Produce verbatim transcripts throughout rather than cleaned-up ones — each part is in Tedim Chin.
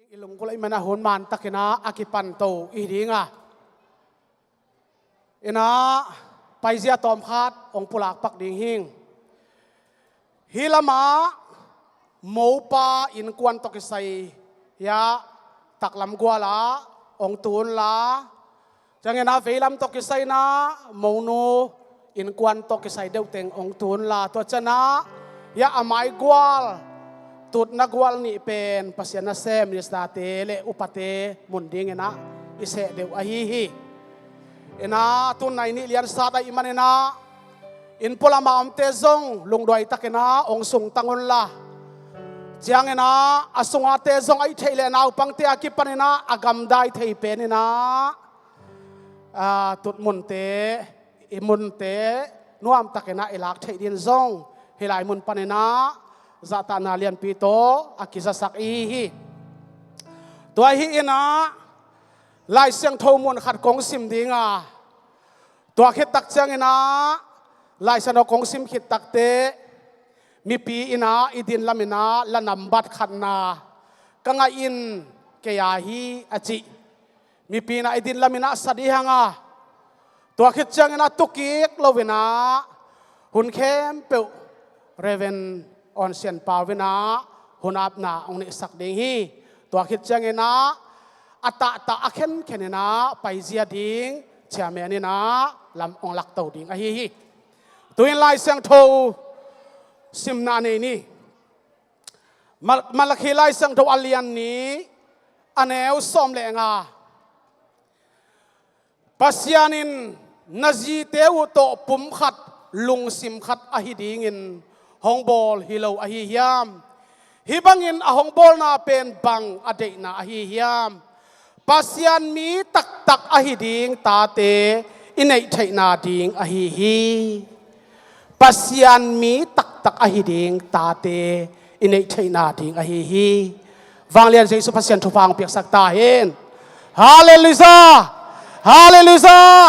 I lunggulh ahih manin ah hun mantakin ah a kipan to i hi ding a, inah paizia tawmkhat hong pulak pak ding hing. Hih lamah mopa innkuan tawh kisai hiah taklam gual ah hong tu unla, ciangin ah veilam tawh kisai inah monu innkuan tawh kisai deuhteng hong tu unla, tua ciangin ah hiah a mai gual, tutna gual nih pen Pasian nasem, ministerte le upate mun dingin ah i seh deuh ahi hi. Inah tu-in nai nih liansat ahih manin ah inn pualam a omte zong lungduai takin ah hong sungtang unla, ciangin ah a sungate zong a it theih leh naupangte a kipanin ah a gamdai thei penin ah, aa, tutmunte, i munte nuamtakin ah i lak theih dingin zong hih lai mun panin ah zahtakna lianpi tawh a kizasak i hi hi. Tua hi inah Lai Siangtho mun khat kong sim ding a, tua khit tak ciangin ah Lai Siangtho kong sim khit takteh mipi inah i din lamin ah la nambat khatna ka ngah in, kei a hi a cih mipi inah i din lamin ah sa dih hang a, tua khit ciangin ah tukik loin ah hun khempeuh Reverend Awn Sian Pau in ah hun apna hong neihsak ding hi. Tua khit ciangin ah a tahtah a khenkhen in ah paizia ding chairman in ah lam hong lakto ding ahi hi. Tu-in Lai Siangtho simna nei ni. Mal-, Malakhi Lai Siangtho a lian nih, a neu sawm le nga. Pasian in na zite uh tawh pum khat, lungsim khat ahi dingin hong bawl hi lo ahi hiam? Hih bangin a hong bawlna pen bang a deihna ahi hiam? Pasian mi taktak ahi ding tate i neih theihna ding ahi hi. Pasian mi taktak ahi ding tate i neih theihna ding ahi hi. Vanglian Jesu Pasian thupha hong piaksak ta hen. Halleluijah! Halleluijah!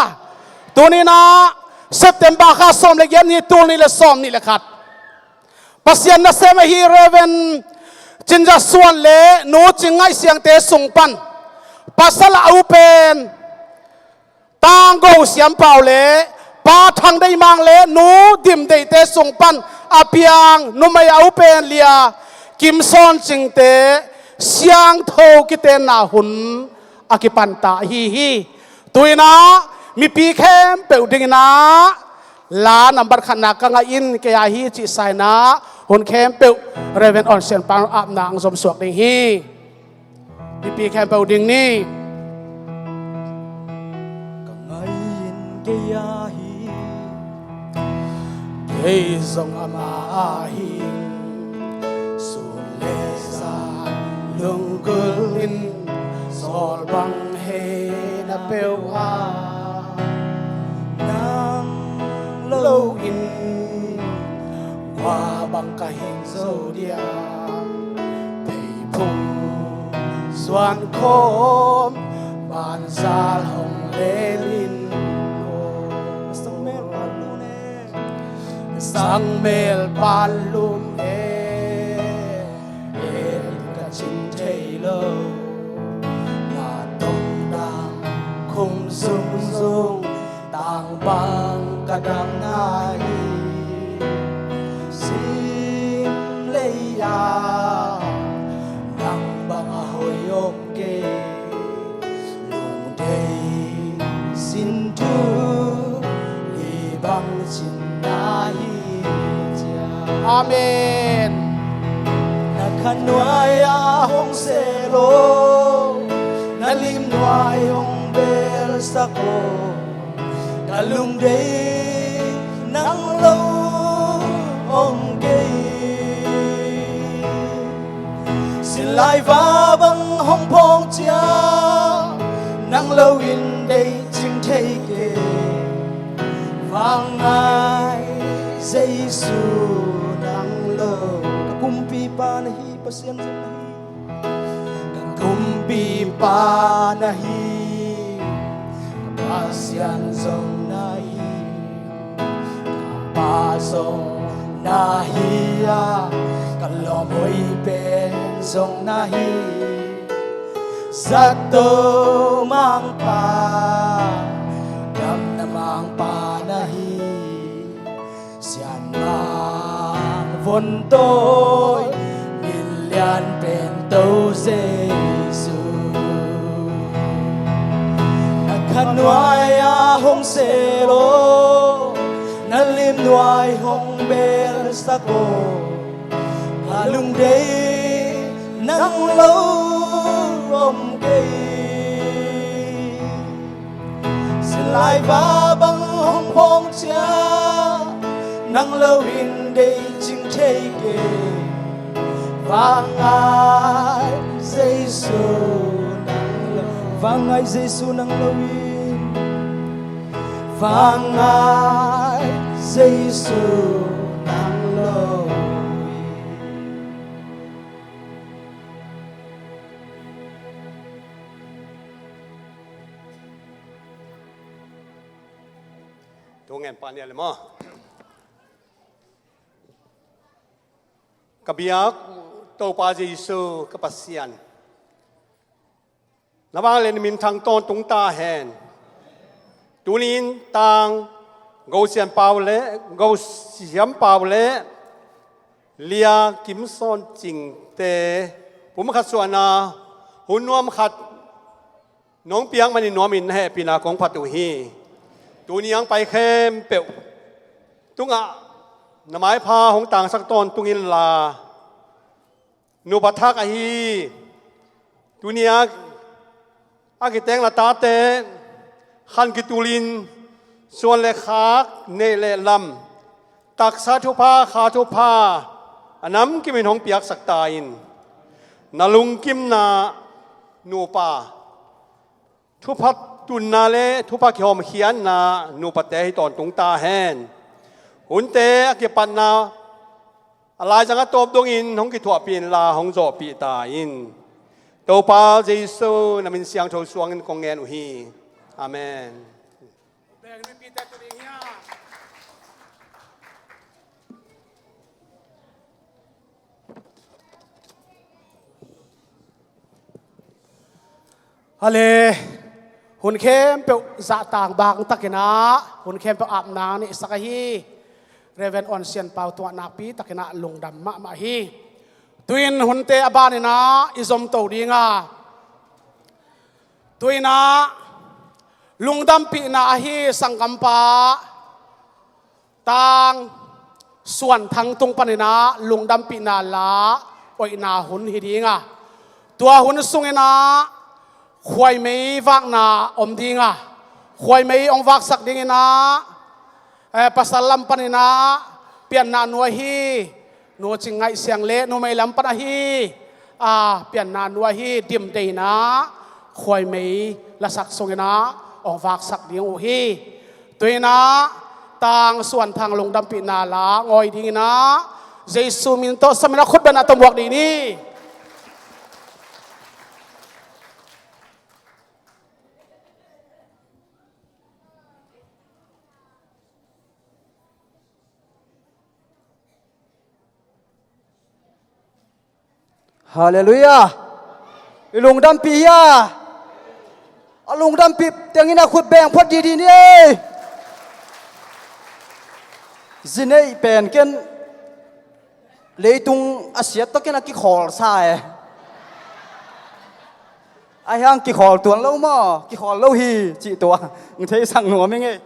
Tuni-in ah September kha sawm le giat ni, tul nih le sawm nih le khat, Pasian nasem ahi Reverend Cin Za Suan le Nu Cing Ngaih Siangte sung pan, pasal a au pen Tang Go Siam Pau le Pa Thang Dei Mang le Nu Dim Deite sung pan a piang numei a au pen Lia Kim Sawn Cingte siangtho kitenna hun a kipan ta ahi hi. Tu-in ah mipi khempeuh dingin ah la nambat khatna ka ngah in, kei a hi cih sa-in ah hun khempeuh Reverend Awn Sian Pau apna hong zomsuak ding hi. Mipi khempeuh ding ni. Ka ngah in kei a hi, kei zong amah a hi. Sun le zan lunggulh in sawl bang hei na peuh a, nang lo in kua bang ka hing zo dia? Pheiphung zuan khawm banzal hong lel in. Sang mel pan lum e. Sang mel pan lum e. E ka cin thei lo. Na tong dang khum zungzung, tang bang ka dang na hi. Sim lei-a nang bang a hoih om kei. Lungdei sin thu li bang cin na hi cia. Amen. Na khan nuai-ah hong sel aw, na lim nuai hong belsak aw. Ka lungdei nang lo om kei. Sinlaiva bang hong phawng cia, nang lo in deih cing thei kei. Vangngai Jesu nang lo. Ka kumpipa na hi, Pasian zong na hi. Ka kumpipa na hi, Pasian zong na hi. Ka pa zong na hi a, ka lawm hoih pen zong na hi. Zato mangpa, damna mangpa na hi. Sianmang vontawi, min lian pen To Jesu. Na khanuai ah hong sel aw, na limnuai hong belsak aw. A lungdei nang lo om kei. Sinlaiva bang hong phawng ciang, nang lo in deih cing thei kei. Vangai Jesu nang lo, vangai Jesu nang lo in. Vangai Jesu nang lo in. Tung en pa ni ale maw. Ka biak Topa Jesu ka Pasian, na vanglian minthang tawntung ta hen. Tuni in tang Go Sian Pau le Go Siam Pau le Lia Kim Sawn Cingte pum khat suahna hun nuam khat nong piak manin nuamin na hehpihna kong phat uh hi. Tuni ang pai khempeuh tungah na maipha hong tangsak tawntung inla, nupa thak ahi tuni a, a kiteng la tate khan kitulin suan le khak, neih le lam, taksa thupha, kha thupha a namkimin hong piaksak ta in. Na lungkimna nupa, thupha tunna le thupha kihawmkhiatna nupate hi tawntung ta hen. Hunte a kipatna a laizang a tawp dongin hong kithuahpih inla hong zawhpih ta in. Topa Jesu na min siangtho suangin kong ngen uh hi. Amen. Hale, hun khempeuh zahtang bang takinah hun khempeuh apna neihsak ahi Reverend On Sian Pau tungah nakpi takinah lungdam mahmah hi. Tuin hunte a baninah i zomto dinga, tuinah lungdampihna ahi sanggampa Tang Suan Thang tung paninah lungdampihna la oihna hun hi dinga, tua hun sunginah khuaimei vakna om dinga, khuaimei hong vaksak dinginah, eh, pasal lam paninah pianna nuai hi, Nu Cing Ngaih Siang le numei lam pan ahi, a, pianna nuai hi, dimdeina khuaimei lasak sunginah hong vaksak ding uh hi. Tuinah Tang Suan Thang lungdampihna la ngawi dinginah Jesu min tawh saminah khut bengah tawh muak dih ni. Halleluiah. I lungdampih hia? A lungdampih tengin a khut beng phot didi ni ei. Zi neih pen ken leitung a siat tawh ken a kikhawlsa e. Ahi hang kikhawl tuan lo maw, kikhawl lo hi cih tua ng theisak nuam ing ei.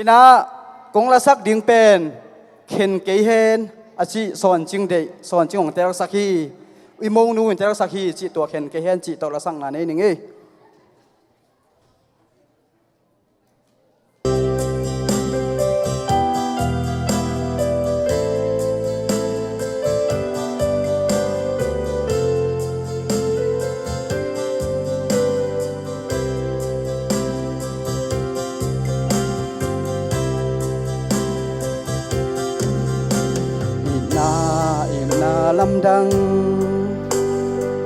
Inah kong lasak ding pen khen kei hen a cih Suan Cing deih, Suan Cing hong telsak hi. I monu in telsak hi cih tua khen kei hen cih tawh lasakna nei ning ei. Itna itna lamdang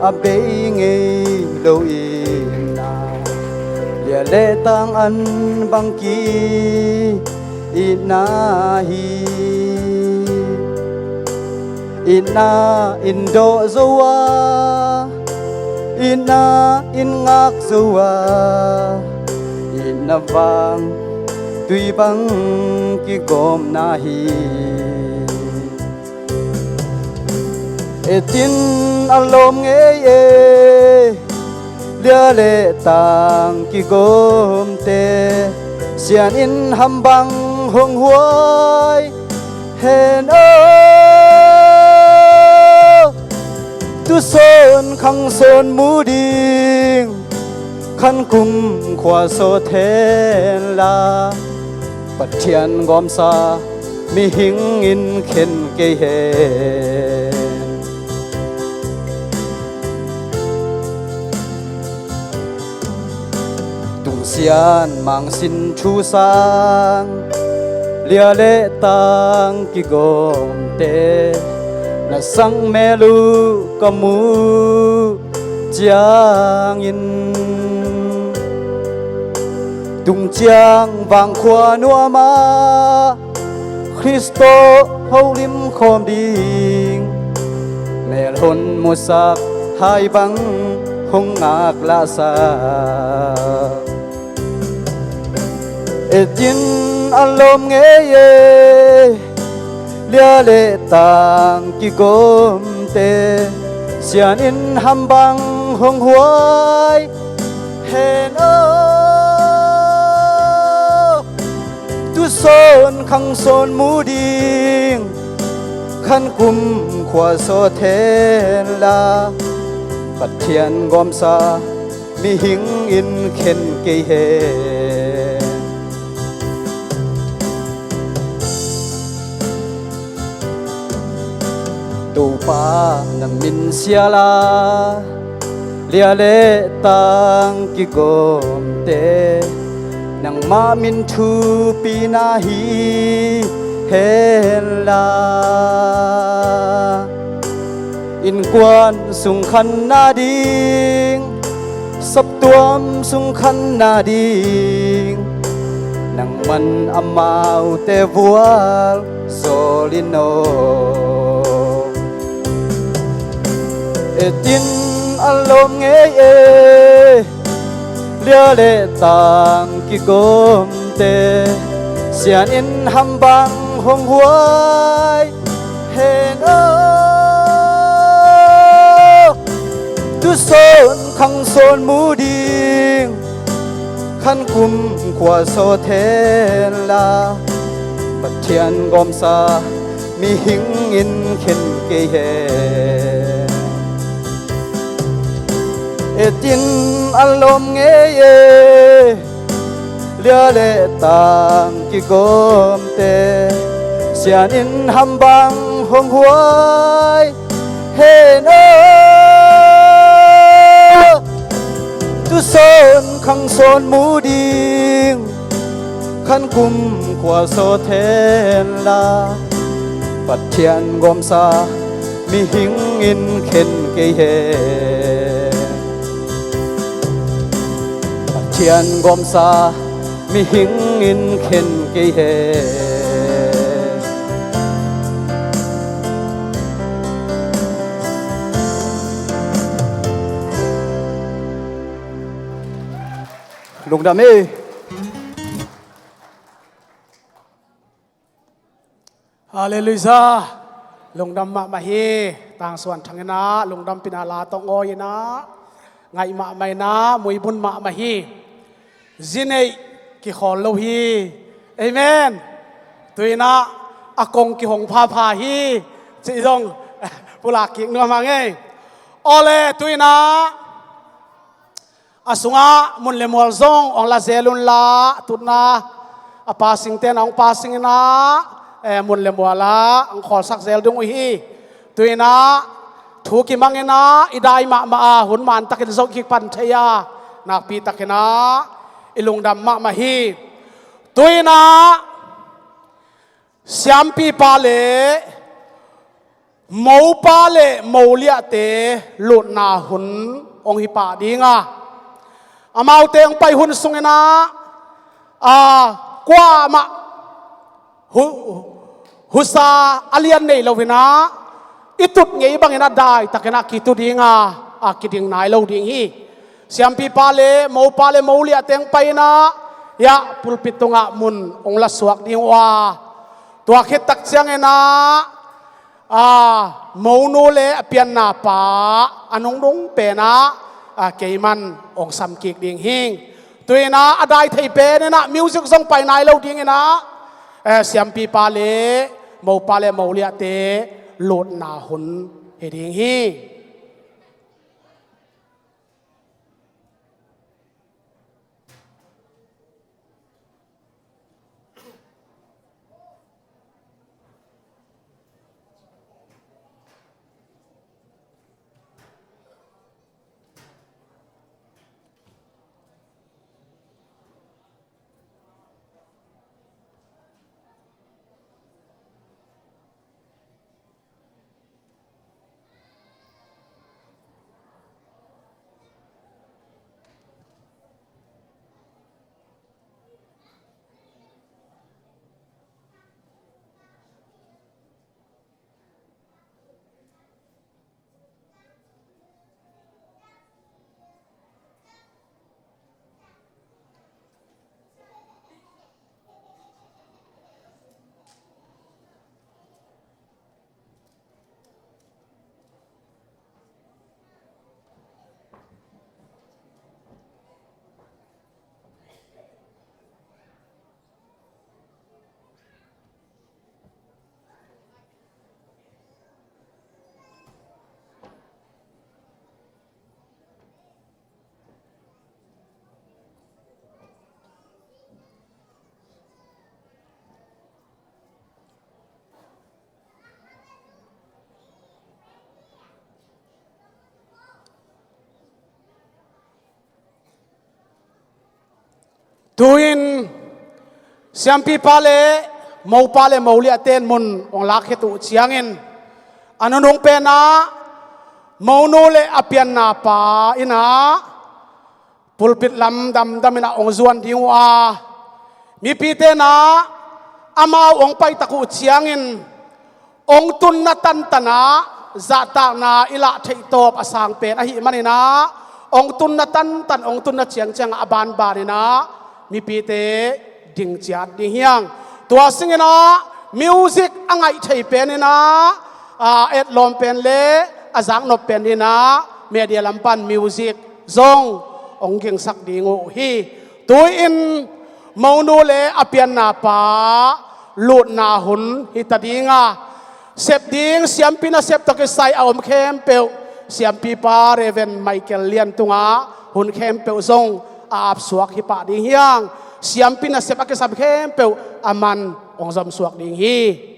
a bei ngei lo itna, lia le tang an bangki itna hi. Itna in dawh zo a, Itna in ngak zo a, itna vang tui bang kigawmna hi. Etin a lawm ngei e, lia le tang kigawmte, sian in hambang hong huai hen aw. Tusawn khangsawn mu ding, khan kum khua sawt hen la, Pathian gawmsa mihing in khen kei hen. Tungsian mangsin thu sang, lia le tang kigawmte, na sang mel uh ka mu ciangin, tung ciang vangkhua nuam ah Khrist tawh holim khawm ding, melhon musak hai bang hong ngak lahsa. Etin a lawm ngei e, lia le tang kigawmte, sian in hambang hong huai hen aw. Tusawn khangsawn mu ding, khan kum khua sawt hen la, Pathian gawmsa mihing in khen kei hen. Topa na min sial a, lia le tang kigawmte, nangmah min thupina hi hen la. Innkuan sung khanna ding, saptuam sung khanna ding, nangman amaute vual zawl in aw. Etin a lawm ngei e, lia le tang kigawmte, sian in hambang hong huai hen aw. Tusawn khangsawn mu ding, khan kum khua sawt hen la, Pathian gawmsa mihing in khen kei hen. Etin a lawm ngei e, lia le tang kigawmte, sian in hambang hong huai hen aw. Tusawn khangsawn mu ding, khan kum khua sawt hen la, Pathian gawmsa mihing in khen kei hen. Pathian gawmsa mihing in khen kei hen. Lungdam hi. Halleluiah. Lungdam mahmah hi. Tangsuan thang in ah lungdam pina la tawh ngawi in ah, ngaih mahmah in ah, muibun mahmah hi. Zi neih kikhawl lo hi. Amen. Tu in ah a kong kihong phapha hi cih zong pulak kik nuam hang ei. Awle, tu in ah a sungah mun le mual zong hong la zel un la, tutna a pasingte na hong pasing in ah, eh, mun le mual ah hong khawlsak zel ding uh hi. Tu in ah thu kimang in ah i dai mahmah a, hun man takin zo kik pan thei a, nakpi takin ah i lungdam mahmah hi. Tu in ah siampipa le mopa le moliahte lutna hun hong hi pah ding a, amaute hong pai hun sung in ah, a, kuamah hu-, husa a lian nei lo in ah, i tut ngei bang in ah dai takin ah kitu ding a, a kiding nai lo ding hi. Siampipa le mopa le moliah teng pai inah, hiah pulpit tungah mun hong lasuak ding uh a, tua khit tak cianginah, a, monu le a pianna pa a nungnung penah, a, keiman hong sam kik ding hi. Tu inah a dai thei peninah music zong pai nai lo dinginah, eh, siampipa le mopa le moliahte lutna hun hi ding hi. Tu-in siampipa le mopa le moliahte in mun hong lakkhia uh ciangin, a nunung penah monu le a pianna pa inah pulpit lam damdam inah hong zuan ding uh a, mipite inah amau hong paitak uh ciangin hong tunna tantanah zahtakna i lah theihtawp a sang pen ahih maninah, hong tunna tantan, hong tunna ciangciangah a banbaninah mipite ding ciat ding hi hang. Tua singinah music a ngaih thei peninah, a, etlawm pen le a zaknop pen inah media lam pan music zong hong gingsak ding uh hi. Tu-in monu le a pianna pa lutna hun hi ta ding a, sep ding siampi nasep tawh kisai a om khempeuh, siampipa Reverend Michael Lian tungah hun khempeuh zong a apsuak hi pah ding hi hang. Siampi nasep a kisam khempeuh a man hong zomsuak ding hi.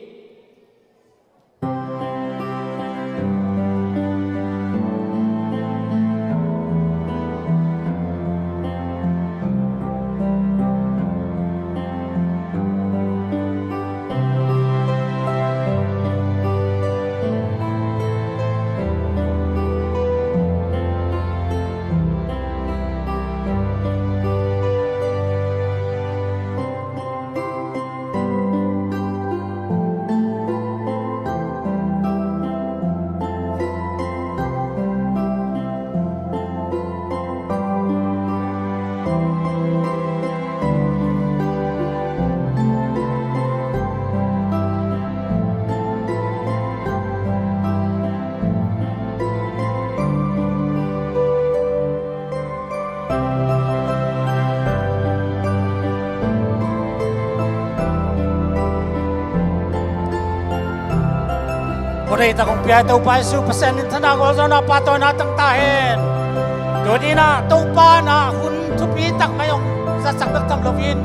Khuadei tak hong pia Topa Jesuh Pasian minthanna gualzawhna pahtawina tang ta hen. Tuni-in ah Topa in ah hun thupi tak mai hong zatsak bek tham loin,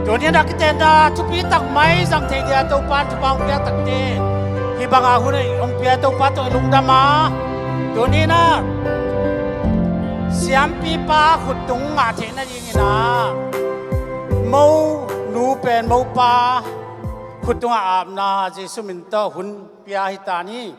tuni-in ah kitenna thupi tak mai zang thei dia Topa in thupha hong pia takte, hih banga hun hong pia Topa tawh i lungdam a, tuni-in ah siampipa khut tung ngah theih nadingin ah monu pen mopa khut tungah apna Jesuh min tawh hun pia hi ta ni.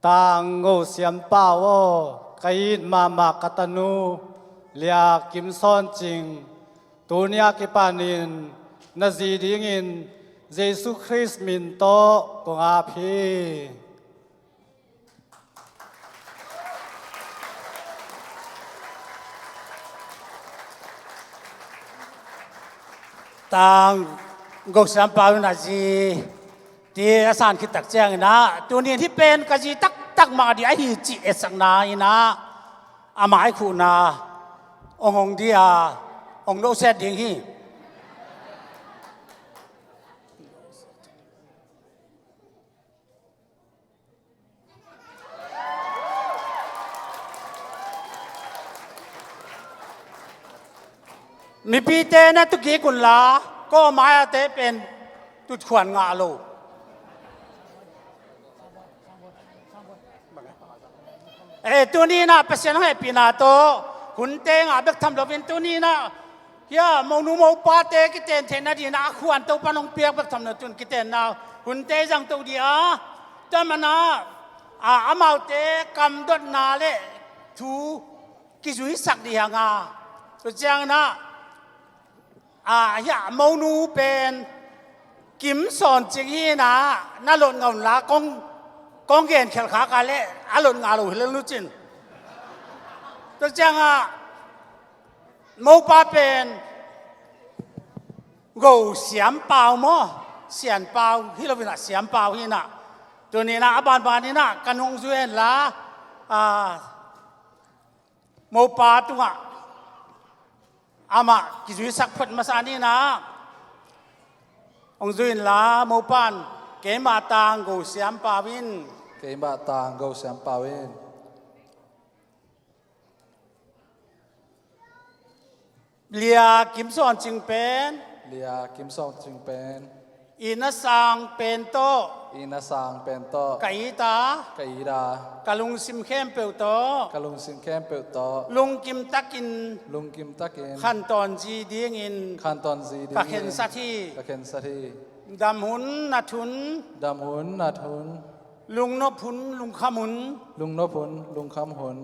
Tang Go Siam Pau aw, ka it mahmah ka tanu Lia Kim Sawn Cing, tuni a kipanin na zi dingin Jesu Khrist min tawh kong ap hi. Tang Go Siam Pau in a zi ti a san khit tak ciangin ah, tuni in hih pen ka zi taktak mah ding ahi cih etsakna in ah, a maikhuhna hong hong ding a, hong lo set ding hi. Mipite na tukik unla, ko mai-ate pen tutkhuan ngah lo. Eh, tuni in ah Pasian hong hehpihna tawh hunte ngah bek tham loin, tuni in ah hia monu mopate kiten theihna dingin ah a khuan Topa'n hong piak bek tham lo, tun kitenna hunte zangto ding a, tua manin ah, a, amaute kamdotna le thu kizuisak ding hi hang a. Tua ciangin ah, a, hia monu pen Kim Sawn Cing hi in ah, na lot ngah unla kong, kong gen khelkhak a leh a lot ngah lo hi lel nu cin. Tua ciangin ah mopa pen Go Siam Pau maw, Sian Pau hi lo in ah, Siam Pau hi in ah, tuni in ah a banban in ah ka nung zui hen la, a, mopa tungah amah kizuisak phot masa ni in ah, hong zui inla, mopa'n, keimah tang Go Siam Pau in. Keimah tang Go Siam Pau in. Lia Kim Sawn Cing pen. Lia Kim Sawn Cing pen. Itna sang pen tawh. Itna sang pen tawh. Ka it a. Ka it a. Ka lungsim khempeuh tawh. Ka lungsim khempeuh tawh. Lungkim takin. Lungkim takin. Khantawn zi dingin. Khantawn zi dingin. Ka khensat hi. Ka khensat hi. Dam hun, nat hun. Dam hun, nat hun. Lungnop hun, lungkham hun. Lungnop hun, lungkham hun.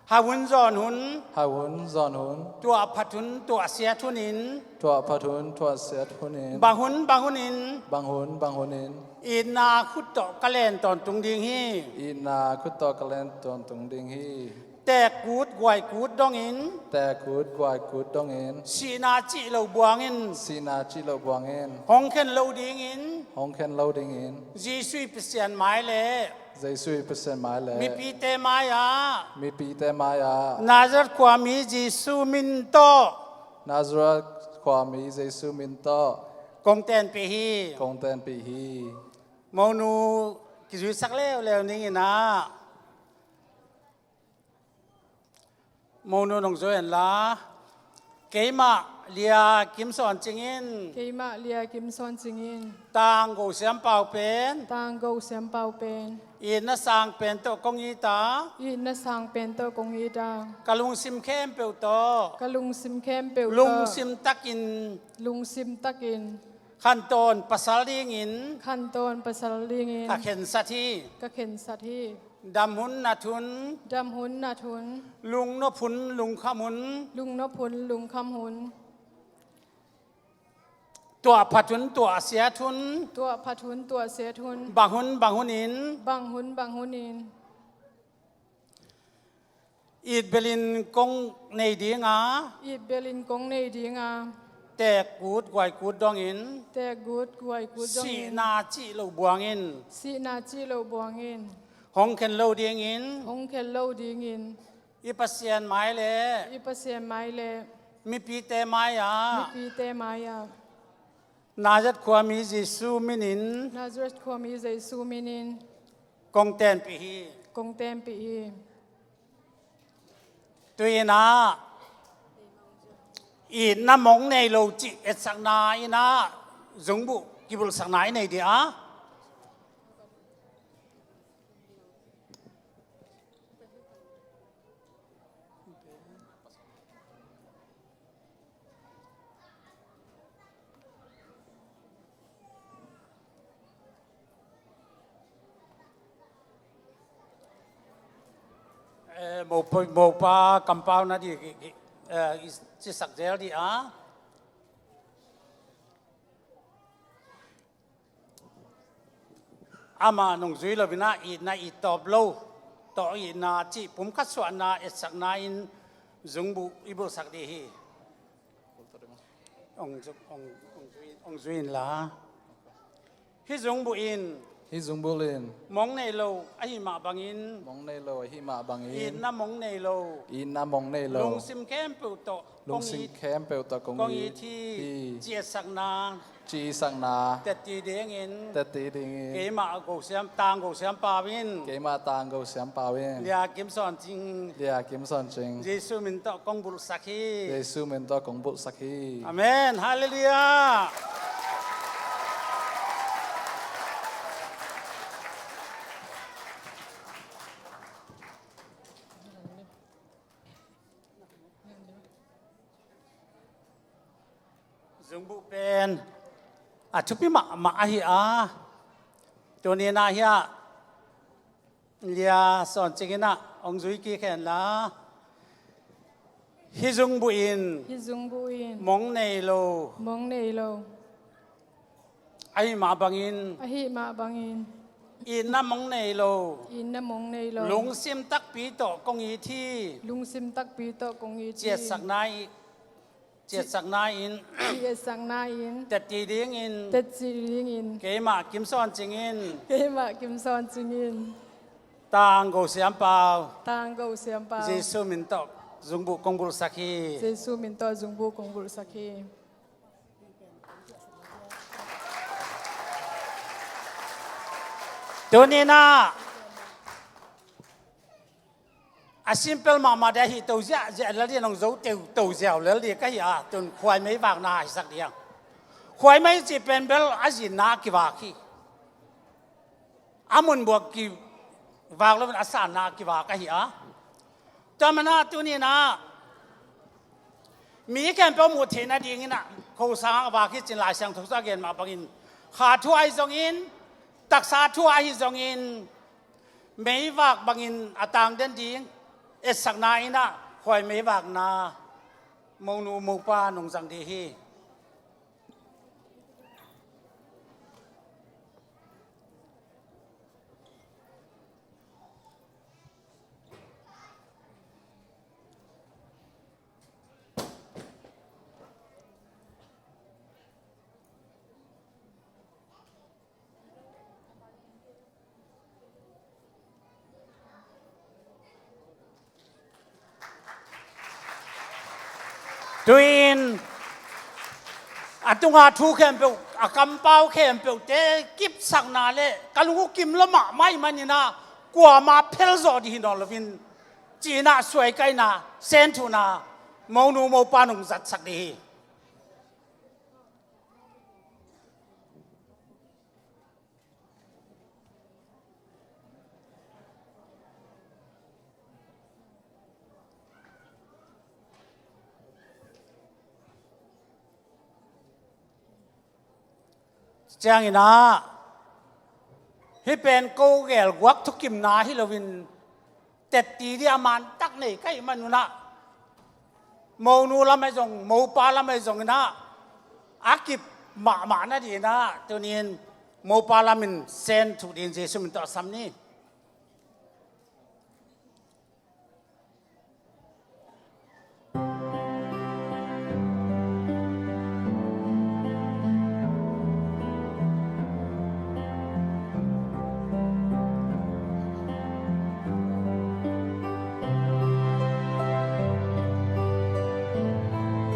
Hau hun zawn hun. Hau hun zawn hun. Tuah phat hun, tuah siat hunin. Tuah phat hun, tuah siat hunin. Bang hun, bang hunin. Bang hun, bang hunin. Itna khut tawh ka len tawntung ding hi. Itna khut tawh ka len tawntung ding hi. Teek kut, guai kut dongin. Teek kut, guai kut dongin. Sihna cih lo buangin. Sihna cih lo buangin. Hong khen lo dingin. Hong khen lo dingin. Jesuh i Pasian mai le. Jesuh i Pasian mai le. Mipite mai-ah. Mipite mai-ah. Nazareth khuami Jesuh min tawh. Nazareth khuami Jesuh min tawh. Kong tenpih hi. Kong tenpih hi. Monu kizuisak leuleu ning in ah. Monu nong zui hen la. Keimah Lia Kim Sawn Cing in. Keimah Lia Kim Sawn Cing in. Tang Go Siam Pau pen. Tang Go Siam Pau pen. Itna sang pen tawh kong it a. Itna sang pen tawh kong it a. Ka lungsim khempeuh tawh. Ka lungsim khempeuh tawh. Lungsim takin. Lungsim takin. Khantawn pasal dingin. Khantawn pasal dingin. Ka khensat hi. Ka khensat hi. Dam hun, nat hun. Dam hun, nat hun. Lungnop hun, lungkham hun. Lungnop hun, lungkham hun. Tuah phat hun, tuah siat hun. Tuah phat hun, tuah siat hun. Bang hun, bang hunin. Bang hun, bang hunin. It belin kong nei ding a. It belin kong nei ding a. Teek kut, guai kut dongin. Teek kut, guai kut dongin. Sihna cih lo buangin. Sihna cih lo buangin. Hong khen lo dingin. Hong khen lo dingin. I Pasian mai le. I Pasian mai le. Mipite mai-ah. Mipite mai-ah. Nazareth khuami Jesuh minin. Nazareth khuami Jesuh minin. Kong tenpih hi. Kong tenpih hi. Tu-in ah, itna mong nei lo cih etsakna in ah, zungbuh kibulhsakna i nei ding a. Eh, mopa, mopa kampau na di, eh, i cisak zel di a. Ama nungzui lo ina itna ittawp lo tawh itna cih pumkhat suahna etsakna in zungbuh i bulhsak di hi. Ong zu-, ong, ong zui, ong zui in la. Hih zungbuh in. Hih zungbuh in. Mong nei lo ahi mah bangin. Mong nei lo ahi mah bangin. Itna mong nei lo. Itna mong nei lo. Lungsim khempeuh tawh. Lungsim khempeuh tawh kong it hi. Ci etsakna. Ci etsakna. Tetti dingin. Tetti dingin. Keimah Go Siam, Tang Go Siam Pau in. Keimah Tang Go Siam Pau in. Lia Kim Sawn Cing. Lia Kim Sawn Cing. Jesu min tawh kong bulhsak hi. Jesu min tawh kong bulhsak hi. Amen. Halleluiah. Zungbuh pen a thupi mahmah ahi a, tuni-in ah hiah Lia Sawn Cing in ah hong zui kik hen la. Hih zungbuh in. Hih zungbuh in. Mong nei lo. Mong nei lo. Ahi mah bangin. Ahi mah bangin. Itna mong nei lo. Itna mong nei lo. Lungsim takpi tawh kong it hi. Lungsim takpi tawh kong it hi. Ci etsakna i, ci etsakna in. Ci etsakna in. Tetti dingin. Tetti dingin. Keimah Kim Sawn Cing in. Keimah Kim Sawn Cing in. Tang Go Siam Pau. Tang Go Siam Pau. Jesu min tawh zungbuh kong bulhsak hi. Jesu min tawh zungbuh kong bulhsak hi. Tuni-in ah a simple mahmah ding ahi, to ziahziah lel ding, nong zo teu to ziau lel ding ka hi a, tun khuaimei vakna hisak ding. Khuaimei cih pen bel a zinna a kivak hi. A munbuak kivak loin a sanna a kivak ahi a. Tua manin ah tuni-in ah mi khempeuh muh theihna dingin ah khosang a vak hi cin Lai Siangtho sung a gen mah bangin, kha thu ahi zongin, taksa thu ahi zongin, meivak bangin a tangden ding etsakna in ah khuaimei vakna monu mopa nong zang ding hi. Tu-in a tunga thu khempeuh, a kampau khempeuhte kipsakna le ka lung uh kim lua mahmah ahih manin ah kuamah phel zawh ding hi nawn loin, ci-in ah suaikaihna, senthuhna monu mopa nong zatsak ding hi. Ciangin ah hih pen ko gel guak thukimna hi loin, tetti ding a mantak nei ka hih manun ah, monu lam ahi zong, mopa lam ahi zongin ah a kip mahmah nadingin ah tuni-in mopa lamin senthuh dingin Jesu min tawh a sam ni.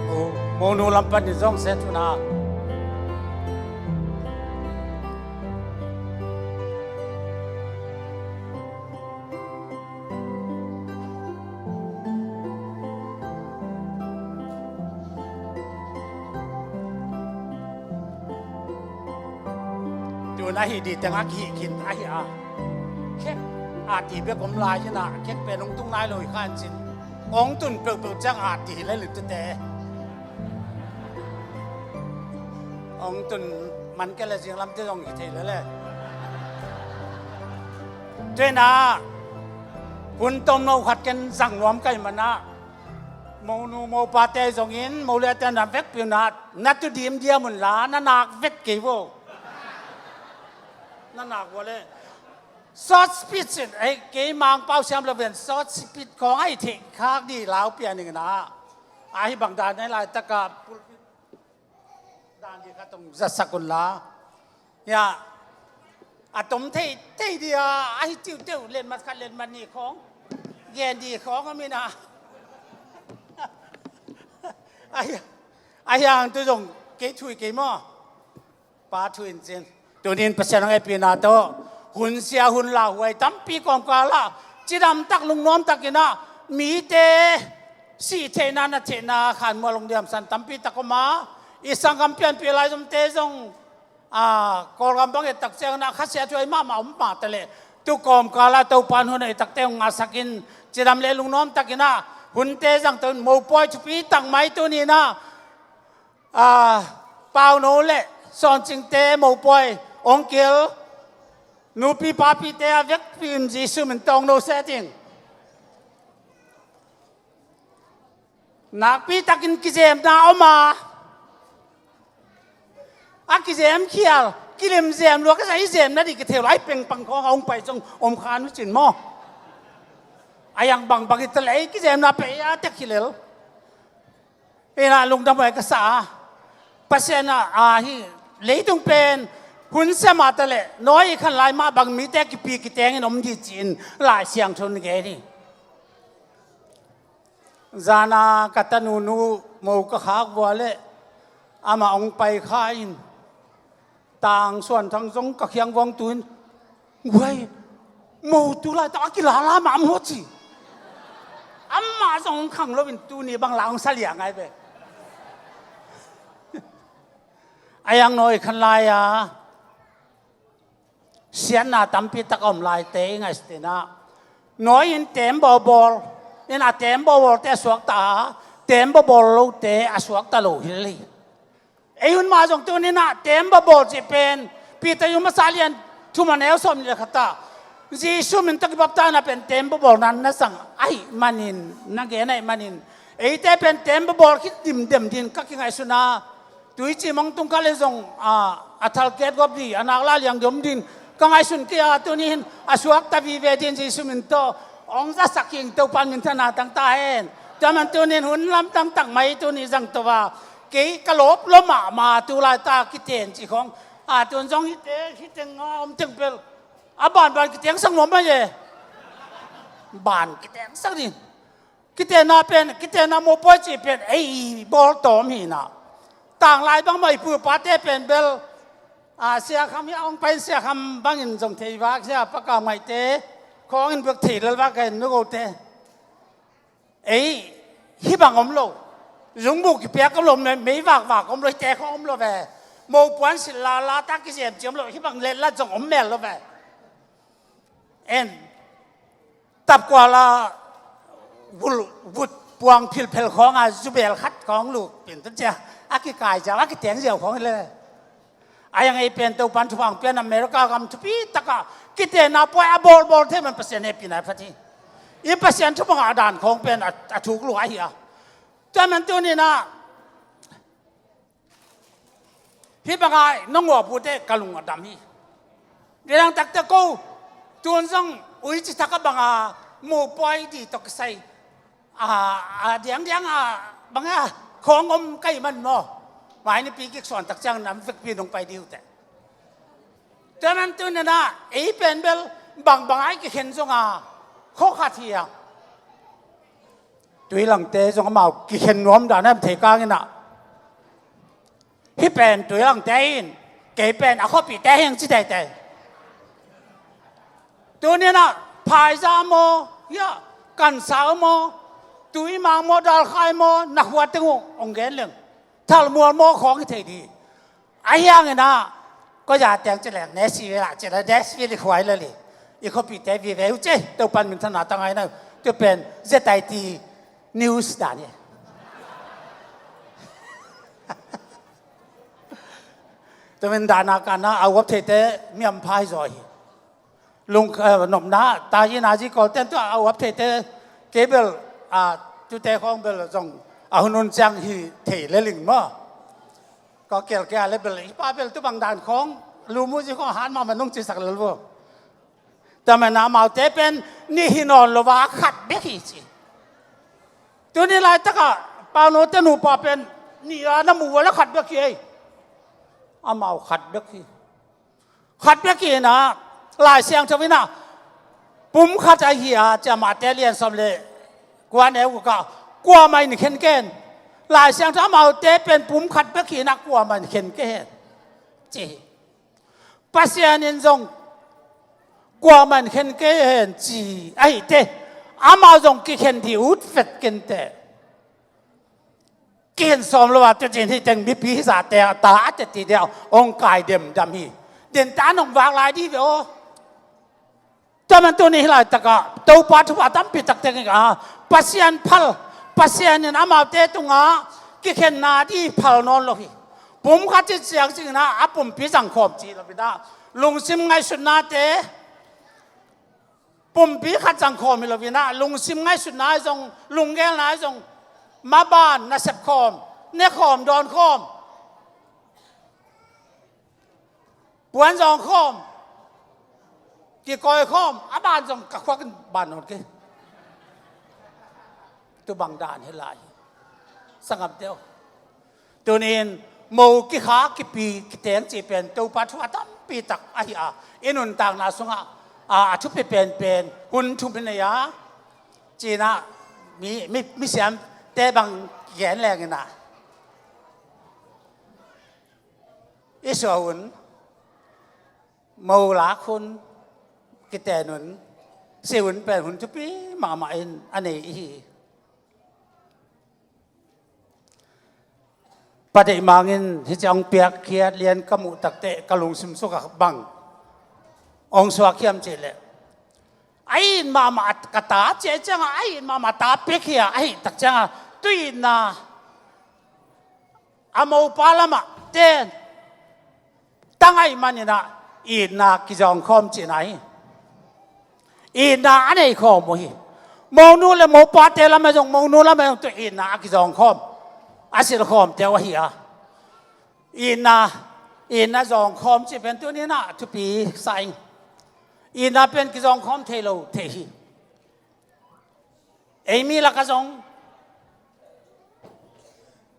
Mo, monu lam panin zong senthuhna. Tun ahi ding teng a kihih khin ahi a. Khek a ti bek om lai hi na, khek pen hong tung nai lo hi kha in cin. Hong tun peuhpeuh ciang a ti hi le lin tute. Hong tun man kei le zinglam te zong hi thei lele. Tuina Hun tomno khat ken zang nuam ka hih manah, monu mopate zongin, mo le a ten ram vekpi unah, na tu dimdiam unla, na nak vet kei vo. Na nak vo le. Short speech in, ei, kei Mangpau siam lo ven, short speech khawng a i theih khak dih lau pia ning inah. A hi bang dan ei laitakah pulpit dan dih khat hong zasak unla. Ya. A tom thei, thei dih a, a hi ciuhteuh, letmat khat letmat nih khawng. Gen dih khawng a minah. A hi, a hi hang tu zong kei thui kei maw. Pa thu in cin. Tunin Pasian hong eipina tawh, hun sia hun lauhuai tampi kawmkal ah, cidamtak lungnuamtak inah, mite sih theihna, na theihna, khanmual lungdiamsan tampi tak om a, i sanggam pianpih laizomte zong, a, Kawlgam bang ettak cianginah khasia thuai mahmah om mah taleh, tu kawmkal ah Topan hun a itakte hong ngahsakin, cidam le lungnuamtak inah, hunte zangto in mopawi thupi tak mai tuninah, a, Pauno le Sawncingte mopawi, ongkil, nupi papite a vekpi in Jesu min tawng no seting. Nakpitakin kizemna om a, a kizem khial, kilim zem lua ka sa i zemna dih kitheu lai pengpang khawng a hong pai zong om khan uh cin maw. A yang bangbang i talei kizemna pei a tek hilel. Inah lungdam huai ka sa a. Pasian ah, a hi, leitung pen hun sia mah taleh, Noah i khan lai mah bang mite kipi kitengin om dih ci-in Lai Siangtho in gen hi. Zana ka tanunu mo ka khak vua le, amah hong pai kha in, Tang Suan Thang zong ka khiang vong tuin, guai, mo tu laitak a kilala mah maw ci. Amah zong hong khang loin tuni bang la hong salia ngai ve. A yang nawi khan lai-a siatna tampi tak a om laite i ngaihsut inah, nawi in teem bawlbawl in a teem bawlbawlte a suakta a, teem bawlbawl lote a suakta lo hi lel hi. Ei hun mah zong tuninah teem bawlbawl cih pen Peter i hun masa lian thum a neu sawm nih le khat ah Jesu min tawh kibaptana pen teem bawlbawlna na zang ahih manin, na gen ahih manin, eite pen teem bawlbawl khit dimdem din ka kingaihsun a, tuici mong tungkal in zong, a, a thalket gop dih, a nak la liang dom din ka ngaihsun kei a, tuni hin a suakta vive din Jesu min tawh hong zasak hi ing. Topan minthanna tang ta hen. Tua man tunin hun lamdang tak mai tuni zang to a, kei ka lawp lo mahmah tu laita kiten cih khawng. A tun zong hite, hiteng a om teng bel a banban kitengsak nuam mai e. Ban kitengsak ding. Kitenna pen, kitenna mopawi cih pen ei bawl tawm hi inah. Tanglai bangmah i pu i pate pen bel, a, Sia Kham hi a hong pai in Sia Kham bangin zong thei vak, Sia Pakam Ngaihte khawngin bek thei lel vak, ka in nugote. Ei, hih bang om lo. Zungbuh kipiak om lo, me-, meivakvak om lo, hihte khawng om lo ve. Mopuan silh lala ta kizem ci om lo, hih bang letlat zong om mel lo ve. En, tapkuala vul, vut puang philphel khawnga zubel khat khawng luk pin tun cia, a kikai ziau, a kiteng ziau khawng hi le. A yang ei pen Topan thupha hong pian America gam thupi taka kitenna pawi a bawlbawl thei man Pasian hehpihna phat hi. I Pasian thupha ngah dan khawng pen a, a thuk lua hi a. Tua man tuninah hih banga nong uap uh teh ka lung a dam hi. Nidang takte ko tun zong uici thak a banga muhpawi dih tawh kisai a, a diangdiang a banga khawng om ka hih man maw? Mai nipi kik suan tak ciang nam vekpi nong pai dih uh teh. Tua man tuninah ei pen bel bangbang ai kikhen zonga khawkhat hi a. Tuilangte zong amau kikhen nuam dan a thei kanginah, hih pen Tuilangte in, kei pen a khuapihte hi hang ci teitei. Tuninah phaiza maw, hiah kansa maw, tuimang maw, dalkhai maw, na khua teng uh hong gen leng, thalmual maw khawng hi thei dih. Ahi hanginah, koi a teng cilek Nashville ah cilek Nashville i khuai lel hi. I khuapihte vive uh ci, Topan minthanna ta ngai na uh. Tua pen Z I T news dan hi. Tua min dana kana a uap theite miam phai zaw hi. Lung, eh, nopna, taina zi kawlten tua a uap theite, kei bel, a, tute khawng bel zong a hun hun ciang hi thei le ling maw. Ka kel kei a le bel, i pa bel tu bang dan khawng, lu mu zi khawng han mahmah nung cisak lel vo. Tua manin amaute pen nih hi nawn lo va khat bek hi ci. Tuni laitakah Pauno te nupa pen nih a na mu ua le khat bek hi ei. Amau khat bek hi. Khat bek hi na, Lai Siangtho in a pum khat ahi a, cia Mate lian sawm le kua neu guk ah, kuamah in khen kei hen. Lai Siangtho amaute pen pum khat bek hi na, kuamah in khen kei hen ci hi. Pasian in zong kuamah in khen kei hen ci ahi teh, amau zong kikhen dih ut vet kei inteh. Kikhen sawm lo a, tua cin hi teng mipi hi zate a ta a teti dia hong kai demdam hi. Den ta nong vak lai dih ve aw. Tua man tuni hi laitakah Topa thupha tampi tak teng hi a, Pasian phal, Pasian in amaute tungah kikhenna dih phal nawn lo hi. Pum khat ci ciang cingin a pumpi zangkhawm ci lo in a, lungsim ngaihsutnate pumpi khat zangkhawm hi lo in a, lungsim ngaihsutna ahi zong, lunggelna ahi zong, maban nasep khawm, ne khawm, dawn khawm, puan zawng khawm, kikawi khawm, a ban zong ka khuak in ban nawn kei. Tu bang dan hi lai hi. Sanggam teu. Tunin mo kikha kipi kiteng ci pen Topa thu a tampi tak ahi a, i nuntakna sungah a, a thupi penpen hun thum i nei a, cina mi, mi, mi siamte bang gen lengin a, i suah hun, mo lak hun, kiten hun, si hun pen hun thupi mahmah in a nei i hi. Padeih mangin hici hong piakkhiat lian ka muh takteh ka lungsim sukah bang hong suak hiam cihleh, a it mahmah ka ta ciah ciangah, a it mahmah ta pek hi a, a hih tak ciangah tu itna a mopa lamah ten tang ahih maninah itna kizawngkhawm cihna hi. Itna a neikhawm uh hi. Monu le mopate lamah zong, monu lamah zong tu itna a kizawngkhawm, a silkhawmte uh ahi a. Itna, itna zawngkhawm cih pen tuninah thupi sa ing. Itna pen kizawngkhawm thei lo thei hi. Ei mi lakah zong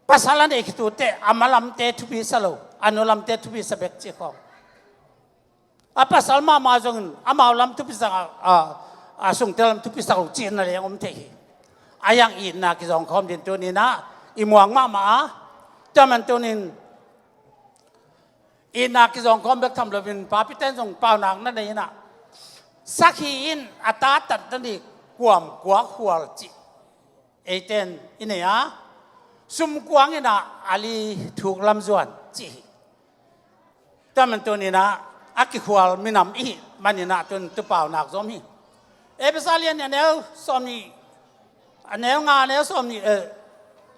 pasal a nei khitute a ma lamte thupi sa lo, a nu lamte thupi sa bek cih khawng. A pasal mahmah zongin amau lam thupisak a, a, a sungte lam thupisak lo cihna leng om thei hi. A yang itna kizawngkhawm din tuninah i muang mahmah a, tua man tunin itna kizawngkhawm bek tham loin papiten zong paunak na nei inah, sakhi in a ta tatna ni kuam kuak hual cih eiten i nei a, sumkuang inah a li thuk lamzuan cih hi. Tua man tuninah a kikhual minam i hih maninah tun tu paunak zom hi. Efesa lian a neu sawm nih, a neu nga, a neu sawm nih, eh,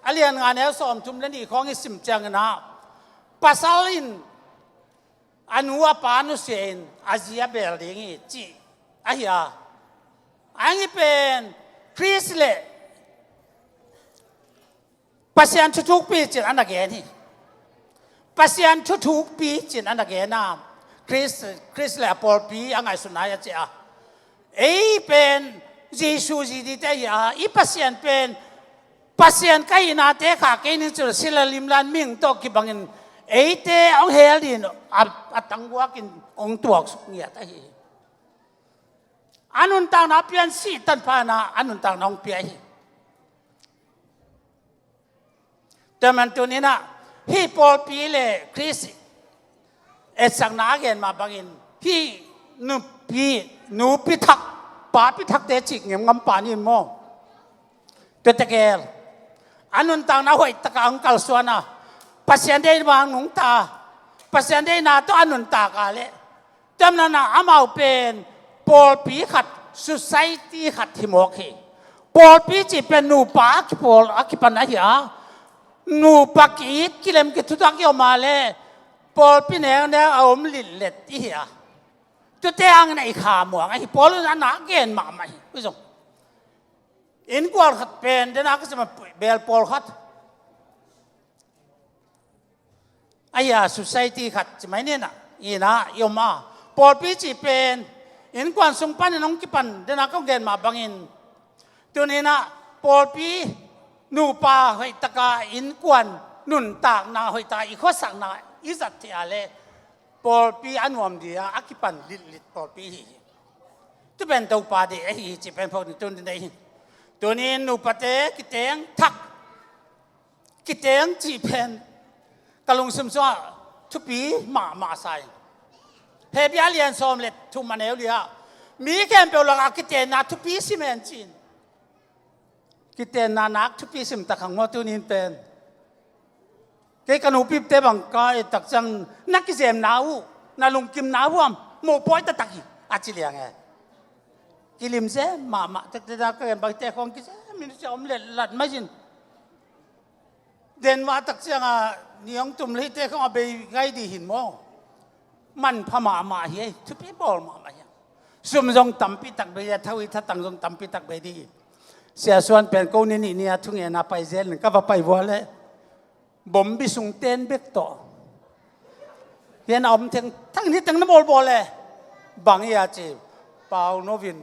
a lian nga, a neu sawm thum le nih khawng i sim cianginah pasal in a nu a pa nusia in a zi a bel ding hi cih ahi a. A ngi pen Khrist le Pasian thuthukpi cin a na gen hi. Pasian thuthukpi cin a na gen a, Khrist, Khrist le a pawlpi a ngaihsutna hi a ci a. Ei pen Jesu zi dite hi a, i Pasian pen, Pasian ka hihnate kha kei ning cun sila limlan ming tawh kibangin eite hong hel din a, a tangguakin hong tuaksuk ngiat ahi hi. A nuntakna pian sih tanpha inah a nuntakna hong pia hi. Tua man tuninah hih pawlpi le Khrist etsakna a gen mah bangin hih nupi, nupi thak, papi thakte cih ngemngam pah ni maw. Tua tegel a nuntakna hoih takah hong kalsuan a, Pasian deihna bang nungta, Pasian deihna tawh a nuntak a leh, tua manah amau pen pawlpi khat, society khat hi mawk hi. Pawlpi cih pen nupa a kipawl, a kipan ahi a, nupa ki-it kilem kithutuak i om a leh pawlpi neuneu a om litlet i hi a. Tuate hangin a i kha muang ahi. Paul in a nak gen mahmah hi. Ui zong. Innkuan khat pen, den a ka sim a bel pawlkhat. Ahi a society khat ci mai ni na, ina i om a. Pawlpi ci pen, innkuan sung panin hong kipan, den a kong gen mah bangin. Tuni na, pawlpi, nupa hoihtaka innkuan, nuntakna hoihtaka i khuasakna, i zat thei a le. Pawlpi a nuam dia, a kipan litlit pawlpi hi. Tu pen Topa de ahi hi ci pen phawk ni tuni na hi. Tuni nupate, kiteng thak. Kiteng cih pen ka lungsim sungah thupi mahmah sa in. Hebrew a lian sawm le thum a neu li ah mi khempeuh lakah kitenna thupi si men ci-in. Kitenna nak thupi sim tak hang maw tuni in pen. Kei ka nupite bang ka et tak ciang na kizemna uh, na lungkimna uh am, mopawi taktak hi, a ci liang e. Kilim sem mahmah, tek tek a ka gen bang te khong kizem, min sia om let lat mai zin. Den mah tak ciang a, ni hong tum le hite khong a bei ngai di hin maw. Manpha mahmah hi, thupi bawl mahmah hi. Sum zong tampi tak bei, a thawi thatang zong tampi tak bei di. Sia Suan pen ko ni nih ni a thungen a pai zel in ka va pai vua le. Bombi sung ten bek tawh. Hian a om theng, thang ni teng na bawlbawl le. Bang hi a ci, Pau Novin,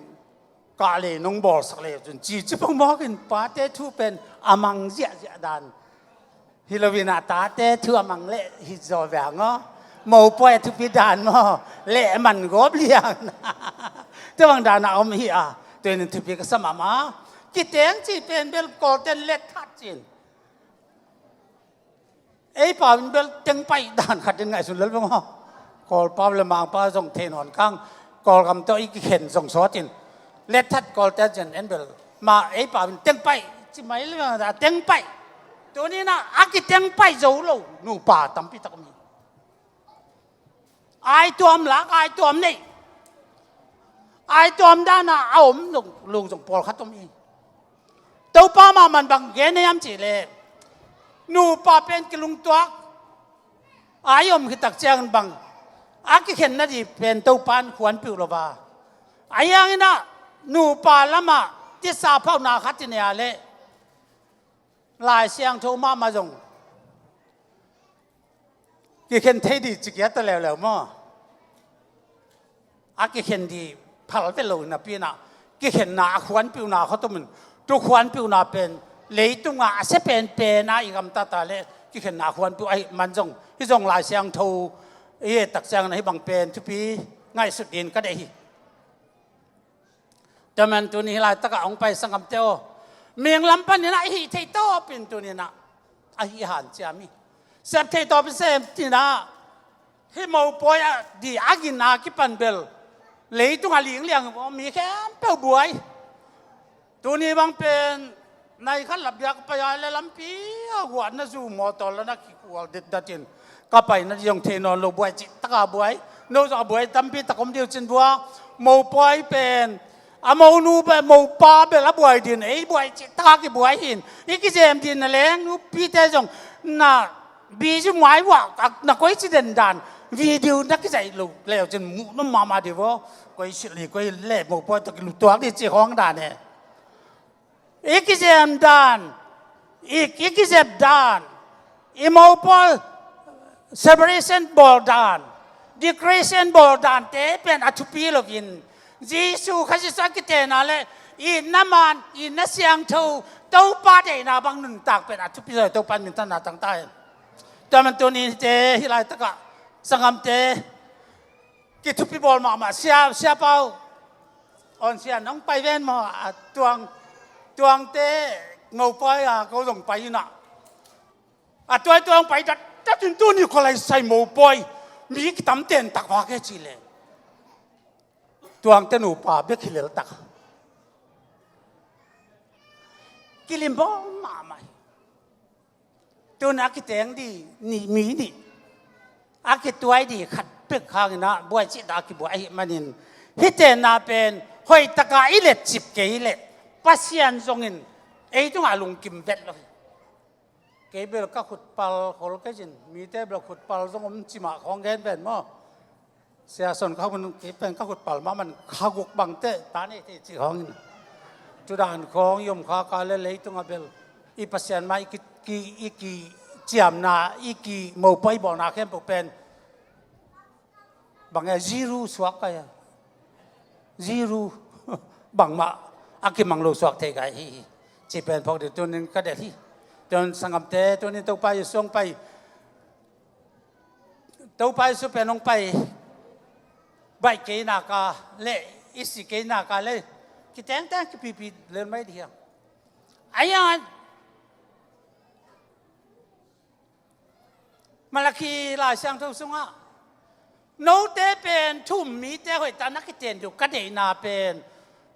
kah le nong bawlsak le cun, ci ci pong mawk in, pate thu pen a mang ziahziah dan. Hi lo in a tate thu a mang le hi zaw veng aw. Mopawi a thupi dan maw, le a man gawp liang. Tua bang dan a om hi a, tua in thupi ka sa mahmah. Kiteng ci pen bel Kawlten let khat cin. Ei pau in bel tengpaih dan khat in ngaihsun lel veng aw. Kawlpau le Mangpau zong thei nawn kang. Kawlgam tawh i kikhen zong sawt in. Let that Kawlten cin en bel. Ma ei pau in tengpaih. Ci mai le veng a tengpaih. Tuni na a kitengpaih zo lo. Nupa tampi tak om hi. Ai tuam lak, ai tuam neih. Ai tuam dana a om zong, lung zong pawlkhat om hi. Topa mah man bang gen hiam cih leh. Nupa pen kilungtuak. Ai om khit tak ciangin bang. A kikhen nading pen Topa in khuanpih uh lo va. A hiangin ah nupa lamah tisa phauhna khat i nei a leh. Lai Siangtho mahmah zong. Kikhen thei dih ci kia ta leuleu maw? A kikhen dih phal ve lo napi in ah kikhenna a khuanpihna khuatumin tu khuanpihna pen leitungah a sia penpen a i gamtata le kikhenna a khuanpih ahih man zong hi zong Lai Siangtho i et tak ciangin ahi bang pen thupi ngaihsut dingin ka deih hi. Tua man tuni hih laitakah hong pai sanggamte aw. Mihing lam panin ah i hih theih tawpin tuni-in ah a hih hanciam hi. Sep theih tawpin sem tina hih mopawi a dih a gina kipan bel leitungah lingliang mi khempeuh buai. Tuni bang pen nai khat la biak pai ai le lampi a guah na zu mawtaw la na kikual detdatin ka paina dih zong thei nawn lo buai cih taka buai. No zong a buai tampi tak om dih uh cin bua. Mopawi pen a monu bel mopa bel a buai din ei buai cih taka kibuai hin i kizem din na leng nupite zong na bizi muai uah na koi ci den dan video na kizaih lo leu cin muh nuam mahmah dih vaw. Koi silh hi koi le mopawi tawh kilutuak dih cih khawng dan e. I kizem dan, i, i kizep dan, i mopawi celebration bawl dan, decoration bawl dante pen a thupi loin Jesu Khazih sung a kitena le itna man, itna siangtho, Topa deihna bang nuntak pen a thupi zaw hi. Topa in minthanna tang ta hen. Tua man tuni-in hih laitakah sanggamte kithupi bawl mahmah sia, sia pau. On sia nong pai ven maw a tuang, tuangte mopawi a ko zong pai inah. A tuai tuang pai dat, dat in tuni khualai sai mopawi mi kitam ten tak vak e cih leh. Tuangte nupa bek hi lel tak. Kilim bawl mahmah hi. Tun a kiteng dih nih, mi nih a kituai dih khat pek hangin ah buai cih dah a kibuai ahih manin hih tenna pen hoih taka i letcip kei leh Pasian zongin ei tungah lungkim vet lo hi. Kei bel ka khutpal khol kei cin, mite bel khutpal zong om cimah khawng gen ven maw? Sia Son ka hun kei pen ka khut pal mah man kha guk bang teh ta nei thei cih khawngin. Tudan khawng i om khak a le leitung a bel i Pasian mah i ki, ki, i kiciamna, i ki mopawi bawlna khempeuh pen bang e, zero suak ka hi a. Zero bangmah a kimang lo suak thei ka hi hi. Ci pen phawk ding tunin ka delh hi. Tun sanggamte, tunin Topa Jesu hong pai. Topa Jesu pen hong pai. Baih kei nak a le, i si kei nak a le, kitengteng kipipi lel mai dih hiang. Ahi hang Malakhi Lai Siangtho sungah note pen thu-um mite hoihtak na kiten ding uh ka deihna pen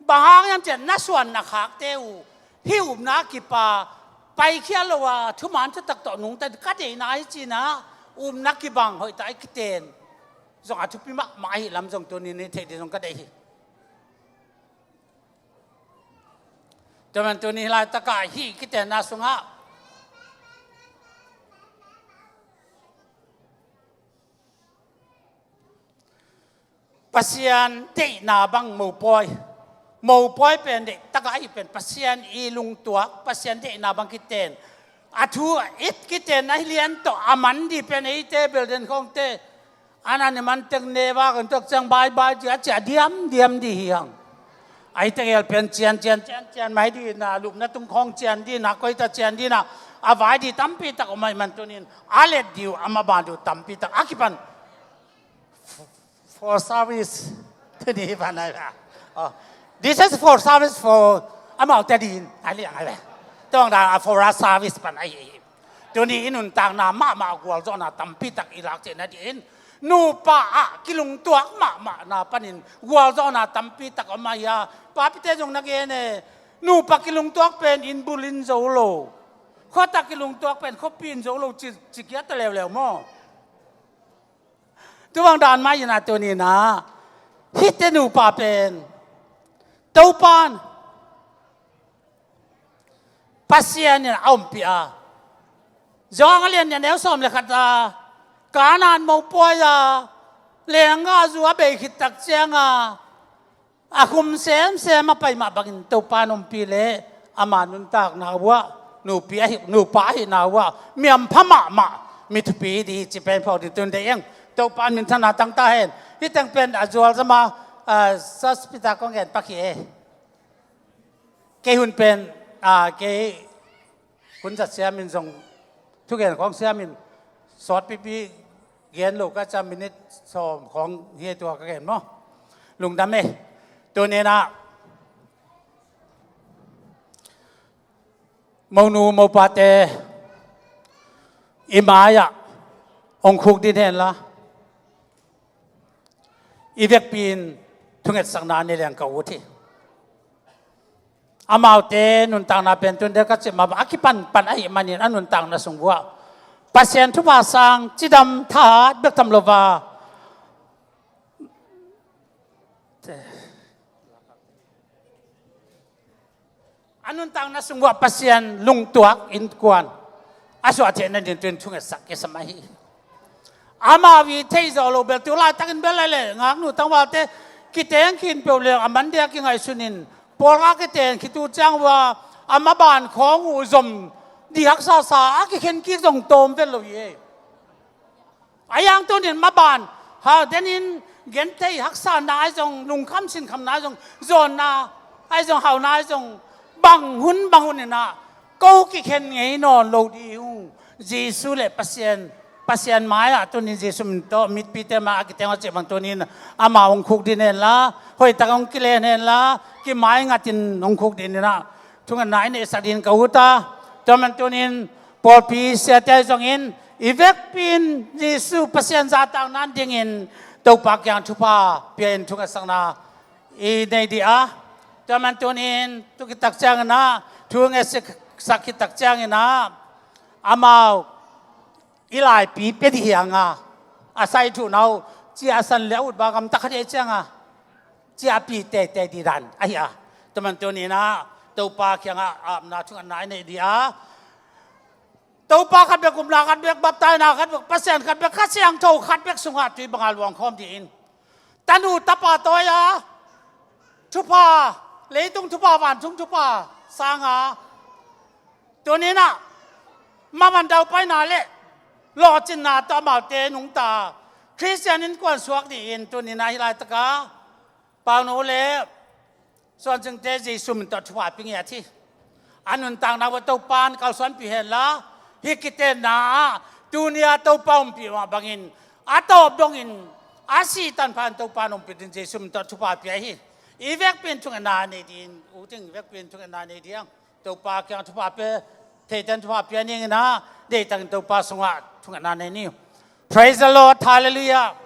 bang hang hiam cih leh na suan na khakte uh hih upna a kipan paikhia lo a thuman thutak tawh nungta ding ka deihna hi ci-in ah upna kibang hoihtak i kiten zong a thupi mahmah ahih lam zong tunin i theih ding zong ka deih hi. Tua man tuni laitakah hih kitenna sungah Pasian deihna bang mopawi, mopawi pen deihtakah ahi pen Pasian i lungtuak, Pasian deihna bang kiten, a thu it kiten a hi lian tawh a man dih pen eite bel den khawngte a na ne man teng ne vak in tuak ciang bye bye ci a ciah diamdiam dih hi hang. Ahi tegel pen cian cian cian cian mai dih na, lupna tung khawng cian dih na, koita cian dih na, a vai dih tampi tak om ahi man tunin a let dih uh, a maban dih uh tampi tak a kipan for service. Tuni hi pan ai ba. Oh. This is for service for amau te din. Ai liang ai ba. Tawng dan a for a service pan ai hi. Tuni i nuntakna mahmah gualzawhna tampi tak i lak ciahna dih in nupa ah kilungtuak mahmahna panin gualzawhna tampi tak om ahi a. Papite zong na gen e, nupa kilungtuak pen inn bul in zo lo. Khuata kilungtuak pen khuapi in zo lo ci, ci kia ta leuleu maw? Tuvang dan mah in a tunin ah hihte nupa pen Topan Pasian in a ompih a, Johan a lian nih a neu sawm le khat a, Kanaan mopawi a lenggahzu a bei khit tak ciang a, a khum semsem a pai mah bangin Topa in ompih leh ama nuntakna uh ah, nupi ahi, nupa ahihna uh ah mi hampha mahmah, mi thupi dih hi ci pen phawk ding tun deih ing. Topa in minthanna tang ta hen. Hih teng pen a zualzam a, ah, Saspita kong gen pak hi e. Kei hun pen, ah, kei hun zat siamin zong thugen khawng siamin sawt pipi gen lo ka ciang minit sawm khawng hi e, tua ka gen maw? Lungdam e. Tunin ah monu mopate i mai-ah hong khuk ding hen la, i vekpi in thungetsakna nei leng ka ut hi. Amaute nuntakna pen tun dek ka cih mah bang a kipanpan ahih manin a nuntakna sung uh ah Pasian thupha sang cidam thahat bek tham lo a, a nuntakna sung uh ah Pasian lungtuak innkuan a suah theihna ding tun thungetsak kisam ahi hi. Amau i theih zawh loh bel tu laitakin bel a leh ngaknu tangvalte kiteng khin peuh leng a man ding a kingaihsun in pawlkhat kiteng khit uh ciang uh a, a maban khawng uh zom dih haksasa a kikhen kik zong tawm vet lo hi e. A yang tunin maban ha denin genthei haksatna ahi zong, lungkham sinkhamna ahi zong, zawnna ahi zong, hauna ahi zong, bang hun bang hun in ah ko kikhen ngei nawn lo dih ung. Jesu le Pasian, Pasian mai-ah tunin Jesu min tawh mitpite mai-ah a kiteng a cih bang tunin amau hong khuk ding hen la, hoihtak hong kilen hen la, kimai ngatin hong khuk ding in ah thungetna i neihsak dingin ka ut a. Tua man tunin pawlpi siate ahi zongin i vekpi in Jesu Pasian zahtakna dingin Topa kiang thupha pia in thungetsakna i nei dih a. Tua man tunin tu khit tak ciangin ah, thu ngetsak khit tak ciangin ah amau i laipi pia dih hi hang a, a sai thuhna uh ciah a san le a ut ba gamta khat i ei ciang a ciahpih teitei dih dan ahi a. Tua man tunin ah Topa kiangah apna thungetna i neih dih a. Topa khat bek, upna khat bek, baptaina khat bek, Pasian khat bek, Kha Siangtho khat bek sungah tui bangah luangkhawm dih in a nu tapa tawi a thupha, leitung thupha, vantung thupha sanga tuninah maman daupaina le lawhcinna tawh amaute nungta Khristian innkuan suak dingin tuninah hih laitaka Pauno le Suancingte Jesu min tawh thupha pia ngiat hi. A nuntakna uah Topa in kalsuanpih henla, hih kitenna ah tuni-a Topa umpih mah bangin a tawp dongin a sih tanpha in Topa in umpih ding Jesu min tawh thupha pia hi. I vekpi in thungetna nei ding, u ting i vekpi in thungetna nei ding. Topa kiang thupha pia, theiten thupha pia ninginah deihtakin Topa sungah thungetna nei ni. Praise the Lord, hallelujah.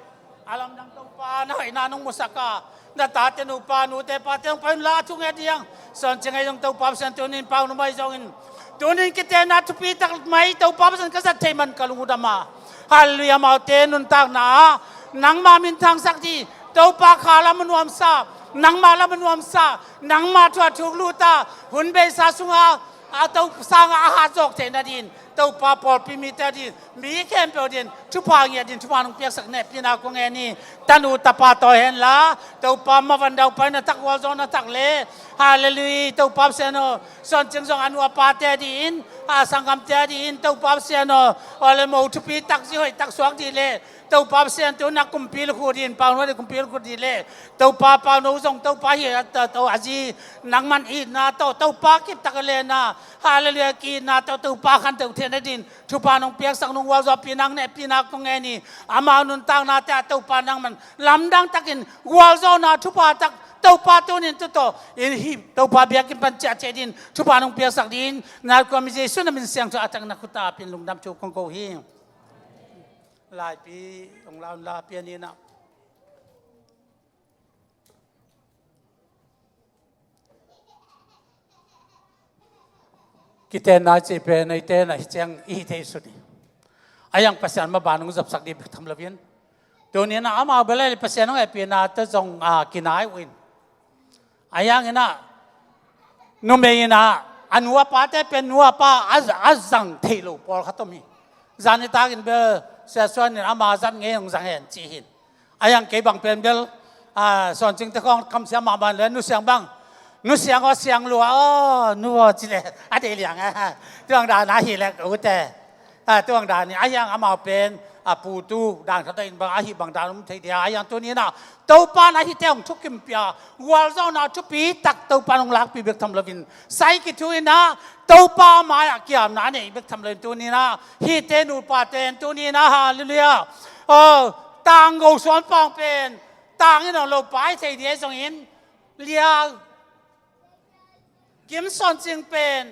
A lamdang Topa na hoihna nong musak a, na tate nupa, nute pate hong pai unla thunget ding. Suancing ei zong Topa Pasian tunin Pauno mai zongin tunin kitenna thupi tak mai Topa Pasian ka zat thei man ka lungdam a. Hallelujah, amaute nuntakna ah nangma minthangsak ding, Topa kha lam a nuamsa, nangma lam a nuamsa, nangma thu a thuk luta, hun beisa sunga a to sanga a hat zawk theih nadin Topa pawlpi mite adin, mi khempeuh adin thupha ngiat ding thupha nong piaksak nehpihna kong ngen hi. Tanu tapa tawi henla Topa mavan daupaina tak, gualzawhna tak le, hallelujah, Topa Pasian aw, Suancing zong a nu a pate adin, a sanggamte adin Topa Pasian aw, aw le mo thupi tak zi hoih tak suak ding le Topa Pasian tu na kumpi lukhu din, Pauno din kumpi lukhu din le Topa Pauno zong Topa hi a, to, to, a zi nangman itna tawh Topa kiptak a lena, hallelujah, ki itna tawh Topa khan teuh thei nadin thupha nong piaksak, nong gualzawhpihna nong nehpihna kong ngen hi. Amau nuntaknate ah Topa nangman lamdang takin gualzawhna thupha tak Topa tunin tu tawh in hi Topa biakinn pan ciah thei din thupha nong piaksak din, na kua mi Jesu na min siangtho a tak na khuta pin lungdam thu kong ko hi. Laipi hong la unla pianinah. Kitenna cih pen eite na hi ciang i hi thei sut hi. A yang Pasian maban hong zopsak dih bek tham loin tuninah amau bel Pasian hong hehpihna te zong a kinai uh in. A yanginah numei inah a nu a pate pen nu a pa a, a zang theih lo pawlkhat om hi. Zan i takin bel Sia Suan in ama zat ngei hong zang hen ci hin. A yang kei bang pen bel a, Suancingte khawng kamsiam mahmah le, Nu Siang bang, Nu Siang aw, Siang lua aw, nu aw ci le a deih liang a. Tuang dan a hi le ute. A, tuang dan hi a, hiang amau pen a, putu dan khat a in bang ahi bang dan um thei dia, a hiang tuninah Topa in ahite hong thukimpia gualzawhna thupi tak Topa in hong lakpi bek tham loin sai kithu inah Topa mai-ah kiamna a nei bek tham loin tuninah hihte nupate in tuninah, hallelujah, aw, tanggo suan pang pen tang in hong lo pai thei dia zongin lia Kim Suancing pen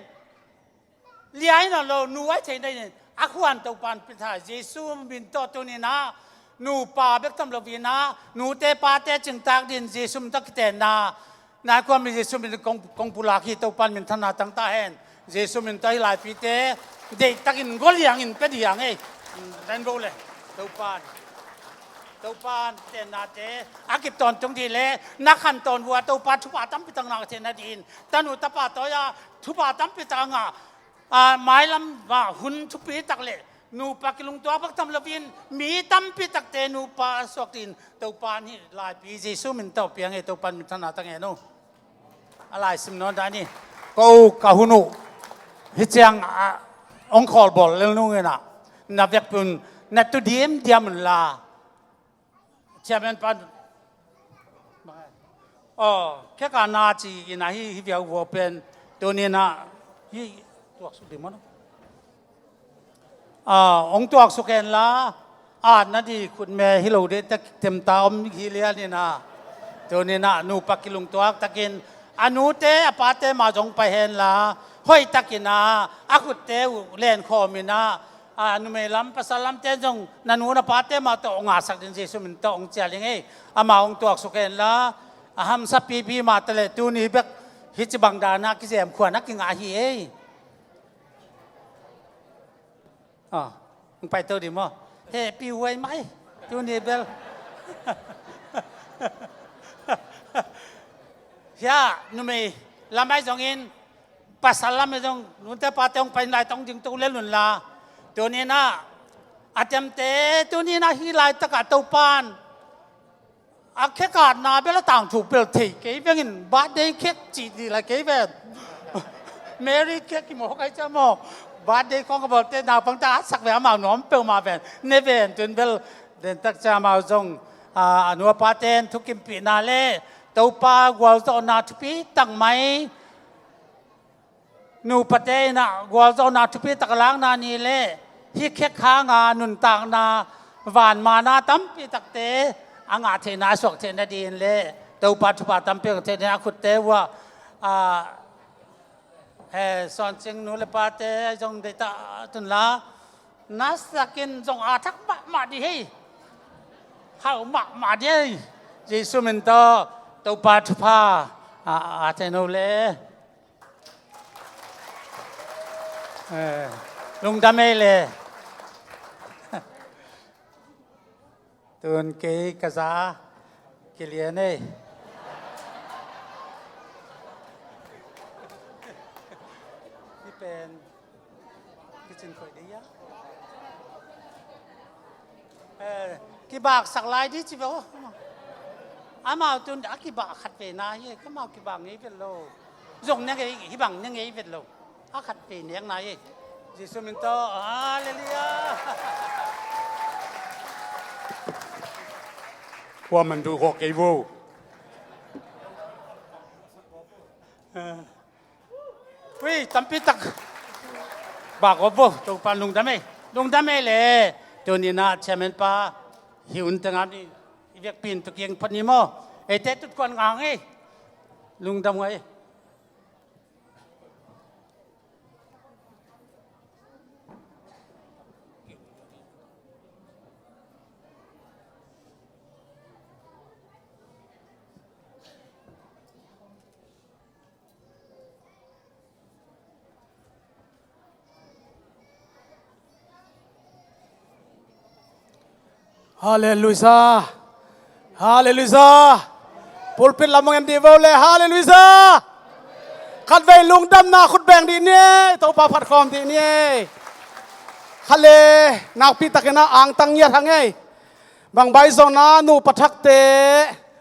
lia in a lo nu ai thei nadin a khuan Topa in pia tha. Jesu min tawh tuninah nupa bek tham loinah nute pate cingtak din Jesu min tawh kitenna, na kua mi Jesu min kong, kong pulak hi. Topa in minthanna tang ta hen. Jesu min tawh hi laipite deihtakin gol hiangin pia dih hiang ei. Ren bo le Topa in Topa tennate a kip tawntung dih le na khan tawn vua Topa thupha tampi tak ngah thei nadin tanu tapa tawi-a thupha tampi tak a ngah, a, mailam ah hun thupi tak le nupa kilungtuak bek tham loin mi tampi takte nupa suak din Topa in hih laipi Jesu min tawh pia ngei. Topa in minthanna tang hen uh. A laisim nawn dan hi. Ko ka hun uh hi ciang a, hong khawlbawl lel nunginah na vekpi un na tu diamdiam unla. Chairman pan aw kheka na ci inah hi, hi viau vua pen tuninah hi tuaksuk dih maw? Hong tuaksuk henla, at nadih khutme hi lo dih tek temta om hi lianinah tuninah nupa kilungtuak takin a nute a pate mah zong pai henla hoih takinah a khutte uh lenkhawminah, a, numei lam pasal lamte zong na nu na pate mah tawh hong ngahsak din Jesu min tawh hong cial hi ngei. Amah hong tuaksuk henla a hamsa pipi mah taleh tuni bek hih ci bang danah kizem khuan a kingah hi ei. A, hong paito dih maw? Hehpih huai mai. Tuni bel hiah numei lam ai zongin pasal lam ai zong nute pate hong pai lai tong ding to lel unla. Tuninah a temte tuninah hih laitakah Topa in A khekatna bel a tangthu bel thei kei vengin, birthday cake cih dih la kei ven. Merry cake i mawk ai cia maw. Birthday khawng ka bawlte naupang ta sak ve amau nuam peuhmah ven. Ne ven tun bel dentak cia amau zong, a, a nuapate in thukimpihna le Topa gualzawhna thupi tak mai. Nupate in ah gualzawhna thupi tak lakna ni le hih khek hanga nuntakna vanmana tampi takte a ngah theihna a suak theihna dingin le Topa thupha tampi tak theihna a khutte uh ah, a, eh, Sawn Cing nu le pate zong deita tunla nasakin zong a thak mahmah dih hei. Hau mahmah dih hei. Jesu min tawh Topa thupha a, a theihna uh le. Eh, lungdam ei le. Tun kei ka za kilian ei. Hi pen kicin khoi dei a. Eh, kibaksak lai dih ci ve aw. Amau tun a kibak khat ve na hi, kamau kibak ngei vet lo. Zong ne ngei, hi bang ne ngei vet lo. A khat ve nek na hi. Jesu min tawh, halleluiah. Khua man duh khawh kei vo. Eh. Ui, tampi tak. Bak aw bo, Topa lungdam ei. Lungdam ei le. Tuni-in ah chairman pa hi un tengah ni. I vekpi in tuk ing phot ni maw. Eite tutkuan ngang ei. Lungdam ngai. Halleluiah. Halleluiah. Pulpit lam hong en dih vo le, halleluiah. Khatvei lungdamna khut beng dih ni ei, Topa phat khawm dih ni ei. Khat le nakpi takin ah angtang ngiat hang ei. Bang bai zong na nupa thakte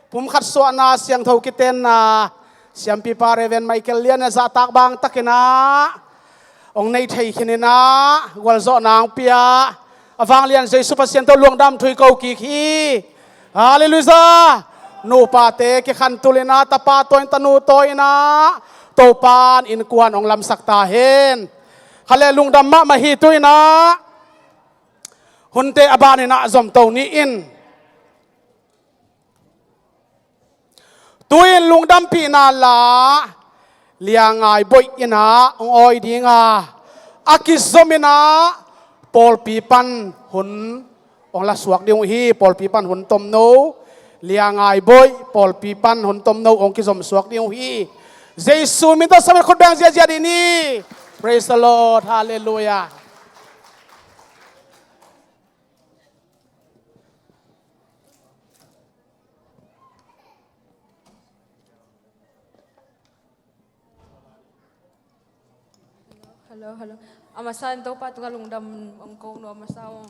pumkhat suahna, siangtho kitenna, siampipa Reverend Michael Lian a zahtak bang takin ah hong nei thei khin in ah gualzawhna hong pia a vanglian Jesu Pasian tawh lungdam thu i ko kik hi. Halleluiah. Nupate kikhantul in ah tapa tawi in tanu tawi in ah Topa in innkuan hong lamsak ta hen. Khat le lungdam mahmah hi. Tu-in ah hunte a ban in ah zomto ni in. Tu-in lungdampihna la Lia Ngai Boih in ah hong awi ding a, a kizom in ah pawlpi pan hun hong la suak ding uh hi. Pawlpi pan hun tomno, Lia Ngai Boih pawlpi pan hun tomno hong kizom suak ding uh hi. Jesu min tawh sam in khut beng ziahziah dih ni. Praise the Lord. Halleluiah. Hello, hello. A masa in Topa tungah lungdam hong ko nuam masa ung.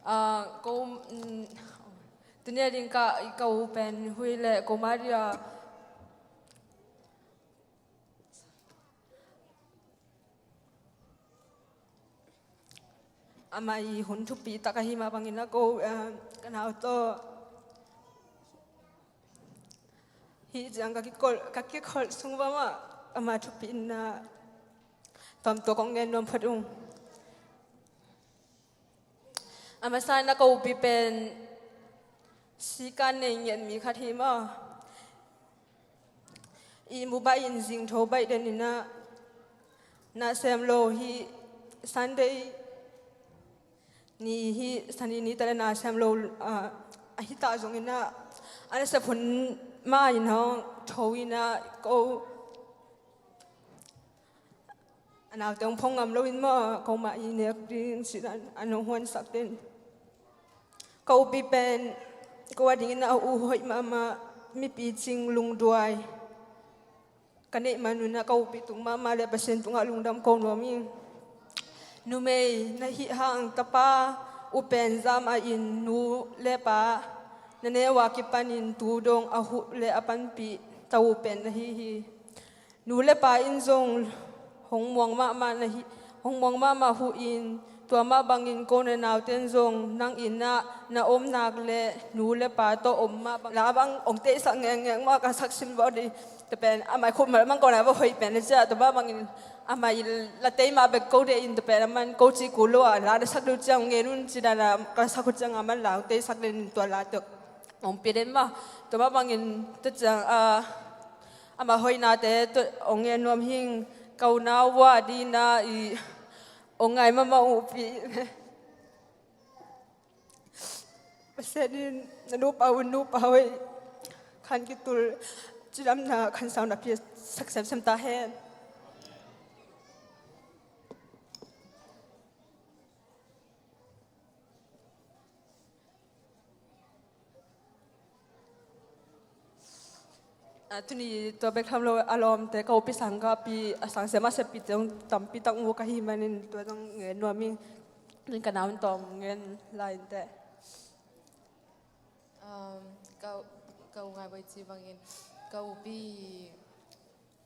Ah, ko, mm, tuni a ding ka, ka u pen Hui le ko Maria. Amah i hun thupi tak ahi mah bangin a ko, eh, ka nau tawh hih ciang ka kikholh, ka kikholh sung bang mah amah thupina tuamtuam kong gen nuam phot ung. A masa in a ka upi pen sikan nei ngiat mi khat hi maw. I mu baih in zingtho baih den in ah na sem lo hi. Sunday ni hi, Sunday ni tale na sem lo, ah, ahi ta zongin ah a nasep hun mah in hong tho in ah ko a naute hong phong ngam loin maw, ko mah i nek ding cih dan a nong huansak den. Ka upi pen ko a dingin a uh hoih mahmah, mipicing lungduai ka neih man un ah ka upi tung mahmah le Pasian tungah lungdam ko nuam ing. Numei na hih hang tapa uh pen zam a in nu le pa na neu a kipanin tu dong a huh le a panpih ta uh pen na hi hi. Nu le pa in zong hong muang mahmah na hi, hong muang mahmah huh in, tua mah bangin ko na nauten zong nang inn ah na om nak le nu le pa tawh om mah bang la bang hong teisak ngengngeng mah ka sak sim baw di. Tua pen a mai khut mal mang ko na va hoih pen le ciah tua mah bangin a mai la tei mah bek ko de in tua pen a man ko ci ku lo a la na sak lu ciang ngen un ci dan a ka sak uh ciang a man la hong teisak den tua la tua hong pia den mah. Tua mah bangin tua ciang a amah hoihnate tua hong ngen nuam hing. Ka unau vua dina i hong ngai mahmah uh pi. Pasian in na nupa un nupa hoih khan kitul cidamna khan sauna pia sak semsem ta hen. A, tuni tua bek tham lo a lawmte ka upi sang ka pi a sang sem a seppite zong tampi tak mu ka hi manin tua zong ngen nuam ing. Nin ka naun tawm ngen lai inte. Um, ka, ka u ngai bai ci bangin ka upi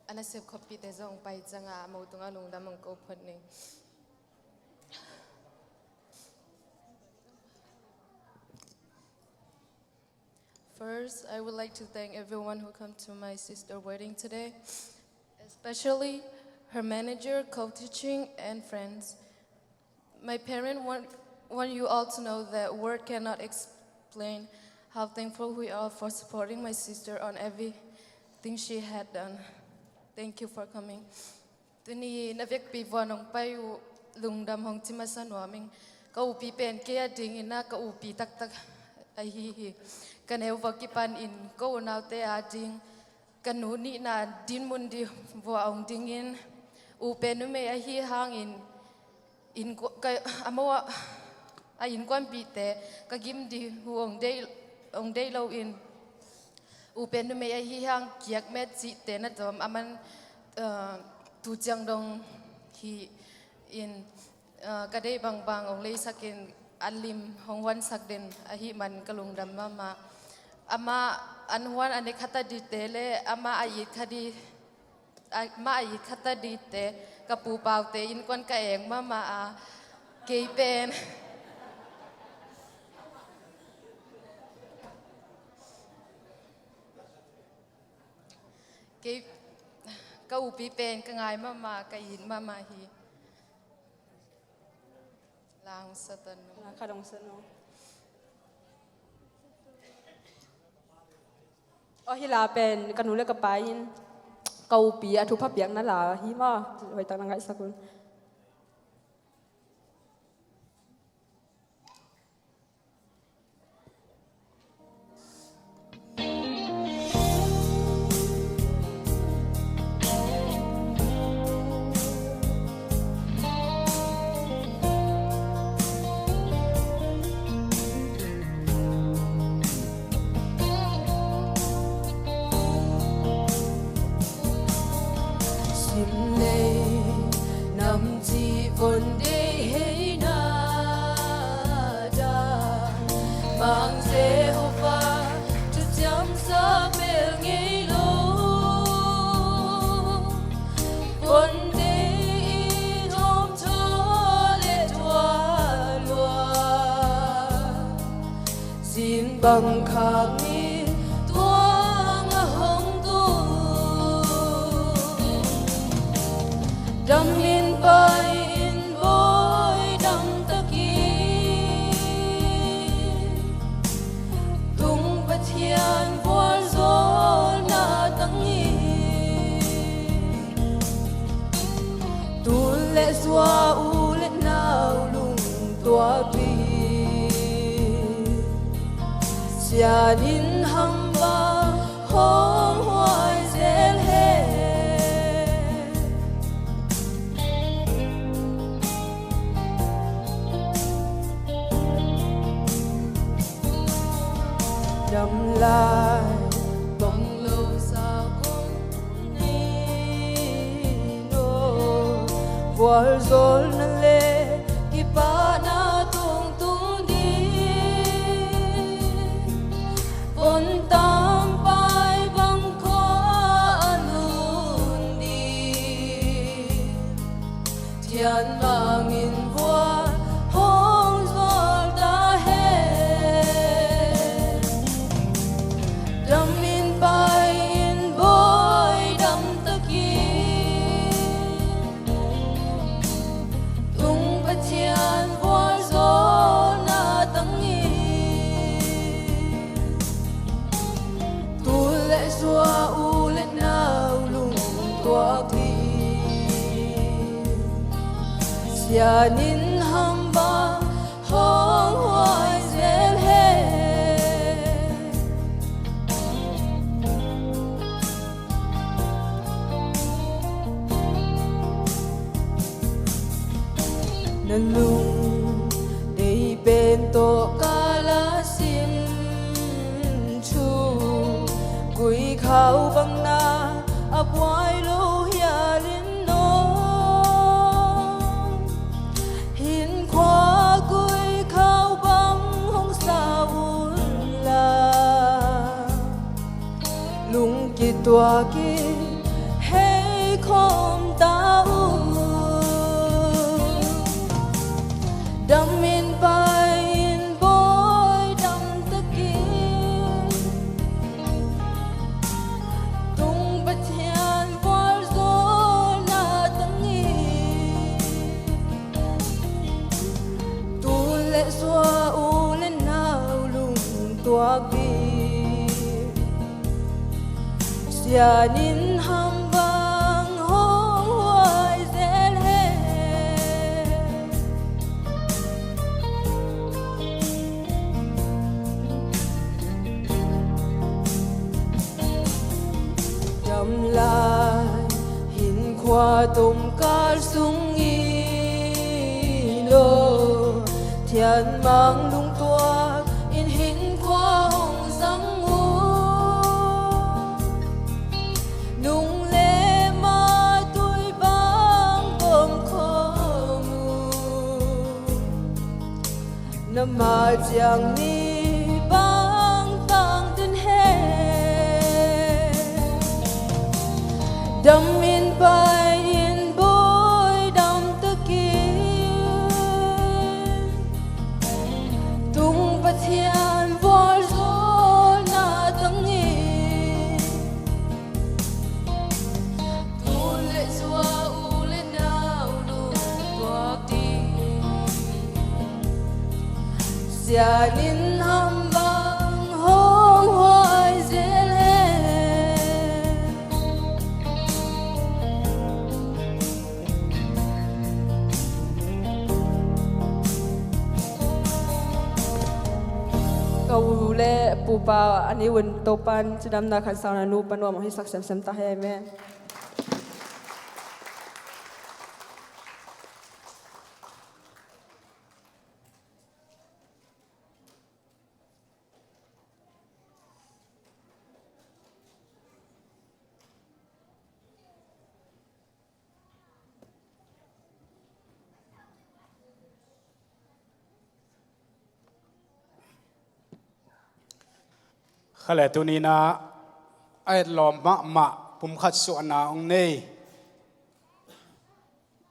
a nasep khoppite zong pai cianga a mo tunga lungdam ang ko phot ning. First, I would like to thank everyone who come to my sister wedding today, especially her manager, co-teaching, and friends. My parents want, want you all to know that word cannot explain how thankful we are for supporting my sister on everything she had done. Thank you for coming. Tuni na vekpi vua nong pai uh lungdam hong ci masa nuam ing. Ka upi pen kei a dingin a ka upi taktak ahi hi. Ka neu vua kipan in ko unaute a ding ka nu nihna dinmun di vua hong dingin u pen numei ahi hangin innkuan ka a mo a a innkuanpihte ka gim di hu hong deih hong deih lo in u pen numei ahi hang kiak met cihte na tawm a man, uh, tu ciang dong hi in, uh, ka deih bangbang hong leisakin a lim hong huansak den ahi man ka lungdam mahmah. Amah an huan a ne khata dite le amah a it kha di amah a it khata dite ka pupaute innkuan ka eng mahmah a kei pen kei ka upi pen ka ngai mahmah ka it mahmah hi. La hong sa tan nu. La khat hong sa nu. Aw hi la pen ka nu le ka pa in ka upi a thupha piakna la hi maw. Hoihtak na ngaihsak un. Sim lei nam ci von dei hei na da mang Jehovah tu ciam sa pel ngei lo. Von dei i thawm thaw le tua lua. Sin bang khak ni tuang a hong tu. Dam in pai in bawi dam takin. Tung Pathian vualzawlna tangin. Tul le zua u le nau lungtuapi. Sian in hamba hong huai zel he. Dam lai bang lo sa kong nei no. Vualzawlna le kipahna tungtung ding. Thianmang in vua hong zual ta hen. Dam in pai in bawi dam takin, tung Pathian vualzawlna tangin, tul le zua u le nau lungtuak ding. Sian in ham bang hong huai zel hen. Na lung dei pen tawh ka la sim thu, gui khau bang na a buai lo hial in naw. Hin khua gui khau bang hong sa un la, lungkituak in hei khawm ta uh. Dam in pai in bawi dam takin, tung Pathian vualzawlna tangin, tul le zua u le nau lungtuak ding. Sian in ham bang hong huai zel hen. Dam lai hin khua tomkal sung in aw, thianmang lungtuak in hin khua hong zang uh. Nung le ma tui bang bawm khawm uh. Na ma ciang mi bang tang den hen. Dam in pai in bawi dam takin, tung Pathian vualzawlna tangin, tul le zua u le nau lungtuak ding. Sian in ham bang hong huai zel hen. Ka u le pupa a ni un Topan cidamna khansauna nu panuam hong hisak semsem ta hen. Amen. Khale tuninah a etlawm mahmah pumkhat suahna hong nei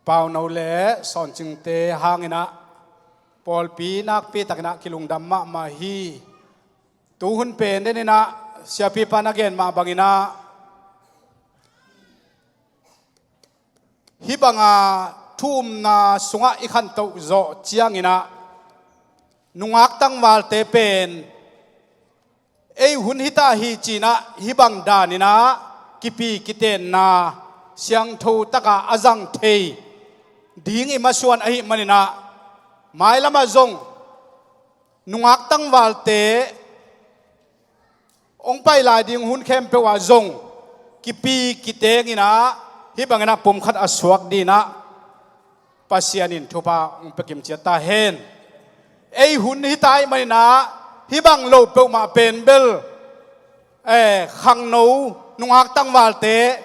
Pauno le Sawncingte hanginah pawlpi nakpi takinah kilungdam mahmah hi. Tuhun pen deninah siapipa na gen mah banginah hih banga thu-umna sungah i khantoh zawh cianginah nungak tangvalte pen ei hun hita hi cinah hih bang daninah kipi kitenna siangtho taka a zang thei ding i masuan ahih maninah mailamah zong nungak tangvalte hong pai lai ding hun khempeuh ah zong kipi kitenginah hih banginah pumkhat a suak dinah Pasian in thupha hong pia kimciat ta hen. Ei hun hita ahih maninah hih bang lo peuhmah pen bel, eh, khangno nungak tangvalte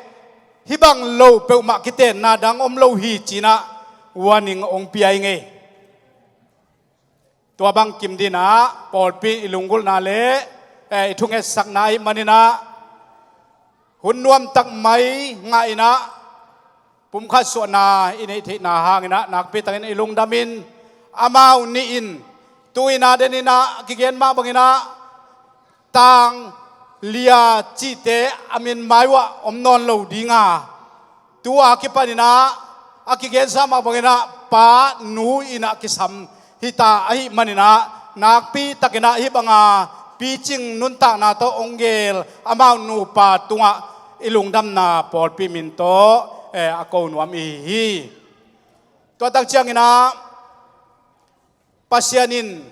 hih bang lo peuhmah kitenna dang om lo hi cinah warning hong pia i ngei. Tua bangkim dinah pawlpi i lunggulhna le, eh, i thungetsakna ahih maninah hun nuamtak mai ngahinah pumkhat suahna i neih theihna hangin ah nakpi takin i lungdam in, amau nih in tu-in ah den in ah a kigen mah bangin ah tang lia cihte a min mai uah om nawn lo ding a, tu-a kipanin ah a kigensa mah bangin ah pa nu in ah kisam hi ta ahih manin ah nakpi takin ah hih banga picing nuntakna tawh hong geel amau nupa tungah i lungdamna pawlpi min tawh, eh, a ko nuam i hi hi. Tua tak ciangin ah Pasian in,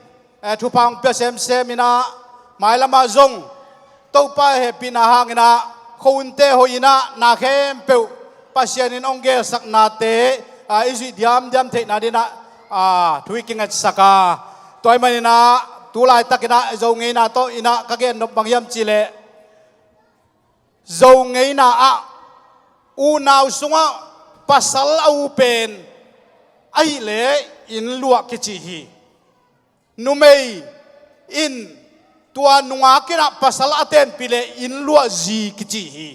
eh, thupha hong pia semsem in ah, mailamah zong Topa hehpihna hangin ah, khuahunte hoih in ah, na khempeuh Pasian in hong geelsaknate, ah, i zuih diamdiam theihna dingin ah, ah, thu i kingetsak a. Tua ahih manin ah, tu laitakin ah, Zo ngeina tawh in ah, ka gen nop bang hiam cih leh, Zo ngeina ah unau sungah pasal a u pen ahih leh inn luah kici hi. Numei in tua nungak in ah pasal a tenpih leh inn luah zi kici hi.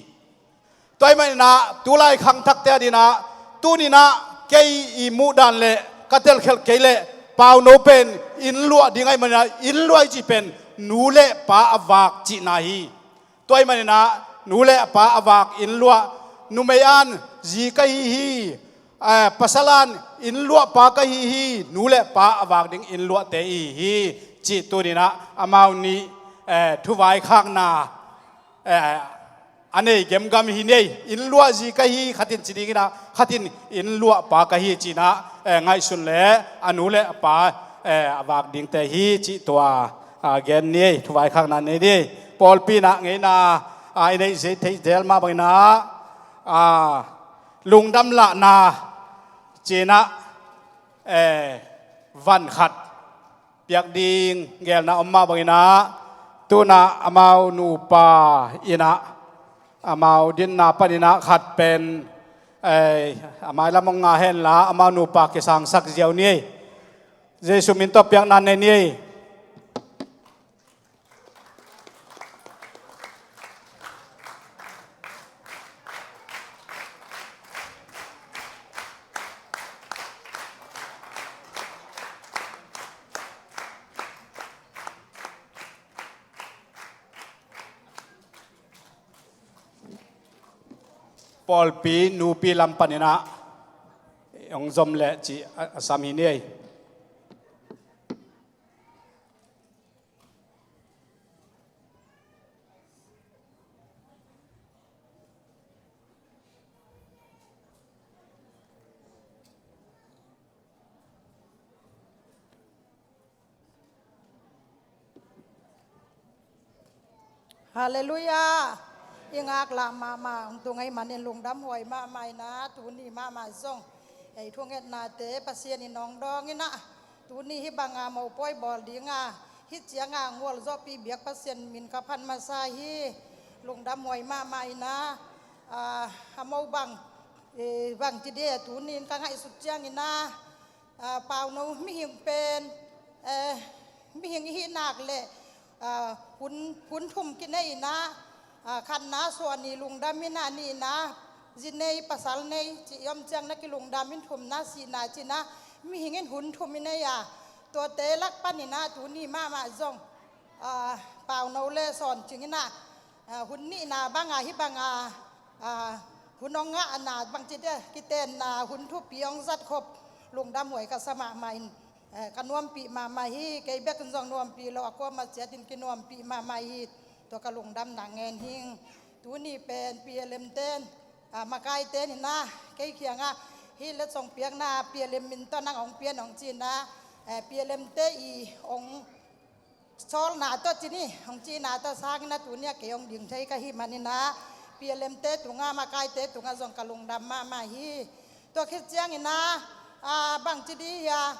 Tua ahih manin ah tu lai khangthakte adingin ah, tuni-in ah kei i muhdan leh ka telkhelh kei leh Pauno pen inn luah ding ahih manin ah, inn luah i cih pen nu le pa a vak cihna hi. Tua ahih manin ah nu le a pa a vak inn luah, numei in zi ka hi hi, eh, pasal in inn luah pa ka hi hi, nu le pa a vak ding inn luahte i hi hi, cih tuni-in ah amau nih, eh, thuvaikhakna, eh, a nei gemgam hi ni ei. Inn luah zi ka hi, khat in ci dingin ah, khat in inn luah pa ka hi ci-in ah, eh, ngaihsun leh a nu le a pa, eh, a vak dingte hi cih tua, ah, gen ni ei, thuvaikhakna nei ni ei. Pawlpi in ah ngeina, ah, i neih theih zel mah bangin ah, ah, lungdam lahna ci-in ah, eh, van khat piak ding geelna om mah bangin ah, tu-in ah amau nupa in ah, amau dinna panin ah khat pen, eh, a mailam hong nga henla, amau nupa kisangsak ziau ni ei. Jesu min tawh piakna nei ni ei. Pawlpi nupi lam panin ah hong zom leh cih a, a sam hi ni ei. Halleluiah. I ngaklah mahmah hong tung ahih manin lungdam huai mahmah in ah, tuni mahmah zong ei thungetnate Pasian in hong dawng in ah, tuni hih banga mopawi bawl ding a, hih cianga ngualzawhpih biak Pasian min ka phat masa hi. Lungdam huai mahmah in ah, ah, a mo bang, eh, bang ci dih, tuni in ka ngaihsut ciangin ah, ah, Pauno mihing pen, eh, mihing i hih nak leh, ah, hun, hun thum kinei in ah, ah, khatna suah ni lungdam in ah, nihna zi nei pasal nei cih i om ciang na kilungdam in, thumna sihna ci-in ah, mihing in hun thum i nei a, tuate lak panin ah tuni mahmah zong, ah, Pauno le Sawn Cing in ah, ah, hun nihna banga hih banga, ah, hun hong ngahna bangci dia kitenna hun thupi hong zat khop lungdam huai ka sa mahmah in, eh, ka nuampih mahmah hi. Kei bek in zong nuampih lo, a kuamah ciatin kinuampih mahmah hi. Tua ka lungdamna ngen hing. Tuni pen P L M ten, ah, makaite in ah kei kiangah hih letsong piakna P L M min tawh nang hong pia in hong ci-in ah, eh, P L M te i hong sawlna tawh ci ni, hong cihna tawh sangin ah tuni-ah kei hong ding thei ka hih manin ah, P L M te tungah, makaite tungah zong ka lungdam mahmah hi. Tua khit ciangin ah, ah, bangci dih hia,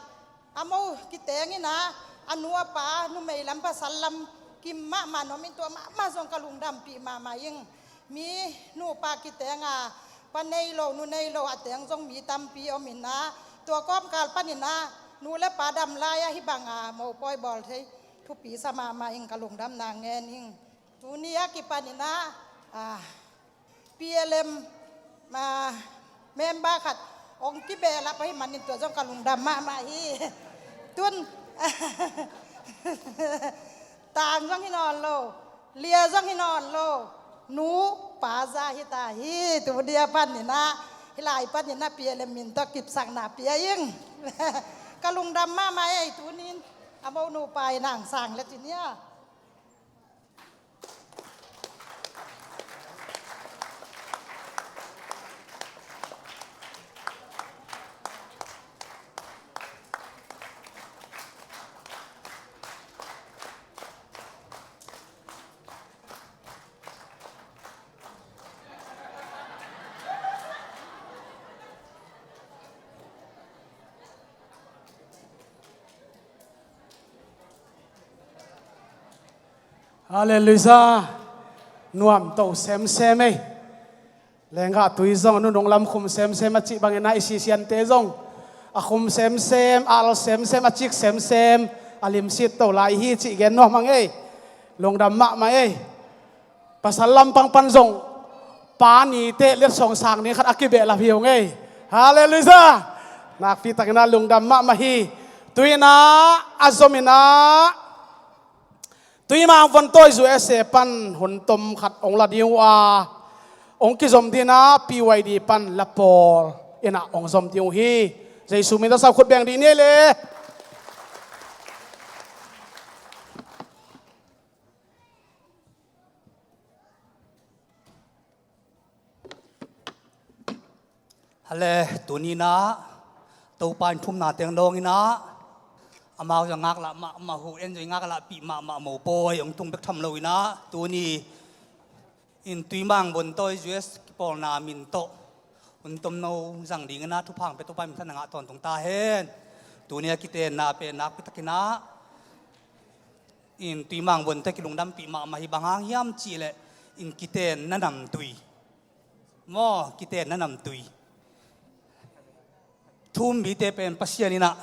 a mo kiteng in ah, a nu a pa, numei lam pasal lam kim mahmah na om in, tua mahmah zong ka lungdampih mahmah ing. Mi nupa kiteng a, pa nei lo, nu nei lo a teng zong mi tampi om in ah, tua kawmkal panin ah nu le pa dam lai-ah hih banga mopawi bawl thei thupi sa mahmah ing, ka lungdamna ngen ing. Tuni a kipanin ah, ah, P L M, ah, Member khat hong kibehlap ahih manin tua zong ka lungdam mahmah hi. Tun tang zong hi nawn lo, lia zong hi nawn lo, nu pa za hi ta hi. Tuni a panin ah, hih lai panin ah P L M min tawh kipsakna pia ing. Ka lungdam mahmah ei. Tuni in a mo nupa in hong sang le cin ia. Halleluiah. Nuam to semsem ei. Lenggah tui zong a nunung lam khum semsem a cih bangin ah i sisiante zong a khum semsem, a al semsem, a cik semsem, a limsit to lai hi cih gen nuam hang ei. Lungdam mahmah ei. Pasal lampang pan zong pa ni teh letsong sang ni khat a kibehlap hi ung ei. Halleluiah. Nakpi takin ah lungdam mahmah hi. Tu-in ah a zom in ah Tuimang Vontawi U S A pan hun tom khat hong la ding uh a, hong kizom ding in ah P Y D pan la pawl in ah hong zom ding uh hi. Jesu min tawh sap khut beng dih ni le. Hale, tuni in ah Topa in thumna teng dawng in ah, amau zong ngaklah mahmah uh, en zong i ngaklahpih mahmah mopawi hong tung bek tham lo in ah, tuni in Tuimang Vontawi U S kipawlna min tawh hun tomno zang ding in ah thupha hong pia Topa in minthanna ngah tawntung ta hen. Tuni a kitenna pen nakpi takin ah in Tuimang Vontawi kilungdampih mahmah hi. Bang hang hiam cih leh in kitenna namtui maw, kitenna namtui. Thu-um mite pen Pasian in ah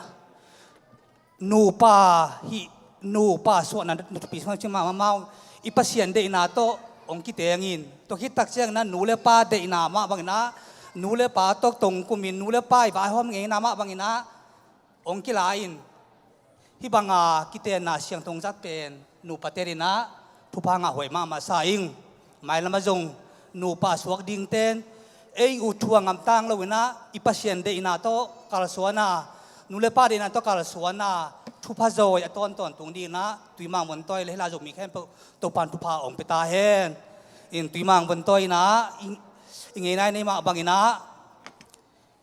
nupa hih, nupa suahna na thupi suak cih mahmah, amau i Pasian deihna tawh hong kiteng in, tua khit tak ciangin ah nu le pa deihna mah bangin ah, nu le pa tawh tongkum in, nu le pa i vaihawm ngeina mah bangin ah hong kila in, hih banga kitenna siangtho zat pen nupa ten in ah thupha ngah huai mahmah sa ing. Mailam ah zong nupa suak ding ten ei uh thu a ngamtang lo in ah i Pasian deihna tawh kalsuan a, nu le pa deihna tawh kalsuan a, thupha zawi a tawntawn tung ding in ah Tuimang Vontawi le hih lai Zomi khempeuh Topa in thupha hong pia ta hen. In Tuimang Vontawi in ah i, i ngeina i neih mah bangin ah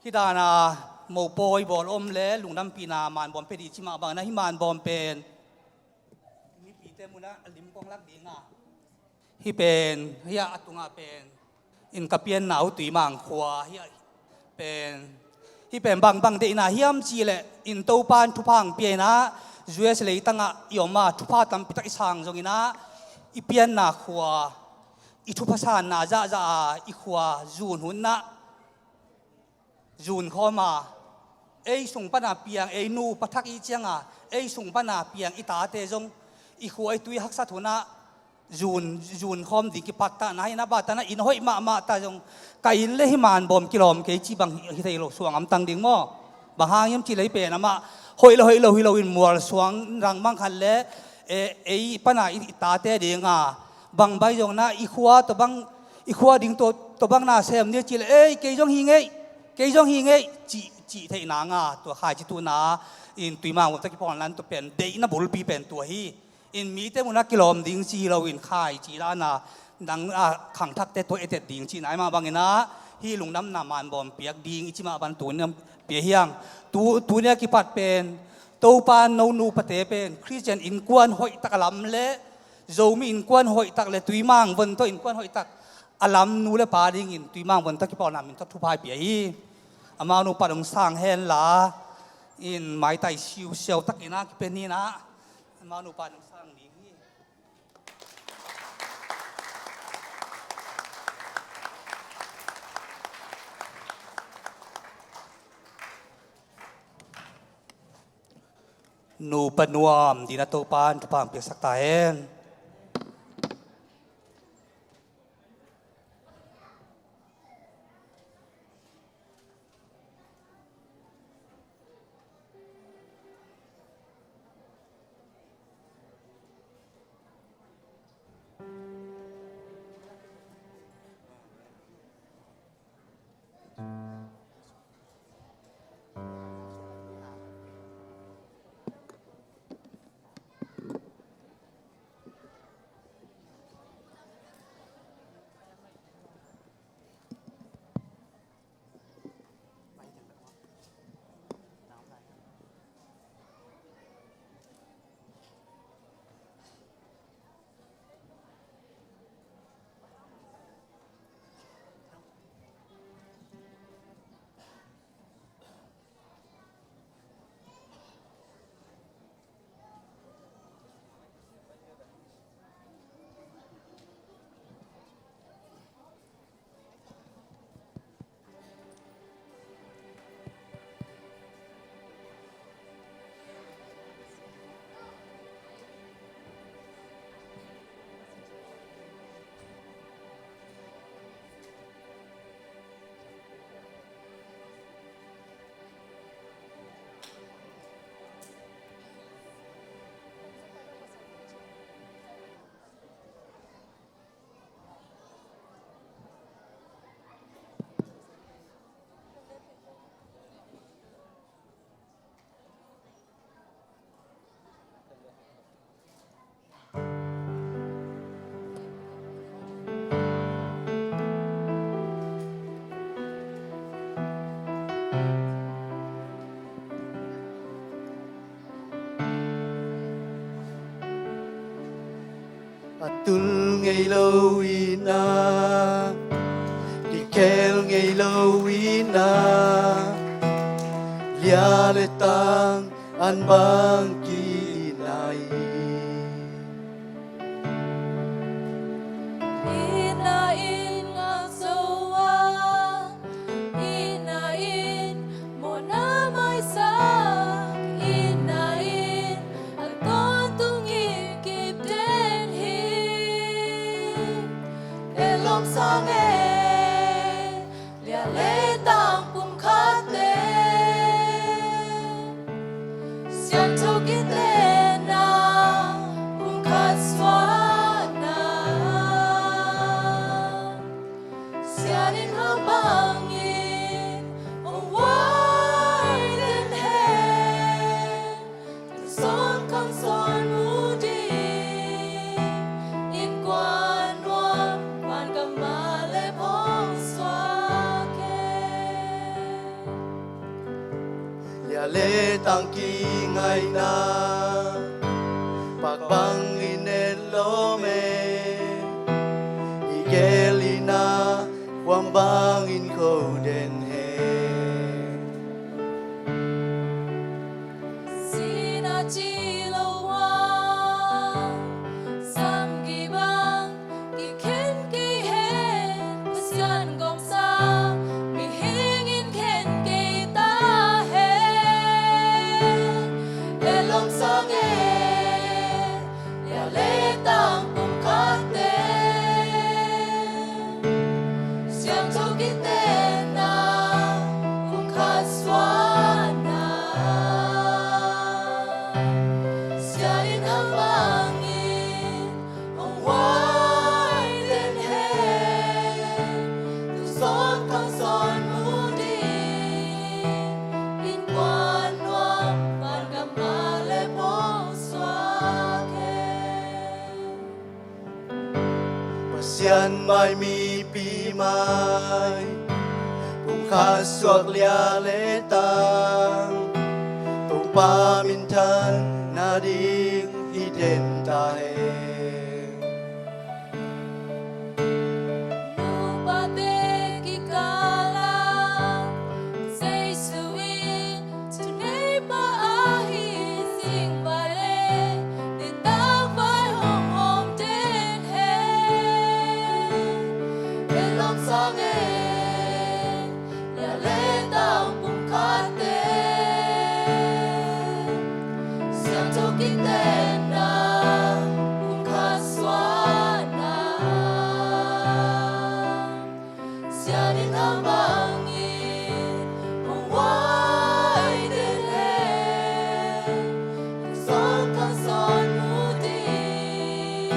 hih dan a mopawi bawl om le lungdampihna manbawm pia dih cih mah bangin ah hih manbawm pen mipite mun ah a lim kong lak ding a, hih pen, hih a tungah pen in ka pianna uh Tuimang khua, hih a pen, hih pen bangbang deihna hiam cih leh in Topa in thupha hong pia in ah U S leitang ah i om a, thupha tampi tak i sang zongin ah i pianna khua, i thupha sanna zahzah a i khua zun hun ah zun khawm a, ei sung pan a piang, ei nupa thak i hih ciang a ei sung pan a piang i tate zong i khua i tui haksat hun ah zun, zun khawm ding kipattahna hi in ah, bang tan ah inn hoih mahmah ta zong ka inn le hih manbawm kilawm kei cih bang hi, hi thei lo, suang a om tang ding maw. Bang hang hiam cih leh hih pen amah hoih lo, hoih lo hi lo in mual suang rang bang khat le, eh, ei pan a i, i tate ding a bang bai zong in ah i khua tawh bang, i khua ding tawh, tawh bang na sem ni cih leh, ei, kei zong hi ngei, kei zong hi ngei, cih, cih theih nang a, tua khaici tuhna in Tuimang Vontawi kipawlna tua pen deihna bulpi pen tua hi. In mite mun ah kilawm ding ci hi lo in khaici dan a, nang a khangthakte tua etet ding cihna i mah bangin ah hih lungdamna manbawm piak ding i cih mah bang tuni a pia hi hang. Tu, tuni a kipat pen Topa in no nupate pen Khristian innkuan hoih tak a lam le Zomi innkuan hoih tak le Tuimang Vontawi innkuan hoih tak a lam nu le pa dingin Tuimang Vontawi kipawlna min tawh thupha i pia hi. Amau nupa in hong sang hen la, in maitai siusiau takin ah kipen hi in ah, amau nupa in hong sang ding hi. Nupa nuam dingin ah Topa in thupha hong piaksak ta hen. A tul ngei lo ina, kikhel ngei lo ina, lia le tang an bang ki ina i. Ina in ngak zo a, ina in mawhna maisak, ina in a tawntung i kip den hi. E lawm sang e, lia le tang pumkhatte, siangtho kitenna pumkhat suahna. Sian in hang bangin hong wai den hen, tua sawn khang sawn mu ding innkuan nuam van gam mah le hong suak hen. Lia le tang kingaihna pak bangin et lawm e, i gel ina huam bangin kho den hen. Sihna ci lo a, samgih bang kikhen kei hen, Pasian gawmsa mihing in khen kei ta hen. E lawm sang e, lia le tang pumkhatte, siangtho kitenna pumkhat suahna. Sian in hang bangin hong wai den hen, tua sawn khang sawn mu ding innkuan nuam van gam mah le hong suak hen. Pasian mai mipi mai pumkhat suak lia le tang, Topa minthan nading hi den ta hen. Nupate kikala Jesu in thuneipa ahi zingvai le nitak vai hong om den hen. E lawm sang e, lia le tang pumkhatte, siangtho kitenna pumkhat suahna. Sian in hang bangin hong wai den hen, tua sawn khang sawn mu ding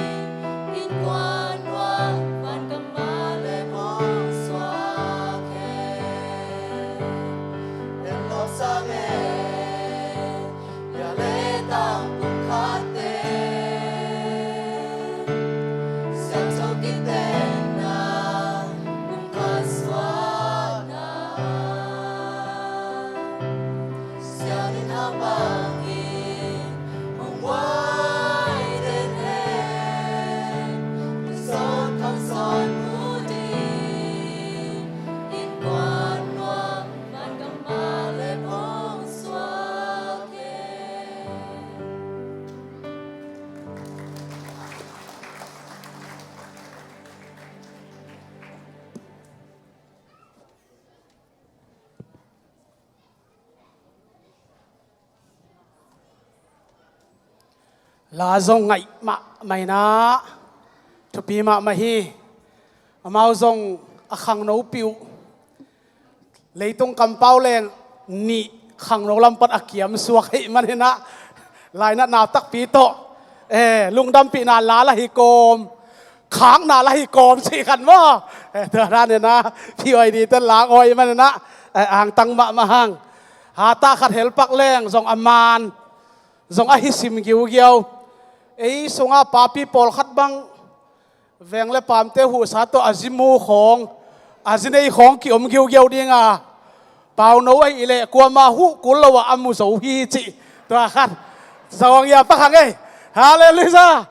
innkuan nuam van gam mah le hong suak hen. E lawm sang e, lia le tang pumkhatte, siangtho kitenna pumkhat suahna. Sian in hang bangin hong wai den hen, tua sawn khang sawn mu ding innkuan nuam van gam mah le hong suak hen. La zong ngaih mahmah inah thupi mahmah hi. Amau zong a khangnopi uh, leitung kampau leng nih khangno lam pan a kiam suak ahih maninah lainatna takpi tawh, eh, lungdampihna la la hi kawm, khakna la hi kawm cih khat maw? Eh, tua daninah P Y D ten la ang awi maninah, eh, angtang mahmah hang. Hata khat helpak leng zong a man, zong a hisim giugiau. Ei sunga papi pawlkhat bang veng le pamte huhsa tawh a zi mu khawng, a zi nei khawng kiom giugiau dinga, pauno ahih leh kuama huh kul lo ah a mu zo hi cih tua khat. Zawng ia pak hang ei. Halleluiah.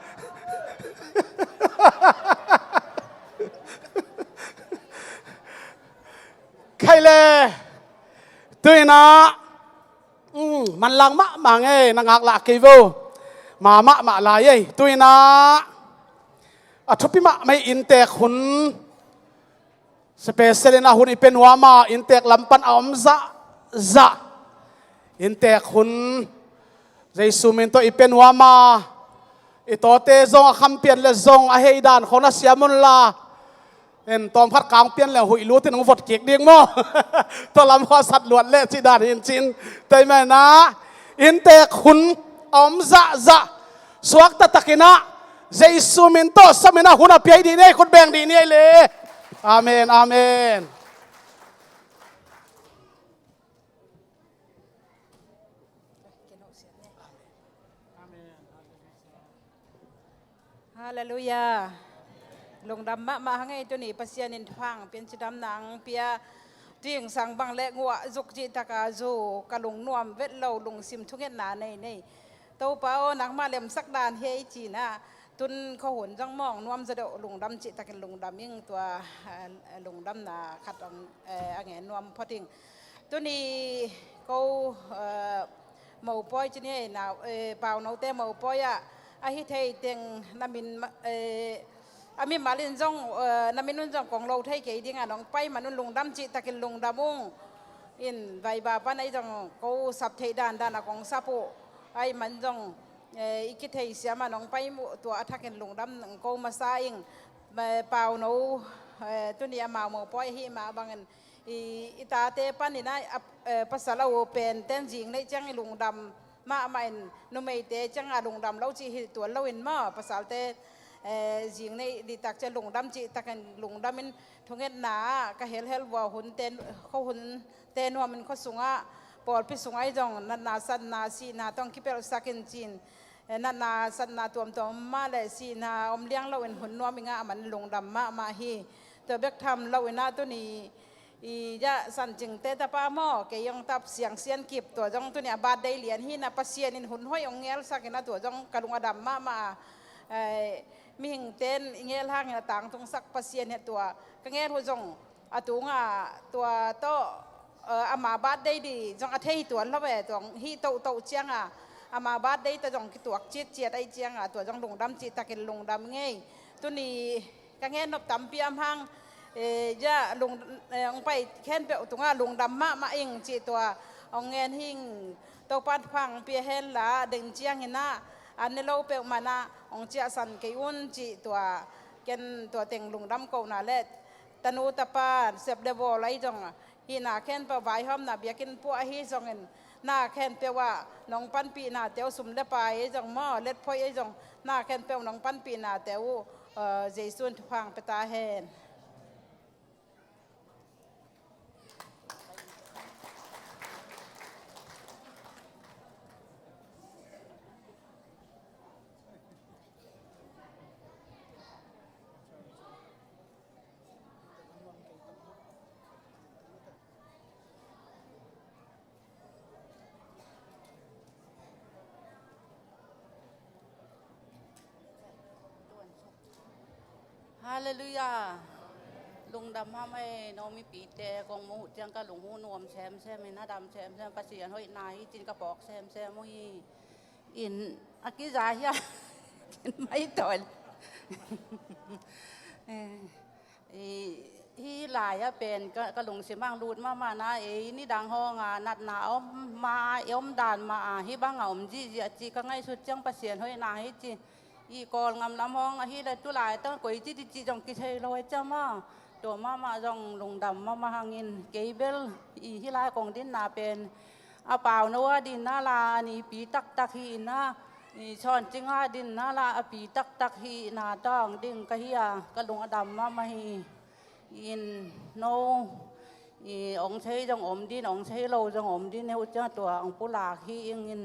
Khai le, tuinah, um, manlang mahmah ngei, na ngaklah kei vo. Ma mahmah lai ei, tuinah. A thupi mahmah inntek hun. Special in a hun i pia nuam a, inntek lam pan a om zahzah. Inntek hun Jesu min tawh i pia nuam a, i tawte zong a kham pian le zong a hei dan khong na siam un la. En tawm khat kang pian le huih lutin hong vot kik ding maw? Tua lam khua sat luat le ci dan hin cin. Tua i maina inntek hun a om zahzah. Suak taktakin ah Jesu min tawh sa min a hun a piai dih ni ei, khut beng dih ni ei le. Amen, amen. Halleluiah. Lungdam mahmah hang ei, tuni Pasian in thupha hong pia, cidamna hong pia. Tingsang bang le nguah zuk cih taka zu ka lungnuam vet lo, lungsim thungetna nei nei. Topa aw, nangmah lemsak dan hi ei cinah, tun khuahun zong mawng nuam zaw deuh, lungdam cih takin lungdam ing. Tua, ah, lungdamna khat hong, eh, a ngen nuam phot ing. Tuni ko, eh, mopawi ci ni ei, nau, eh, paunote mopawi ah a hi thei teng na min ma-, eh, a mimal in zong, eh, na min un zong kong lo thei kei ding a, nong pai man un lungdam cih takin lungdam ung. In Viber pan ei zong ko sap theih dandan a kong sap uh. Ahih man zong, eh, i kithei siam a nong pai uh, tua a thakin lungdam ko masa ing. Eh, pauno, eh, tuni amau mopawi ahih mah bangin i, i tate panin a, a, eh, pasal a u pen ten zing neih ciang i lungdam mahmah in, numeite ciang a lungdam lo cih hi tuan lo in maw, pasalte, eh, zing neih dihtak ciang lungdam cih takin lungdam in, thungetna ah ka helhel vua, hun ten, khuahun te nuam in, khua sungah, pawlpi sungah ei zong natna satna sihna tawh kipelhsak in cin, eh, natna satna tuamtuam mah le sihna om liang lo in hun nuam i ngah man lungdam mahmah hi. Tua bek tham lo in ah tuni i, ya, San Cingte tapa maw, kei hong tap Siang Sian Kip, tua zong tuni a birthday lian hi na, Pasian in hun hoih hong ngelsak in ah tua zong ka lung a dam mahmah a. Eh, mihingte in i ngel hangin a tangtungsak Pasian hi a, tua ka ngel uh zong a tungah tua tawh, eh, ama birthday ding zong a thei tuan lo ve, tua hih tohtoh ciangah ama birthday tawh zong kituak citciat ahih ciangah tua zong lungdam cih takin lungdam ngei. Tuni ka ngen nop tampi om hang, eh, ya, lung, eh, hong pai khempeuh tungah lungdam mahmah ing cih tua hong ngen hi ing. Topa'n thupha hong pia hen la, ding ciangin ah an ne lo peuhmah in ah hong ciahsan kei un cih tua, ken tua teng lungdam kohna le tanu tapa, sep le bawl ahi zong, hihna khempeuh vaihawmna biakinn puah ahi zongin, na khempeuh ah nong panpihnate uh, sum le pai ahi zong maw, letphoih ahi zong, na khempeuh nong panpihnate uh, eh, Jesu in thupha hong pia ta hen. Halleluiah. Lungdam mahmah ei, no mipite kong muh ciang ka lung uh nuam semsem in, a dam semsem, Pasian hoihna hi cin ka phawk semsem uh hi. In a kiza hia. Mai tawi. Eh, i, hih lai-ah pen ka, ka lungsim ah lut mahmah na, ei nidang hawng a natna om ma, i om dan ma a, hih bang a om zihziah cih ka ngaihsut ciang Pasian hoihna hi ci. I Kawlngam lam hawng ahih leh tulai tang koi ci ding cih zong kithei lo hi ciang maw. Tua mahmah zong lungdam mahmah hangin, kei bel i hih lai kong dinna pen a pauno a dinna la, a nipi taktak hihna, i Chawncing a dinna la, a pi taktak hihna tawh ding ka hi a, ka lung a dam mahmah hi. In no, i ong thei zong om din, ong thei lo zong om din, heu ciang tua ong pulak hi ing in,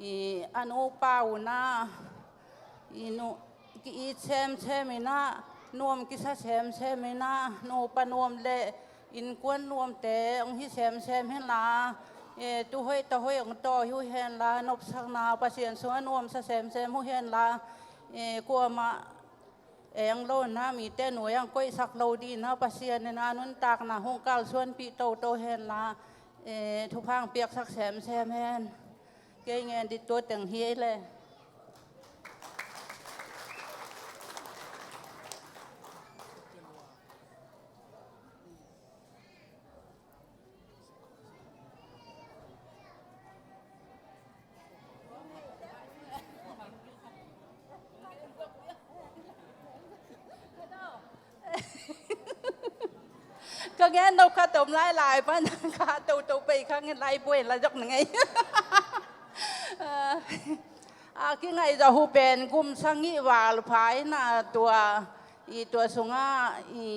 i a nupa uh na, i nu, ki-it semsem in ah, nuam kisa semsem in ah, nupa nuam le innkuan nuamte hong hi semsem hen la, e, tu hoih ta hoih hong tawh hi uh hen la, nopsakna Pasian sungah nuamsa semsem uh hen la, e, kuamah eng lo na, mite nuai ang koihsak lo dih na, Pasian in a nuntakna hong kalsuanpih toto hen la, eh, thupha ang piaksak semsem hen. Kei ngen dih tua teng hi ei le. Ka gen nop khat om lai lai pan kha toto pei kha ngen lai buai la jok na ngei. A, a kingaih zah uh pen kum sagih val pha in a tua, i tua sungah i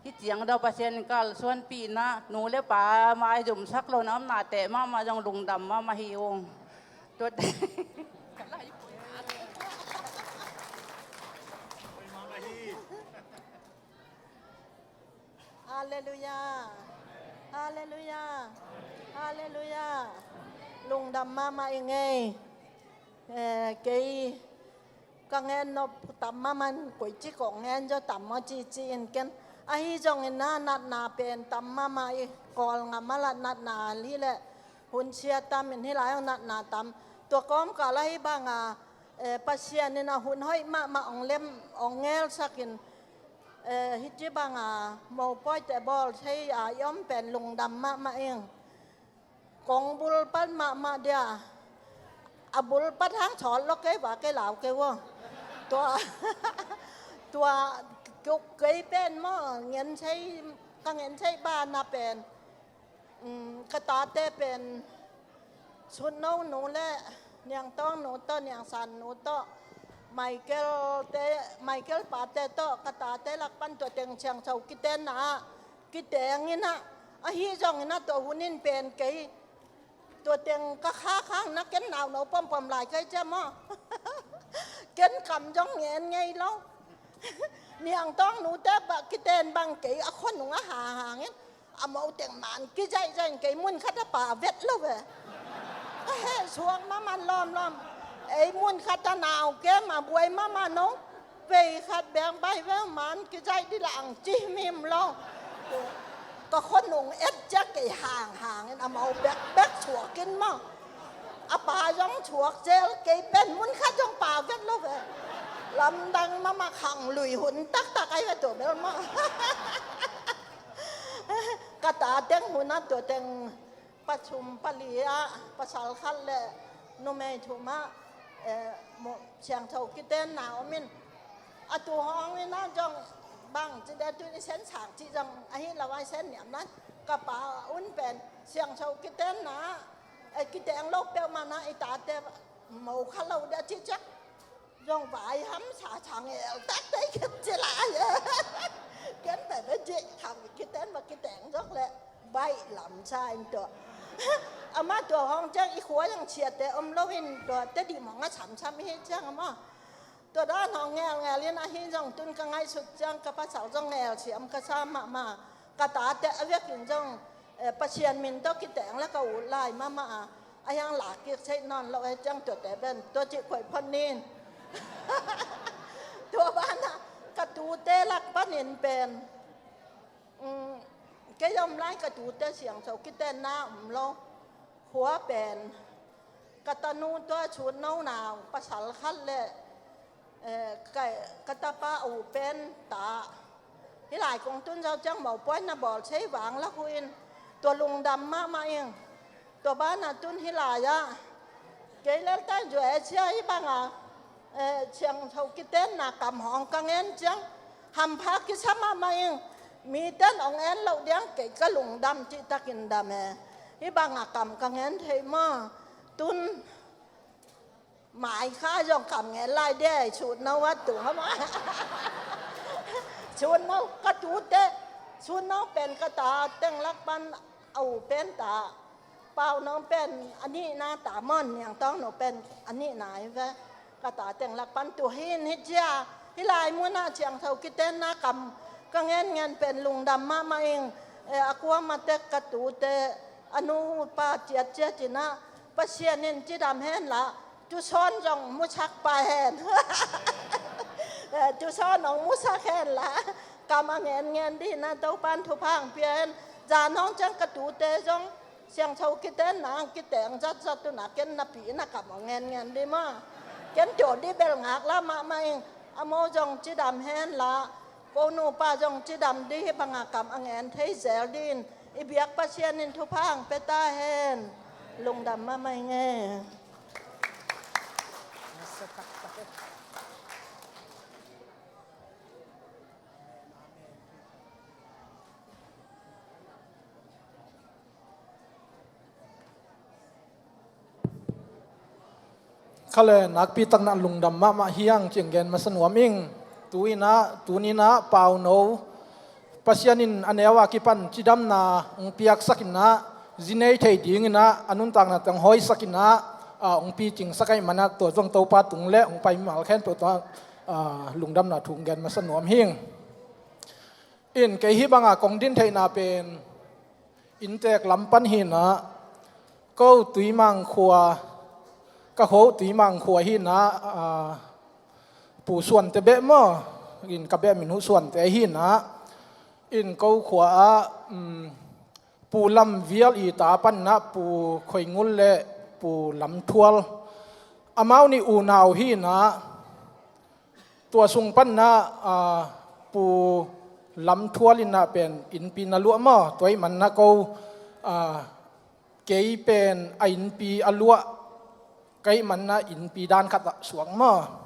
hih ciang dau Pasian kalsuanpihna nu le pa maizumsak lo na omnate mahmah zong lungdam mahmah hi ung. Tuate. Halleluiah. Halleluiah. Halleluiah. Lungdam mahmah i ngei. Eh, kei ka gen nop tam mahmah in koici kong gen zaw tam maw cici in ken. Ahi zongin na natna pen tam mahmah i Kawlgam a la natna hi leh hun sia tam in hih lai hong natna tam. Tua kawmkal ahi banga, eh, Pasian in a hun hoih mahmah hong lem hong ngelsak in, eh, hih ci banga mopawite bawl thei a i om pen lungdam mahmah ing. Kong bulpat mahmah dia. A bulpat hang thawt lo kei va kei lau kei vo. Tua, tua kei pen maw ngen thei, ka ngen thei bana pen. Um, ka tate pen Sutno nu le Niangtawng nu tawh, Niangsan nu tawh, Michael te, Michael pate tawh, ka tate lak pan tua teng Siangtho kitenna ah kiteng in ah, ahi zongin ah tua hun in pen kei tua teng ka kha khang na ken nau no pompom lai kai cia maw. Ken kam zong ngen ngei lo. Niangtawng nu te ba kiten bang kei a khua nung a hang hangin a mo teng man kizaihzaih in kei mun khat a pa vet lo ve. A heh suak mahmah lawmlawm. Ei mun khat a nau kem a buai mahmah no. Vei khat beng bai ve man kizaih dih la ang ci himhim lo. Ka khua nung et ciak kei hang hangin a mo bekbek suak in maw. A pa zong suak zel kei pen mun khat zong pa vet lo ve. Lamdang mahmah khang lui hun taktak ai ve tua bel maw. Ka ta teng hun ah tua teng pasum pali ah pasal khat le numei thum ah, eh, mo-, Siangtho kitenna om in. A tu hong in ah zong bang ci de tu i sen sang ci zong ahi lo ai sen niam nan. Ka pa un pen Siangtho kitenna, eh, kiteng lo peuhmah na i tate mo kha lo de ci ciak. Zong vai hamsa sa ngel tak tei khet ci lai. Ken pen a ci khang kiten va kiteng zong le baih lam sa in tua. Amah tua hong ciang i khua zong ciate om lo in tua te di mong a samsam hi ciang amah. Tua dan hong ngelngel in ahi zong tun ka ngaihsut ciang ka pasal zong ngel siam ka sa mahmah. Ka tate a vekin zong, eh, Pasian min tawh kiteng la ka ut lai mahmah a. A hiang lak kik theih nawn lo eh ciang tuate pen tua cih khuai phot nin. Tua banah ka tute lak panin pen, um, kei om lai ka tute Siangtho kitenna om lo. Khua pen ka tanu tua Sutno nau pasal khat le, eh, ka, ka tapa u pen ta. Hih lai kong tun zau ciang mopawi na bawl thei vang la hu in tua lungdam mahmah ing. Tua banah tun hih lai ah kei lel tai zua e cia hih banga, eh, Siangtho kitenna kam hong ka ngen ciang hampha kisa mahmah ing. Miten hong en loh diang kei ka lungdam cihtakin dam e. Hih banga kam ka ngen thei maw? Tun mai kha zong kam ngen lai de, Sutno a tung a maw. Sutno ka tute, Sutno pen ka ta teng lak pan a u pen ta. Pau nong pen a nihna ta maw, Niangtawng nong pen a nihna hi ve. Ka ta teng lak pan tu hi in hi cia. Hih lai munah Siangtho kitenna kam ka ngen ngen pen lungdam mahmah ing. Eh, a kuamah tek ka tute a nu pa ciat ciat cinah Pasian in cidam hen la tusawn zong musak pah hen. Eh, tusawn hong musak hen la, kam a ngen ngen dih na Topan thupha hong pia hen. Zan hong ciang ka tute zong siangtho kiten nang kiteng zat zat tu na ken na pi na kam a ngen ngen dih maw. Ken tuah dih bel ngak la mahmah ing. A mo zong cidam hen la, ko nupa zong cidam dih hi banga kam a ngen thei zel dih in. I biak Pasian in thupha hong pia ta hen. Lungdam mahmah ing e. Khale nakpi takna lungdam mahmah hiang cih gen masa nuam ing. Tu inah, tuni inah Pauno Pasian in a neu a kipan cidamna hong piaksak inah, zi nei thei ding inah, a nuntakna teng hawisak inah, a, hong picingsak ahih manah tua zong Topa tung le hong pai mimal khempeuh tungah, a, lungdamna thu hong gen masa nuam hing. In kei hih banga kong din theihna pen inntek lam pan hinah, ko Tuimang khua, ka kho Tuimang khua hinah, a, Pu Suante beh maw, in ka beh min uh Suante hinah, in ko khua ah, um, Pu Lam Vial i ta pan inah Pu Khoi Ngul le Pu Lam Thual, amau nih unau hinah, tua sung pan inah, a, Pu Lam Thual inah pen innpi na luah maw, tua ahih manah ko, a, kei pen a innpi a luah ka hih manah innpi dan khat ah suak maw.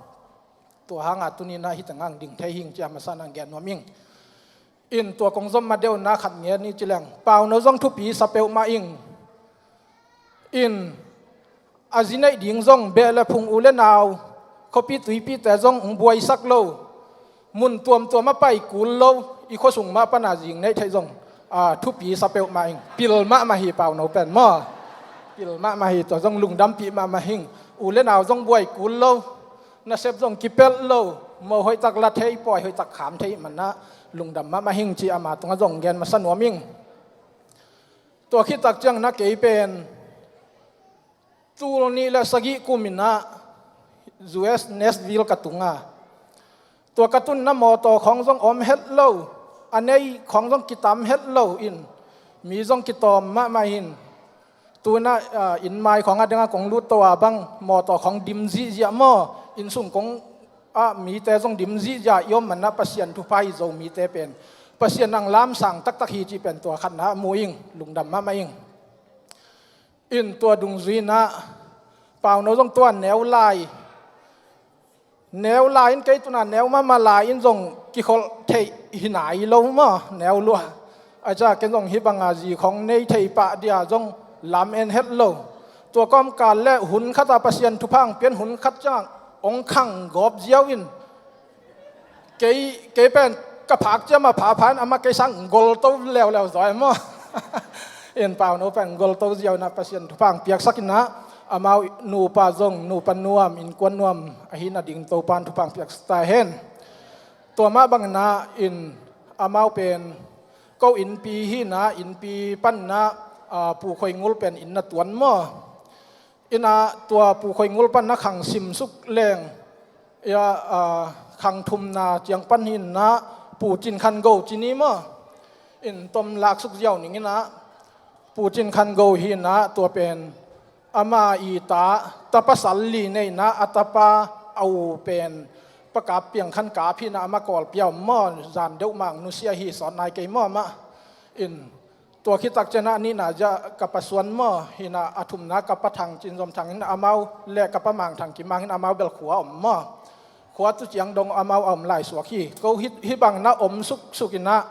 Tua hanga tuni inah hih tengah ding thei hing ci a masa nang gen nuam ing. In tua kong zom ma deuh inah khat ngen ni ci leng, Pauno zong thupi sa peuhmah ing. In a zi neih ding zong beh le phung u le nau, khuapi tuipite zong hong buaisak lo, mun tuamtuam a pai kul lo, i khuasung mah pana zing neih theih zong, a, thupi sa peuhmah ing. Pil mahmah hi Pauno pen maw. Pil mahmah hi, tua zong lungdampih mahmah hing. U le nau zong buai kul lo, nasep zong kipelh lo, mo hoihtak la thei, pawi hoihtak kham thei manah lungdam mahmah hing ci ama tungah zong gen masa nuam ing. Tua khit tak ciang inah kei pen tul nih le sagih kum inah U S Nashville ka tunga, tua ka tun inah mawtaw khawng zong om het lo, a nei khawng zong kitam het lo in, mi zong kitawm mahmah in, tu inah, a, inn mai khawng a dingah kong lut to a bang mawtaw khawng dim zihziah maw, inn sung kong ah mite zong dim zihziah i om manah Pasian thupha hi, Zomite pen Pasian ang lamsang taktak hi cih pen tua khatna a mu ing, lungdam mahmah ing. In tua dungzui inah Pauno zong tua neu lai, neu lai in kei tuna neu mahmah lai in zong kikholh theih hi nai lo maw, neu lua. A ca ken zong hih banga zi khawng nei thei pah dia zong lam en het lo. Tua kawmkal le hun khat a Pasian thupha hong pian hun khat ciang hong khang gawp ziau in, kei, kei pen ka phak ciam a phapha in amah kei sang gol to leuleu zaw e maw. In Pauno pen gol to ziau inah Pasian thupha hong piaksak inah, amau nupa zong nupa nuam, innkuan nuam ahi nading Topan thupha hong piaksak ta hen. Tua mah bang inah in amau pen ko innpi hinah, innpi pan inah, a, Pu Khoi Ngul pen inn na tuan maw. Inah tua Pu Khoi Ngul pan inah khang simsuk leng, ia, a, khang thumna ciang pan hinah Pu Cin Khan Go ci ni maw. In tom laksuk ziau ning inah Pu Cin Khan Go hinah tua pen ama i ta, tapa sal li nei inah a tapa a u pen Pa Kap Piang Khan Kap hinah amah Kawlpi a om maw, zan deuh mang nusia hi, sawt nai kei maw amah. In tua khit tak ciang inah a nihna ziah ka pa Suan maw hinah, a thumna ka pa Thang, Cin Zom Thang in amau le ka pa Mang Thang Kim Mang in amau bel khua om maw. Khua tu ciang dong amau a om lai suak hi. Ko hih, hih bang inah om suksuk inah,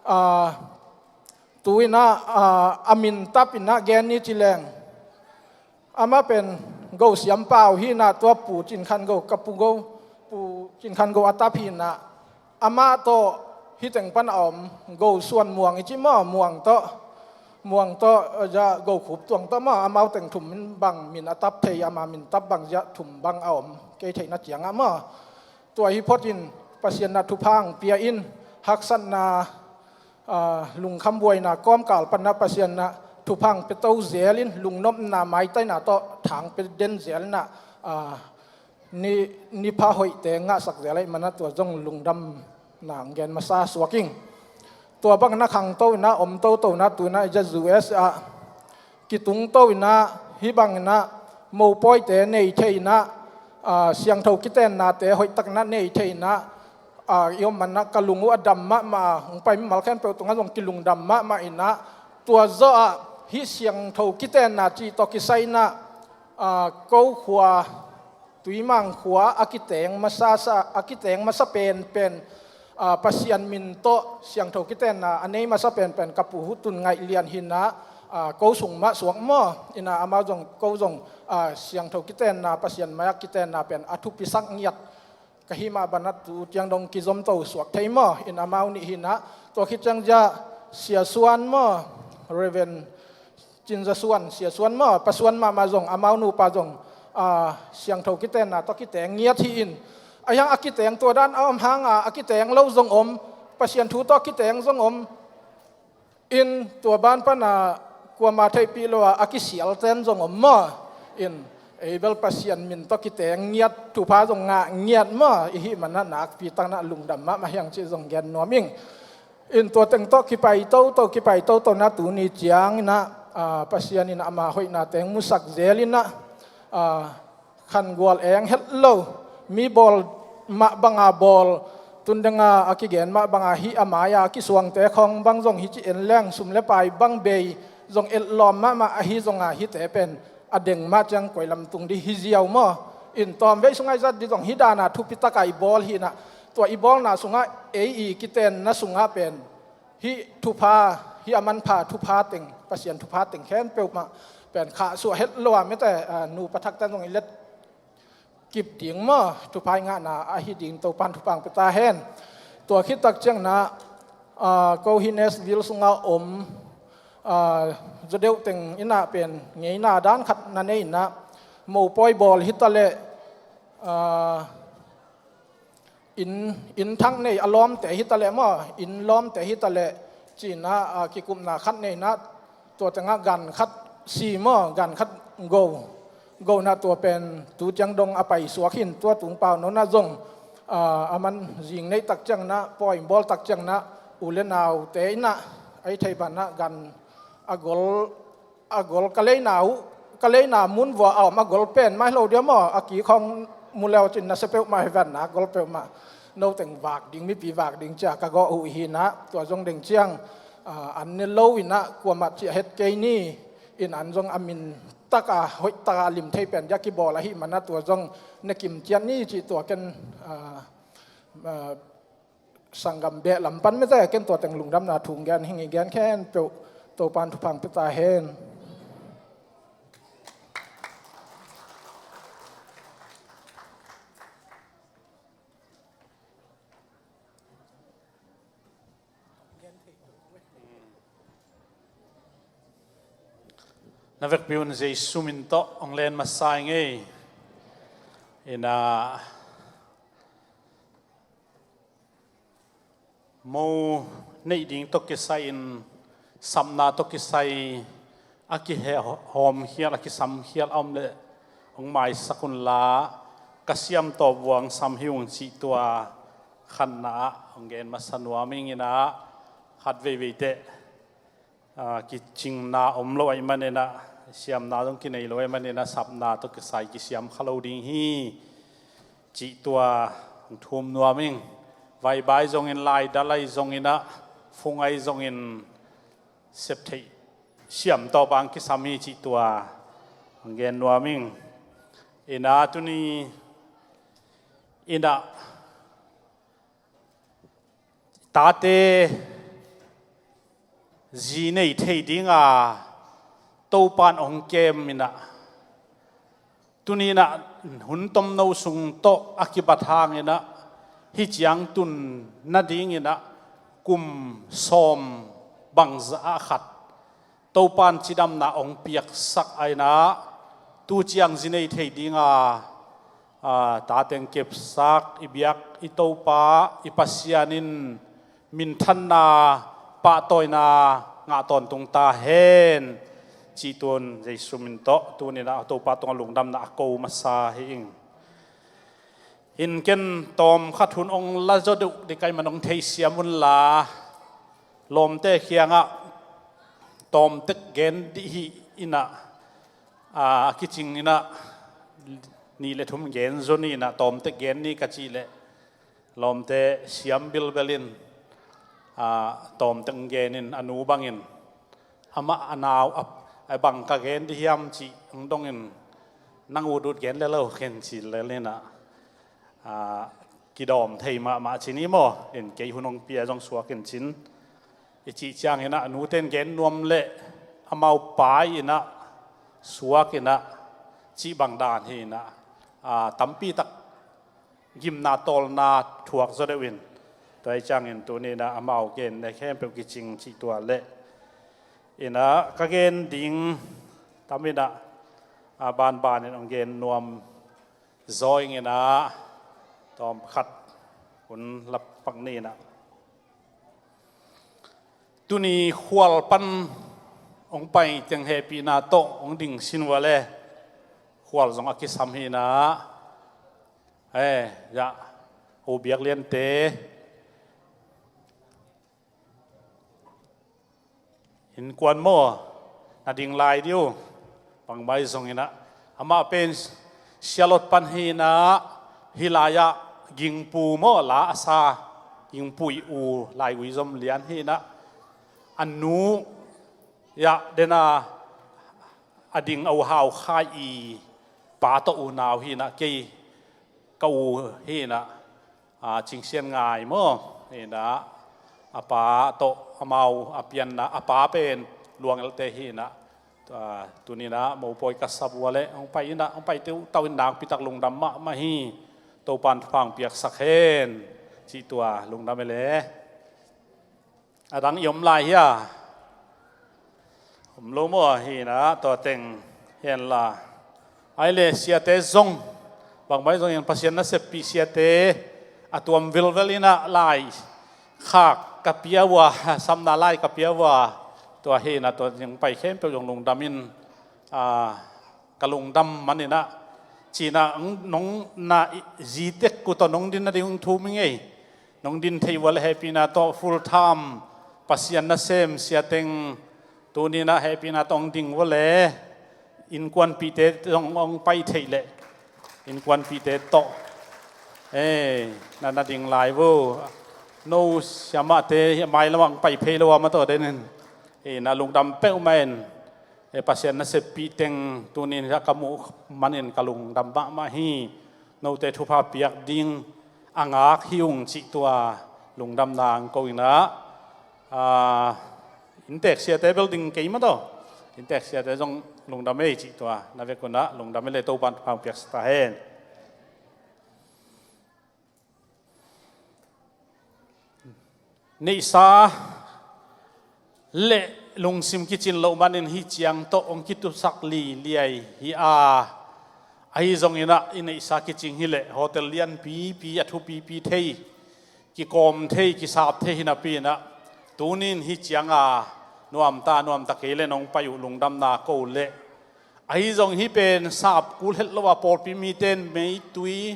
a, tu inah, a, a min tap inah gen ni ci leng, amah pen Go Siam Pau hinah tua Pu Cin Khan Go, ka Pu Go, Pu Cin Khan Go a tap hinah, amah tawh hih teng pan a om Go Suan Muang i ci maw, Muang tawh, Muang tawh, eh, za Go Khup Tuang tawh maw, amau teng thum in bang min a tap thei, ama min tap bang ziah thum bang a om kei theihna ciangah maw. Tua hi phot in Pasian inah thupha hong pia in, haksatna, a, lungkham buaina kawmkal pan inah Pasian inah thupha hong pia to zel in, lungnopna maitaina tawh thang pia den zel inah, a, ni, ni pha hoihte ngahsak zel ahih manin ah tua zong lungdamna hong gen masa suak ing. Tua bangin ah khangto in ah om toto in ah tu in ah i za U S ah kitungto in ah hih bangin ah mopawite nei thei in ah, ah, siangtho kitennate hoihtakin ah nei thei in ah, ah, i om manin ah ka lung uh a dam mahmah a, hong pai mimal khempeuh tungah zong kilungdam mahmah in ah, tua zawh ah hih siangtho kitenna cih tawh kisai in ah, ah, ko khua Tuimang khua a kiteng masa sa, a kiteng masa penpen, ah, Pasian min tawh siangtho kitenna a nei masa penpen ka pu Hu Tun Ngaih Lian hi in ah, ah, ko sung mah suak maw, in ah amau zong, ko zong, ah, siangtho kitenna, Pasian mai-ah kitenna pen a thupisak ngiat ka hih mah bangin ah tu ciang dong kizomto suak thei maw, in amau nih hi in ah, tua khit ciang zia Sia Suan maw, Reverend Cin Za Suan, Sia Suan maw, Pa Suan mahmah zong, amau nupa zong, ah, siangtho kitenna tawh kiteng ngiat hi in. A hiang a kiteng tua dan a om hang a, a kiteng lo zong om, Pasian thu tawh kiteng zong om. In tua ban pan ah kuamah theihpih lo a, a kisialten zong om maw. In, ei bel Pasian min tawh kiteng ngiat, thupha zong ngah ngiat maw, i hih manin ah nakpi takin ah lungdam mahmah hi ing cih zong gen nuam ing. In tua teng tawh kipai toto, kipai toto in ah tuni ciangin ah, ah, Pasian in ah ama hoihna teng musak zel in ah, ah, khangual eng het lo, mi bawl mah banga bawl, tun deng a, a kigen mah banga hih a mai-a kisuangte khawng bang zong hih ci en leng sum le pai bang bei zong etlawm mahmah ahi zong a hihte pen a deng mah ciang koi lam tung ding hi ziau maw. In tawmvei sungah i zat ding zong hih dan a thupi takin i bawl hi in ah, tua i bawlna sungah ei i kitenna sungah pen hih thupha, hih a manpha thupha teng, Pasian thupha teng khempeuh mah pen khahsuah het lo a, mite, ah, nupa thakte zong i let kip ding maw, thupha i ngahna ahi ding Topan thupha hong pia ta hen. Tua khit tak ciangin ah, ah, ko hih Nashville sungah om, ah, zaw deuh teng in ah pen ngeina dan khat na nei in ah, mopawi bawl hi ta leh, ah, inn, inn thak nei a lawmte hi ta leh maw, inn lawmte hi ta leh, ci in ah, ah, kikupna khat nei in ah, tua teng ah gan khat si maw, gan khat go, go in ah tua pen tu ciang dong a pai suak hi in, tua tung pau nawn ah zong, ah, a man zing neih tak ciangin ah, pawi bawl tak ciangin ah, u le naute in ah, a hih theih bangin ah gan a gol, a gol ka leina uh, ka leina mun vua a om a gol pen mah hi lo dia maw, a kik khawng mu leu cin nasia peuhmah hi ven, a gol peuhmah, no teng vak ding, mipi vak ding ci a ka gawh uh hi in ah, tua zong deng ciang, ah, an ne lo in ah kuamah ci a het kei ni, in an zong a min tak a, hoih tak a lim thei pen dia kibawl ahih manin ah tua zong ne kim ciat ni cih tua ken, ah, ah, sanggam beh lam pan mite ken tua teng lungdamna thu hong gen hi ing. I gen khempeuh Topan thupha hong pia ta hen. Na vekpi un Jesu min tawh hong len masa ing ei. In ah, mo neih ding tawh kisai-in, sapna tawh kisai a kihawmkhial, a kisamkhial a om leh hong maisak unla, ka siam tawh vuang sam hi ung cih tua khatna ah hong gen masa nuam ing. In ah, khat veivei teh, ah, kicingna om lo ahih manin ah, siamna zong kinei lo ahih manin ah, sapna tawh kisai kisiam kha lo ding hi, cih tua hong thum nuam ing. Vaibai zongin, laidal ahi zongin ah, fung ahi zongin, sep theih siam tawh bang kisam hi cih tua hong gen nuam ing. In ah, tuni in ah, tate zi nei thei dinga Topan hong kem in ah, tuni in ah hun tomno sung tawh a kibat hangin ah, hih ciang tun nadingin ah kum sawm bangzah ah khat Topan cidamna hong piaksak a, in ah, tu ciang zi nei thei dinga, aa, tate hong kepsak i biak i Topa i Pasian in minthanna, pahtawina ngah tawntung ta hen, cih tun Jesu min tawh tuni in ah Topa tungah lungdamna a ko masa hi ing. In ken tawm khat hun ong la zaw deuh dih ka hih man ong theisiam un la, lawmte kiangah tawm tek gen dih hi in ah, a kicing in ah, nih le thum gen zaw ni in ah, tawm tek gen ni ka cih leh lawmte siam bilbel in, ah, tawm tek gen in, a nu bangin amah a nau a, a bang ka gen dih hiam cih ong dong in, nang ut ut gen le lo khen ci lel in ah, ah, kidawm thei mahmah ci ni maw, in kei hun ong pia zong suak in cin. I cih ciangin ah, a nute in gen nuam leh amau pai in ah suak in ah, cih bang dan hi in ah, ah, tampi tak gimna tawlna thuak zaw deuh in. Tua hi ciangin tuni in ah amau gen ne khempeuh kicing cih tua leh in ah, ka gen ding tam in ah, a banban in ong gen nuam zaw ing in ah, tawm khat hun la pak ni in ah. Tuni khual pan ong pai teng hehpihna tawh ong ding sin ua le, khual zong a kisam hi in ah, eh, ya, U Biak Liante, innkuan maw, na ding lai dih uh. Bangmah zong in ah, amah pen Sialot pan hi in ah, hih lai-ah Gingpu maw, la a sa, Gingpu i u, Lai Ui Zom Lian hi in ah, a nu, ya, den a, a ding a u Hau Khai i pa tawh unau hi in ah, kei ka u hi in ah, ah, Cing Sian Ngai maw, hi in ah, a pa tawh amau a pianna, a pa pen Luang Elte hi in ah, ah, tuni in ah mopawi ka sap ua le, ong pai in ah, ong pai teuh tau in nakpi tak lungdam mahmah hi. Topan thupha ong piaksak hen, cih tua lungdam e le. A dang i om lai hia? Om lo maw, hi in ah, tua teng hen la. Ai le siate zong, bangmah zong in Pasian naseppih siate, a tuam vilvel in ah lai khak ka pia ua, samna lai ka pia ua, tua hi in ah, tua teng pai khempeuh zong lungdam in, ah, ka lungdam man in ah, ci in ah, nong na i, zi tek ku tawh nong din nading ong thum ing ei. Nong din theih ua le hehpihna tawh full time Pasian nasem siateng tuni in ah hehpihna tawh ong ding ua le, innkuanpihte zong ong pai theih leh, innkuanpihte tawh, eh, na, na ding lai vo. No siamahte mailam ah ong pai phei lo a, amah tawh den in, eh, na lungdam peuhmah in. Eh, Pasian naseppih teng tuni in ah ka muh man in ka lungdam mahmah hi. Note thupha piak ding a ngak hi ung cih tua lungdamna ong ko in ah, ah, inntek siate bel ding kei mah tawh, inntek siate zong lungdam ei cih tua na vek un ah lungdam e le, Topan thupha ong piaksak ta hen. Neihsa le lungsim kicin loh man in hih ciang tawh ong kitusak liliai hi a, ahi zong in ah i neihsa kicing hi leh hotel lianpipi a thupipi thei, kikawm thei, kisap thei hi napi in ah, tuni in hih ciang a nuam ta, nuam ta kei le nong pai uh lungdamna ko le, ahi zong hih pen sap kul het lo a, pawlpi mite in meitui,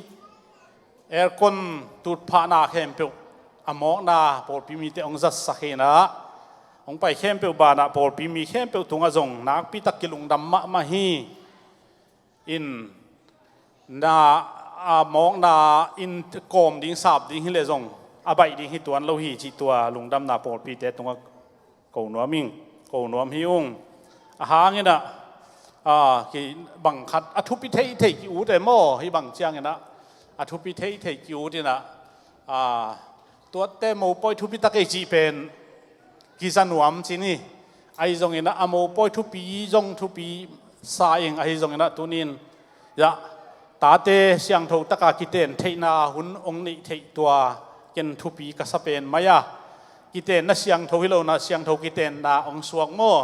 aircon, tutphahna khempeuh a mawkna pawlpi mite ong zatsak hi in ah, ong pai khempeuh banah pawlpi mi khempeuh tungah zong nakpi tak kilungdam mahmah hi. In na, a mawkna in kawm ding, sap ding hi leh zong a baih ding hi tuan lo hi cih tua lungdamna pawlpite tungah ko nuam ing, ko nuam hi ung. A hang in ah, ah, kibang khat a thupi theithei ki-ut e maw, hih bang ciang in ah a thupi theithei ki-ut in ah, ah, tuate mopawi thupi tak ei cih pen kiza nuam ci ni. Ahi zong in ah a mopawi thupi zong thupi sa ing, ahi zong in ah tuni in, ya, tate siangtho tak a kiten theihna hun ong neih theih tua ken thupi ka sa pen mai a. Kitenna siangtho hi lo in ah siangtho kitenna ong suak maw.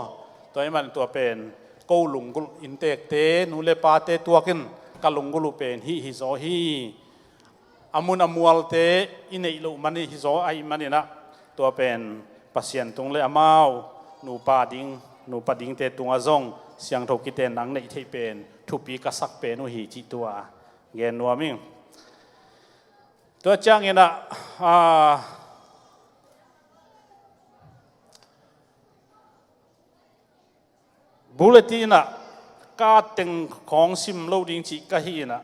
Tua ahih man tua pen ko lunggulh, inntekte, nu le pate tuak in ka lunggulh uh pen hih hi zaw hi. A mun a mualte i neih loh man hi zaw ahih man in ah, tua pen Pasian tung le amau nupa ding, nupa dingte tungah zong siangtho kitenna ong neih theih pen thupi ka sak pen uh hi cih tua gen nuam ing. Tua ciangin ah, ah, bulletin ah ka teng khawng sim lo ding cih ka hi in ah,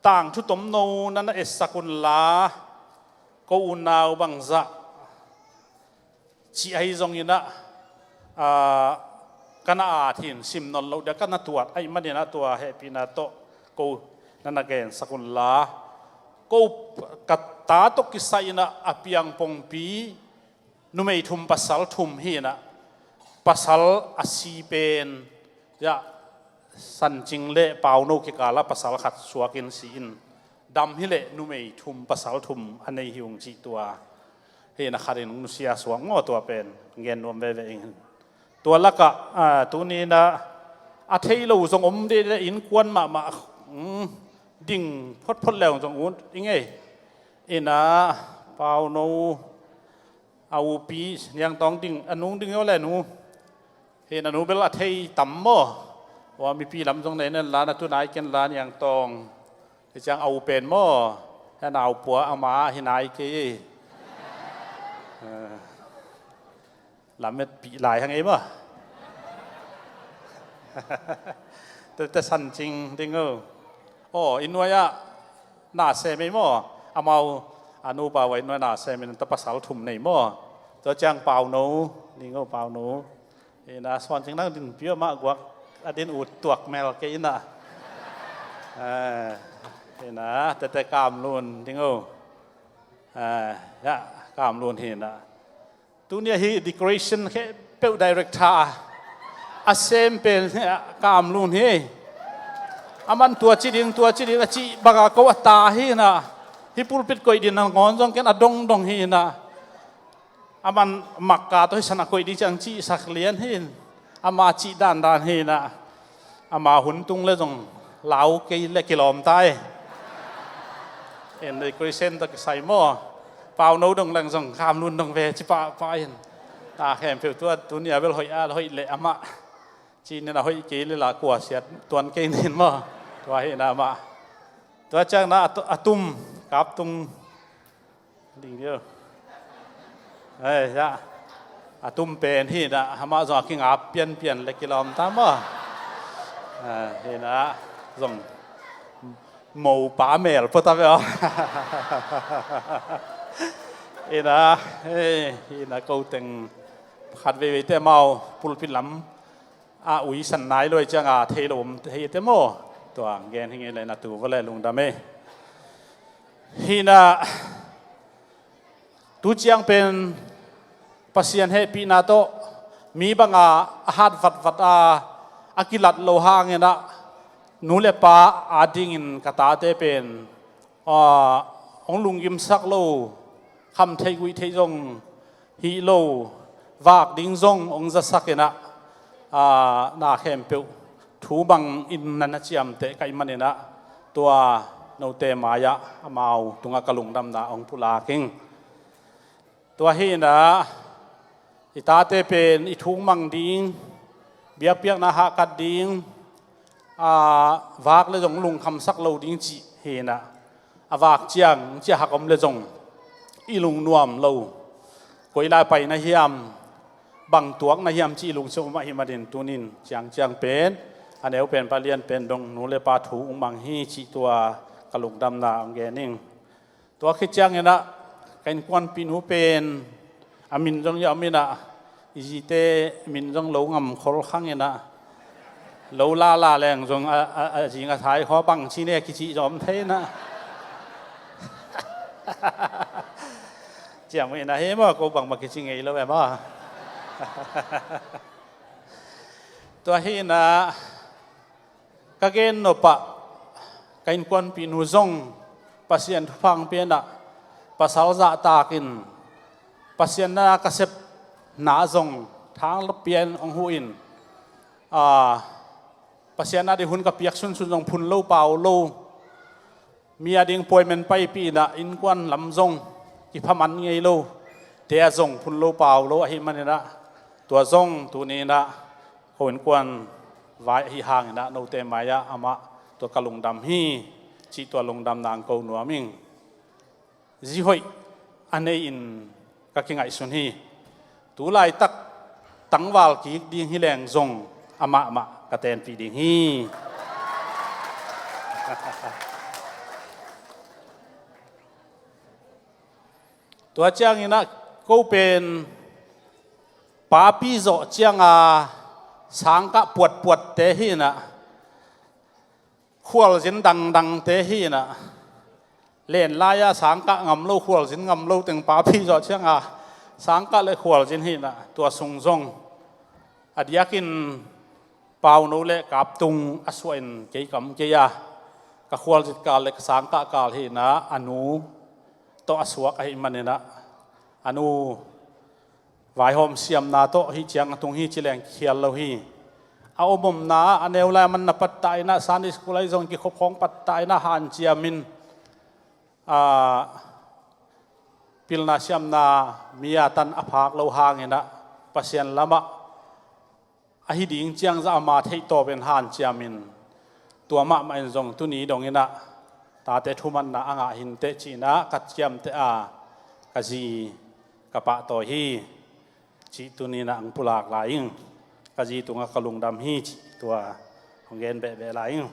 tangthu tomno na na etsak unla, ko unau bangzah cih ahi zongin ah, ah, ka na at hi in, sim nawn lo dia ka na tuat ahih manin ah, tua hehpihna tawh ko na na gensak unla, ko ka ta tawh kisai in ah a piang pongpi numei thum pasal thum hi in ah, pasal a si pen ya San Cing le Pauno kikal ah pasal khat suakin si in, dam hi leh numei thum pasal thum a nei hi ung cih tua hi in ah, khat in nusia suak maw, tua pen gen nuam veve ing. Tua lakah, ah, tuni in ah a thei lo zong om dede, innkuan mahmah, um, ding photphot le zong ut ing ei. In ah Pauno a upi Niangtawng ding, a nung ding hi aw le nu. Hi in ah nu bel a thei tam maw. Ua mipi lam zong nei nen la, na tu nai ken la Niangtawng. Hi ciang a u pen maw. Hi a nau pua ama hi nai kei. Eh, lamet pih lai hang ei maw. Tete San Cing ding o. Aw, i nuai ah na sem ei maw. Amau a nupa ua i nuai na sem in ta pasal thum nei maw. Tua ciang Pauno ding o, Pauno. Hi in ah Suan Cing nang din pia mah guak a din ut tuak mel kei in ah. Eh, hi in ah tete Kam Lun ding o. Eh, ya, Kam Lun hi in ah. Tuni a hi decoration khempeuh director a sem pen Kam Lun hi. Aman tua ci ding, tua ci ding a cih banga ko a ta hi in ah. Hi pulpit koih din nangawn zong ken a dongdong hi in ah. Aman makka tawh hi san a koih ding ciang cihsak lian hi in. Ama cih dandan hi in ah. Ama hun tung le zong lau kei le kilawm ta e. En le Christian tawh kisai maw. Pauno dong leng zong Kam Lun dong ve ci pahpah in. Ta khempeuh tua tuni a bel hoih a hoih le amah. Ci nen a hoih kei le la kua siat tuan kei nen maw. Tua hi in ah amah. Tua ciang na a tu-, a tum, kap tung. Ding dio. Eh, ya. A tum pen hi in ah, amah zong a kingap pianpian le kilawm ta maw. Eh, hi in ah, zong mopa mel pua ta ve aw. Hi in ah, eh, hi in ah ko teng khat veivei te amau pulpit lam a uisan nai lo ciang a thei lo om thei te maw. Tua gen hi ngei le na tu va le lungdam e. Hi in ah, tu ciang pen Pasian hehpihna tawh mi banga a hat vatvat a, a kilat lo hangin ah, nu le pa adingin ka tate pen, ah, hong lunggimsak lo, kham theih guih theih zong hi lo, vak ding zong hong zasak in ah, ah, na khempeuh thu bangin na na ciamteh ka hih manin ah, tua note mai-ah amau tungah ka lungdamna hong pulak ing. Tua hi in ah, i tate pen i thu mang ding, biakpiakna hahkat ding, a, vak le zong lungkhamsak lo ding cih hi in ah, a vak ciang ciah hak om le zong i lungnuam lo. Koi lai pai na hiam, bang tuak na hiam cih i lungsim om ahih manin tunin ciangciang pen, a neu pen pa lian pen dong nu le pa thu hong mang hi cih tua ka lungdamna hong gen ing. Tua khit ciangin ah, ka innkuanpihnu pen, a min zong i om in ah, i zite min zong lo ngam khol khang in ah, lo lala leng zong a, a, a zing a thai khaw bang ci ne kici zong om thei in ah. Ciam in ah hi maw, ko bangmah kici ngei lo e maw. Tua hi in ah, ka gen nop ah, ka innkuanpihnu zong Pasian thupha hong pia in ah, pasal zahtakin Pasian na ka sepna zong thang pian hong huh in, a, Pasian ading hun ka piak sunsun zong phun lo pau lo, mi ading puaimen paipih in ah innkuan lam zong kiphaman ngei lo, tua zong phun lo pau lo ahih manin ah, tua zong tuni in ah ko innkuan vai ahi hangin ah note mai-ah amah tua ka lungdam hi cih tua lungdamna hong ko nuam ing. zi hoih a nei-in ka kingaihsun hi. Tu laitak tangval kik ding hi leng zong amah mah ka tenpih ding hi. Tua ciangin ah ko pen papi zawh cianga sangkah puatpuatte hi in ah, khualzin dangdangte hi in ah, len lai-a sangkah ngam lo, khualzin ngam lo teng papi zawh cianga sangkah le khualzin hi in ah, tua sung zong a diakin pauno le kaptung a suah in kei kam kei a, ka khualzin kal le ka sangkah kal hi in ah, a nu tawh a suak ahih manin ah, a nu vaihawm siamna tawh hih ciang a tung hi ci leng kikhial lo hi. A om omna ah a neu lai a man na pattah in ah, Sunday school ahi zong kikhop khawng pattah in ah hanciamin, a, pilna siamna mi a tan a phak lo hangin ah, Pasian lamah ahi ding ciang zah ama theih tawpin hanciamin, tua mahmah in zong tuni dongin ah tate thumanna a ngah hi inteh ci in ah ka ciamteh a, ka zi ka pahtawi hi. Cih tuni in ah hong pulak lai ing. Ka zi tungah ka lungdam hi cih tua hong gen behbeh lai ing.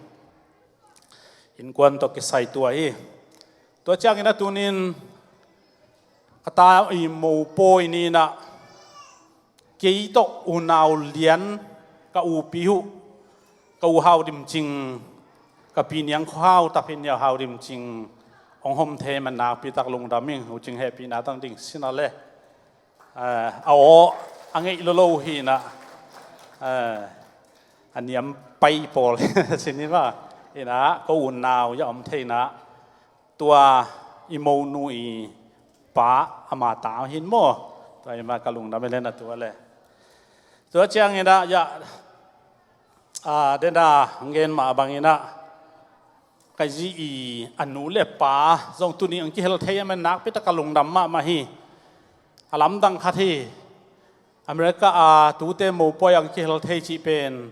Innkuan tawh kisai tua hi. Tua ciangin ah tunin ka ta i mopawi ni in ah, kei tawh unau lian, ka u Pi Huh, ka u Hau Dim Cing, ka pi Niang Khua Hau, ta pi Niang Hau Dim Cing, hong hom thei man nakpi tak lungdam ing. U Cing hehpihna tang ding sin a le, eh, a aw a ngeih lolo hi in ah, eh, a niam pai pawl sin hi mah in ah, ko unau a om thei in ah, tua i monu i pa ama ta hi in maw. Tua i ma ka lungdam e le na tua le. Tua ciangin ah, ya, a, den a ngen mah bangin ah, ka zi i a nu le pa zong tuni hong kihel thei a man nakpi tak ka lungdam mahmah hi. A lamdang khat hi. America a tute mopawi hong kihel thei cih pen,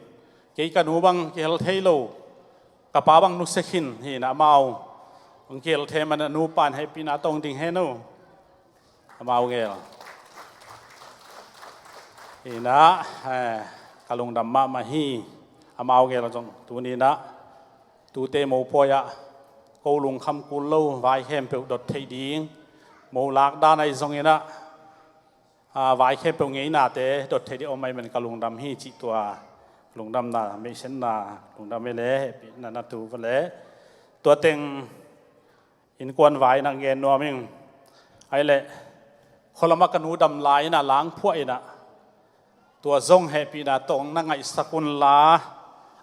kei ka nu bang kihel thei lo, ka pa bang nusia khin hi in ah, amau hong kihel thei man a nupa in hehpihna tawh hong ding hen aw. Amau gel hi in ah, eh, ka lungdam mahmah hi. Amau gel zong tuni in ah, tute mopawi ah ko lungkham kul lo vai khempeuh dot theih ding, mo lak dan ahi zongin ah, a, vai khempeuh ngeinate dot theih ding om ahih manin ka lungdam hi cih tua lungdamna, meisenna, lungdam e le, hehpihna na tu va le. Tua teng innkuan vai na gen nuam ing. Ahih leh khualam ah ka nu dam lai in ah, lang phuah in ah, tua zong hehpihna tawh na ngaihsak un la,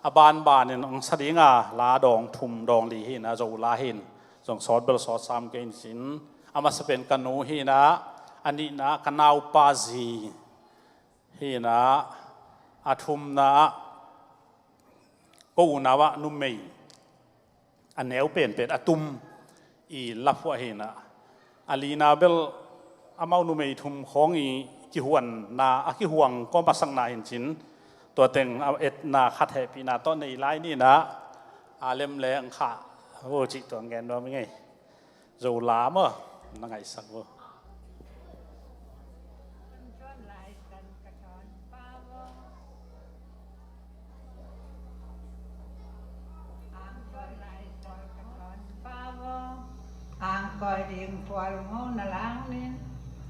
a banbanin hong sa ding a, la dawng thum dawng li hi in ah, Zo la hi in, zong sawt bel sawt sam kei in cin. A masa pen ka nu hi in ah, a nihna ka naupa zi hi in ah, a thumna ah ko unau ah numei, a neu penpen, a tum i la phuah hi in ah, a lina bel amau numei thum khawng i kihuanna, a kihuang kawm a sakna hi in cin, tua teng a etna khat hehpihna tawh nei lai ni in ah, a lem le ang khah vo cih tua ngen nuam ing ei. Zo la maw, na ngaihsak vo. Ang kawi ding pual ngo na lang nin,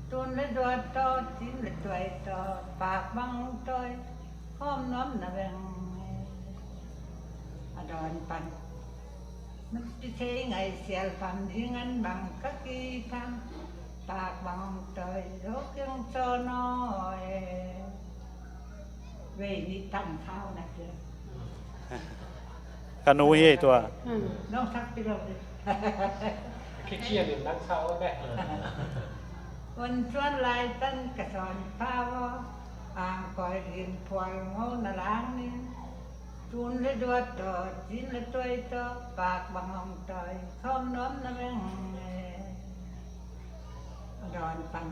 tun le duat tawh, cin le tuai tawh, pak bang hong tawi, khawm nuam na veng. A dawn pan. Pi Sei ngaihsial pam ding an bang ka kithang, pak bang hong tawi, zo keng caw naw e. Vei nih tang thau na keng. Ka nu hi ei tua. Nong sak pi lo ding. Khit ciangin nang sa aw beh. Hun cuan lai tan ka sawn pha aw, ang kawi ding pual ngo na lang nin, tun le duat tawh, cin le tuai tawh, pak bang hong tawi, khawm nuam na veng e. A dawn pan.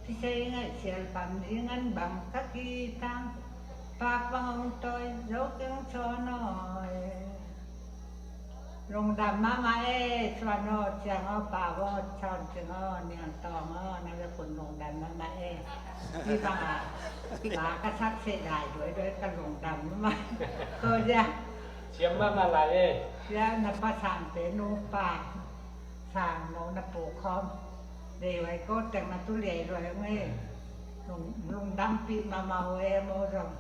Pi Sei ngaihsial pam ding an bang ka kithang, pak bang hong tawi, zo keng caw naw e. Lungdam mahmah e, Suan aw, Ciang aw, Pau aw, Sawn Cing aw, Niang Tawng aw, na le kun lungdam mahmah e. Hi bang a, ba ka sak se lai duai duai ka lungdam mahmah. Ko dia. Ciam mahmah lai e. Dia na pa sang te nu pa. Sang no na pu khawm. Dei vai ko teng na tu liai duai nge. Lung, lungdam pi mahmah e mo zong.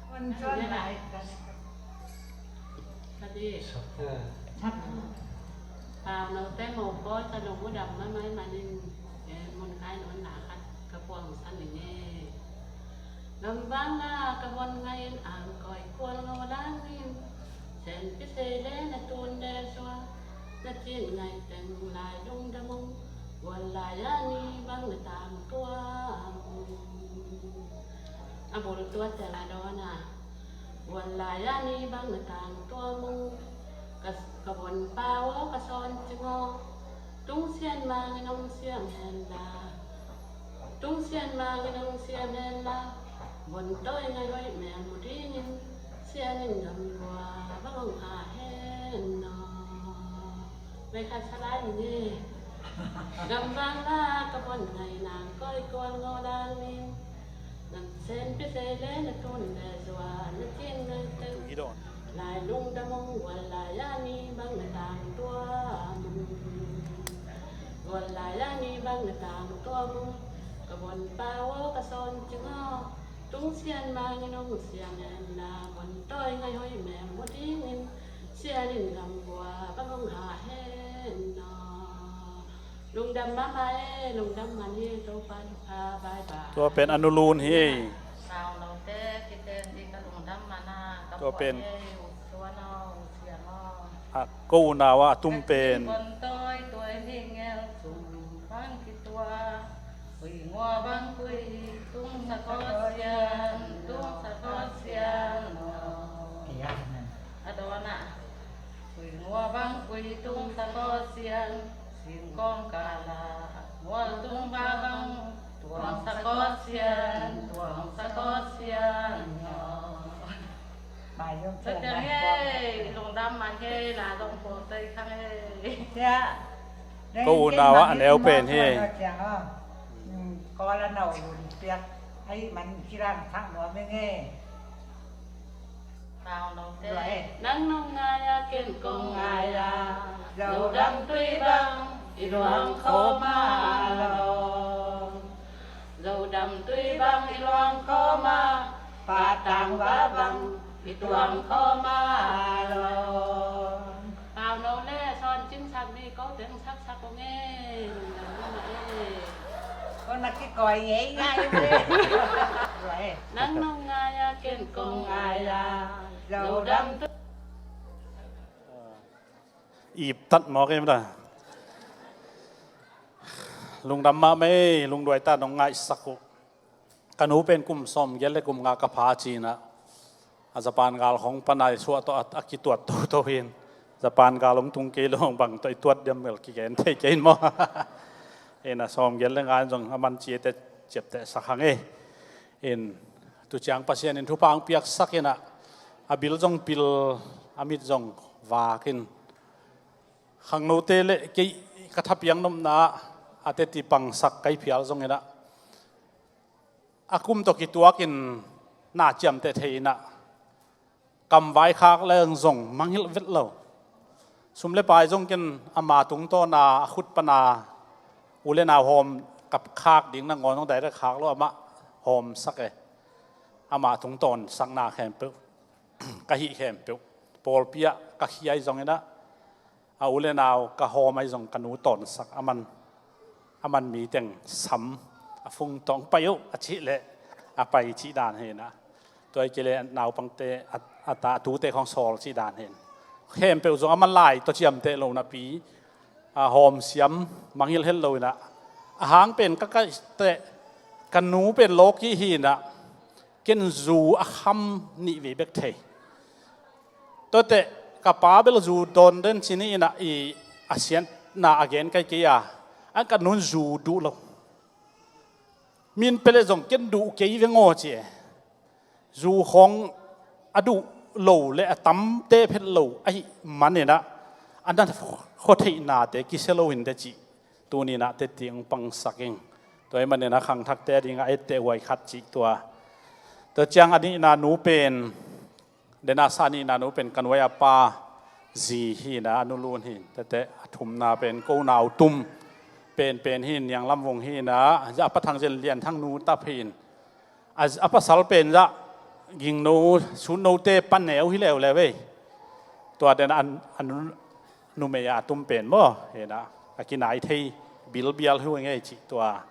Wan Suan lai ka. Ka di. Sap. Pau note mo pawl ka nong udam mahmah manin, eh, mun kai nong na khat ka puang san ing e. Gam vang la ka bon ngai in ang koi kual ngau lang in. Sen pi sei le na tun le sua. Na cin ngai teng lai lungdam ung. Gual lai a ni bang na tang tuam ung. A bul tua teng a dawn a. Gual lai a ni bang na tang tuam ung. Ka, ka bon Pau aw, ka Sawn Cing aw. Tung Sian Mang in ong siam hen la. Tung Sian Mang in ong siam hen la. Bon tawi ngai hoih mel mu dingin. Sian in gam gua bang ong ha hen aw. Mai khat sa lai ni. Gam vang la ka bon ngai nang koi kual ngau lang in. Nan sen pi sei le na tun le sua na cin ngai teng. Lai lungdam ung. Gual lai a ni bang na tang tuam ung. Gual lai a ni bang na tang tuam ung. Ka bon Pau aw, ka Sawn Cing aw. Tung Sian Mang in ong siam hen la. Bon tawi ngai hoih mel mu dingin. Sian in gam gua bang ong ha hen aw. Lungdam mahmah e, lungdam man hi, Topa thupha, bye bye. Tua pen a nu lun hi. Sau note kiten ding ka lungdam man a, ka puak hi, U Suan aw, U Siang aw. A ko unau a tum pen. Bon tawi tawi hi ngel sum bang kitua. Kui ngua bang kui tung sa ko sian, tung sa ko sian aw. A dawn a. Kui ngua bang kui tung sa ko sian, singkawng kala mual tung ba bang, tuang sa ko sian, tuang sa ko sian. Mai zong sa tiang hei, lungdam man hei, la zong po tei khang hei. Ko unau a neu pen hei. Ko la nau lun piak, ai man kilang sang nuam hei. Nang nong ngai a, ken kong ngai a, Zodam Tui bang i luang khawm a lo. Zodam Tui bang i luang khawm a, Pa Tang Va bang i tuang khawm a lo. Pau no le Sawn Cing sak mi ko teng sak sak ong e. Lungdam mahmah e. Ko na kikoi ngei ngai ong e. Nang nong ngai a, ken kong ngai a, Zodam Tui. Iptat mawk e mada. Lungdam mahmah e, lungduai ta nong ngaihsak uh. Ka nu pen kum sawmgiat le kum nga ka pha cinah a Japan gal hong pana i suah tawh a, a kituat toto hin. Japan gal hong tung kei lo bang tawh i tuat diam bel kigen thei kei in maw. Ina sawmgiat le nga in zong a man ciate ciaptehsak hang e. In tuciang Pasian in thupha hong piaksak inah a bil zong pil, a mit zong vak in. Khangnote le kei ka thapiang nopna ah a teti pangsak kai phial zong inah a kum tawh kituakin na ciamteh thei inah kamvai khak leng zong mangilh vet lo. Sum le pai zong ken ama tungtawna a khut pana u le nau hawm ka khak ding nangawn zong direct khak lo, amah hawmsak e. Ama tungtawn sakna khempeuh ka hih khempeuh pawlpi ah ka khia ahi zong inah a u le nau ka hawm ahi zong ka nu tawnsak a man, a man mi teng sam a fung tawng pai uh a cih leh a pai cih dan hi inah. Tua hi kei leh naupangte a, a ta a tute khawng sawl cih dan hi in. Khempeuh zong a man lai tawh ciamteh lo napi a hawmsiam mangilh het lo inah a hang pen ka kaih teh ka nu pen lawki hi inah. Ken zu a kham nih vei bek thei. Tuate ka pa bel zu dawn den ci ni inah i a siatna a gen kai kei a, an ka nun zu duh lo. Min pele zong ken duh kei veng aw ci e. Zu khawng a duh lo le a tamte phet lo ahih manin ah a na khuatheihnate kisia lo hinte cih tuni-in ah teci hong pangsak ing. Tua ahih manin ah khangthakte adingah etteh huai khat cih tua. Tua ciang a nihna nu pen, dena sa nihna nu pen ka nuai a pa zi hi-in ah a nu Lun hi. Tete a thumna pen ko nau tum penpen hi-in Niang Lam Vung hi-in ah, a pa Thang Zen Lian Thang nu tap hi-in, a, a pasal pen zah Ging No, Sut Note pa neu hi leuleu ei. Tua den an, an numei a tum pen maw, hi-in ah a kinai thei bilbial hi uh ngei cih tua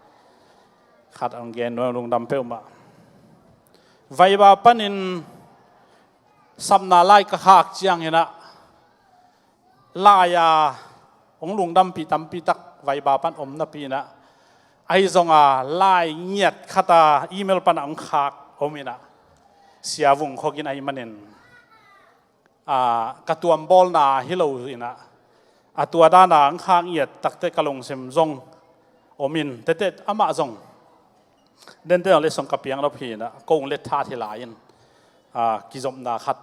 khat hong gen nuam, lungdam peuhmah. Vaiba panin sapna lai ka khak ciangin ah lai-a hong lungdampih tampi tak Vaiba pan om napi-in ah, ahi zongin lai ngiat khat a email pan ah hong khak om in ah, Sia Vung Khok In ahih manin, a, ka tuam bawlna hi lo in ah, a tua dan a hong khak ngiat takte ka lungsim zong om in, tete amah zong dente zong letsong ka piang nop hi-in ah, kong let tha hi lai-in, a, kizopna khat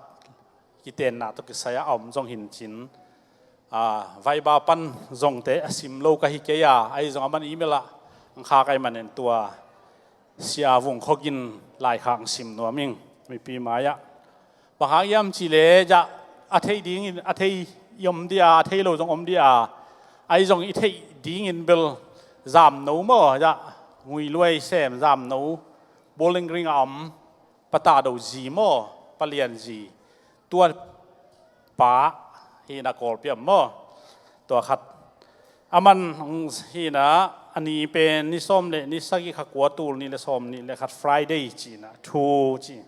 kitenna tawh kisai-a a om zong hi-in cin, a, Vaiba pan zongte a sim lo ka hi kei a, ahi zong aman email ah hong khak ahih manin tua Sia Vung Khok In laikhak hong sim nuam ing, mipi mai-ah. Bang hang hiam cih leh zah a thei dingin, a thei i om dia, a thei lo zong om dia, ahi zong i theih dingin bel Zamno maw, zah Ngui Luai sem Zamno, Bowling Green a om, Pa Ta Do zi maw, Pa Lian zi, tua pa hi-in ah Kawlpi ah maw, tua khat. Aman hi-in ah a ni pen ni sawm le ni sagih, kha kua, tul nih le sawmnih le khat, Friday ci-in ah, thu ci.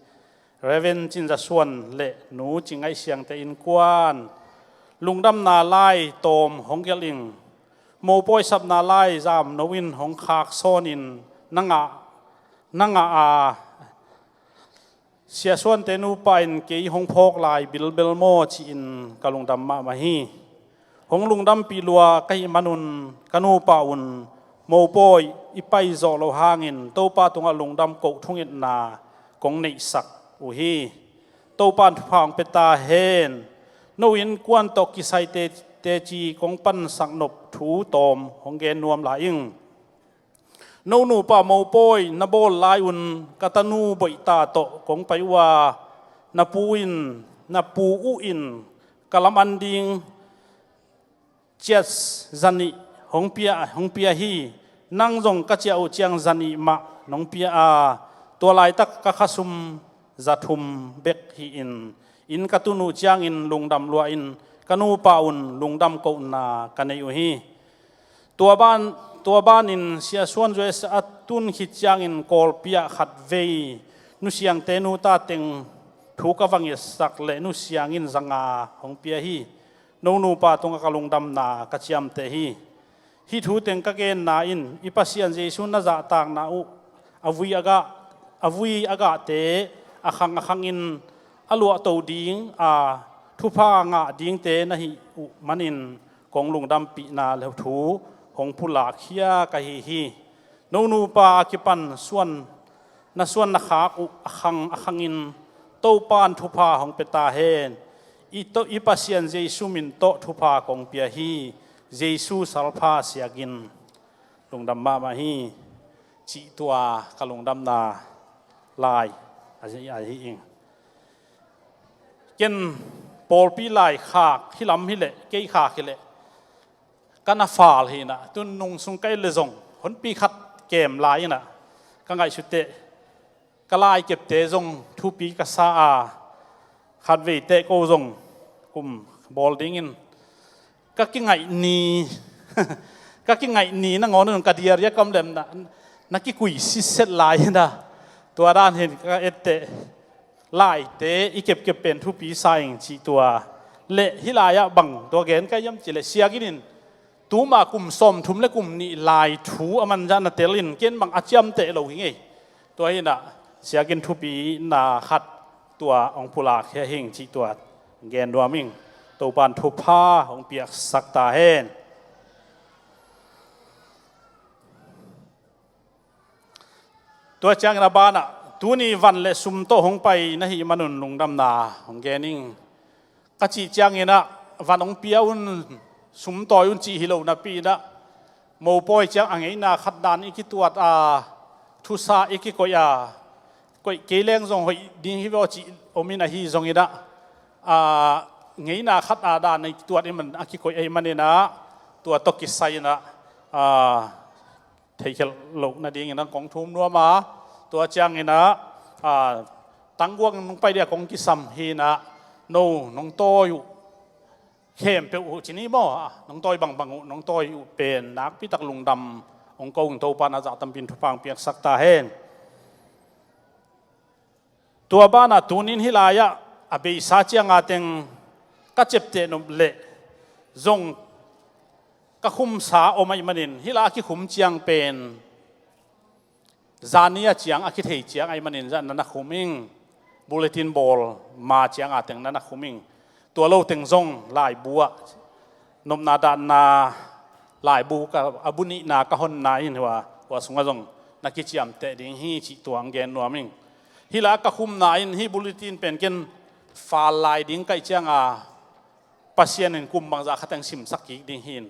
Reverend Cin Za Suan le Nu Cing Ngaih Siangte innkuan lungdamna lai tawm hong gelh ing. Mopawi sapna lai Zamno in hong khak sawnin na ngah, na ngah a, Sia Suante nupa in kei hong phawk lai bilbel maw ci-in ka lungdam mahmah hi. Hong lungdampih lua ka hih manun ka nupa un mopawi i pai zawh loh hangin Topa tungah lungdam koh thungetna kong neihsak uh hi. Topa in thupha hong pia ta hen. No innkuan tawh kisai te, teci kong pansak nop thu tawm hong gen nuam lai ing. No nupa mopawi na bawl lai-un ka tanu Boih Ta tawh kong pai uh a, na pu in, na pu uh in ka lam an ding ciat zanih hong pia, hong pia hi. Nang zong ka ciah uh ciang zanih mah nong pia a, tua laitak ka khasum za thum bek hi-in, inn ka tun uh ciangin lungdam lua-in ka nupa un lungdam kohna ka nei uh hi. Tua ban, tua banin Sia Suan U S A tun khit ciangin Kawlpi ah khatvei Nu Siangte nu ta teng thu ka va ngetsak leh Nu Siang in za nga hong pia hi. No nupa tungah ka lungdamna ka ciamteh hi. Hih thu teng ka genna in i Pasian Jesu na zahtakna uh a vui a gah, a vui a gahte a khang a khangin a luahto ding a thupha ngah dingte na hih uh manin kong lungdampihna le thu hong pulak khia ka hi hi. No nupa a kipan suan, na suan na khak uh a khang a khangin Topa in thupha hong pia ta hen. I, to, i Pasian Jesu min tawh thupha kong pia hi. Jesu salpha siakin lungdam mahmah hi. Cih tua ka lungdamna lai a hi, a hi ing. Ken pawlpi lai khak hi lam hi leh, kei khak hi leh, ka na fal hi-in ah, tun nung sung ka et leh zong honpi khat kem lai-in ah ka ngaihsut teh, ka lai kepte zong thupi ka sa a, khatvei teh ko zong kum bawl dingin ka kingaih ni, ka kingaih ni nangawn un ka diaria kam lem na, na kikui sitset lai-in ah, tua dan hi-in ka et teh, laite i kepkep pen thupi sa ing cih tua. Leh hih lai-ah bang tua gen ka hiam cih leh, Siakin in tuma kum sawmthum le kum nih lai thu a man zah na tel in, ken bang a ciamteh lo hi ngei. Tua hi-in ah Siakin thupina khat tua hong pulak khia hi ing cih tua gen nuam ing. Topa in thupha hong piaksak ta hen. Tua ciangin a banah Tuni van le sum tawh hong pai na hih manun lungdamna hong gen ing. Ka cih ciangin ah van hong pia un, sum tawi un cih hi lo napi in ah, mopawi ciang a ngeina khat dan i kituat a, thusa i kikoih a, koih kei leng zong hoih ding hi vaw cih om in ahi zongin ah, a, ngeina khat a dan i kituat i man a kikoih ahih manin ah, tua tawh kisai in ah, a, theikhelh loh nadingin ah kong thum nuam a, tua ciangin ah, a, tangguang nong pai dia kong kisam hi in ah, no nong tawi uh khempeuh uh ci ni maw, a, nong tawi bangbang uh, nong tawi uh pen nakpi tak lungdam hong ko ung. Topa na zah tampin thupha hong piaksak ta hen. Tua banah tunin hih lai-ah a beisa cianga teng ka ciapteh nop leh zong ka khumsa om ahih manin, hih lai a kikhum ciang pen zani a ciang a kithei ciang ahih manin zah na na khum ing. Bulletin bawl ma cianga teng na na khum ing. Tua lo teng zong laibu ah nopna danna laibu ka, a bu nihna ka honna in hua, hua sungah zong na kiciamteh ding hi cih tua hong gen nuam ing. Hih lai ka khumna in hih bulletin pen ken fal lai ding ka hih cianga Pasian in kum bangzah khat teng simsak kik ding hi in,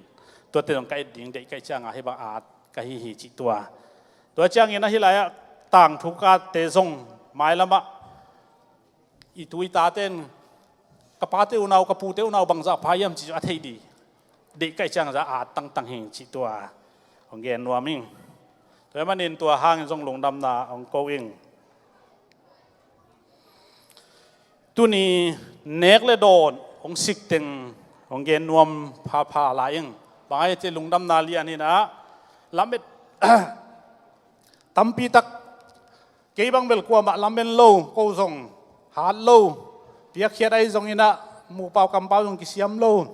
tuate zong ka et ding deih ka hih cianga hih bang at ka hi hi cih tua. Tua ciangin ah hih lai-ah tangthu kate zong mailamah i tu i tate in ka pate unau, ka pute unau bangzah pa hiam cih a thei dih deih ka hih ciangzah at tangtang hi cih tua hong gen nuam ing. Tua ahih manin tua hangin zong lungdamna hong ko ing. Tuni nek le dawn hong sik teng hong gen nuam phapha lai ing. Bang ai ci lungdamna lian hi in ah, lamet tampi tak kei bang bel kuamah lamen lo, ko zong hat lo, piakkhiat ahi zongin ah mupau kampau zong kisiam lo,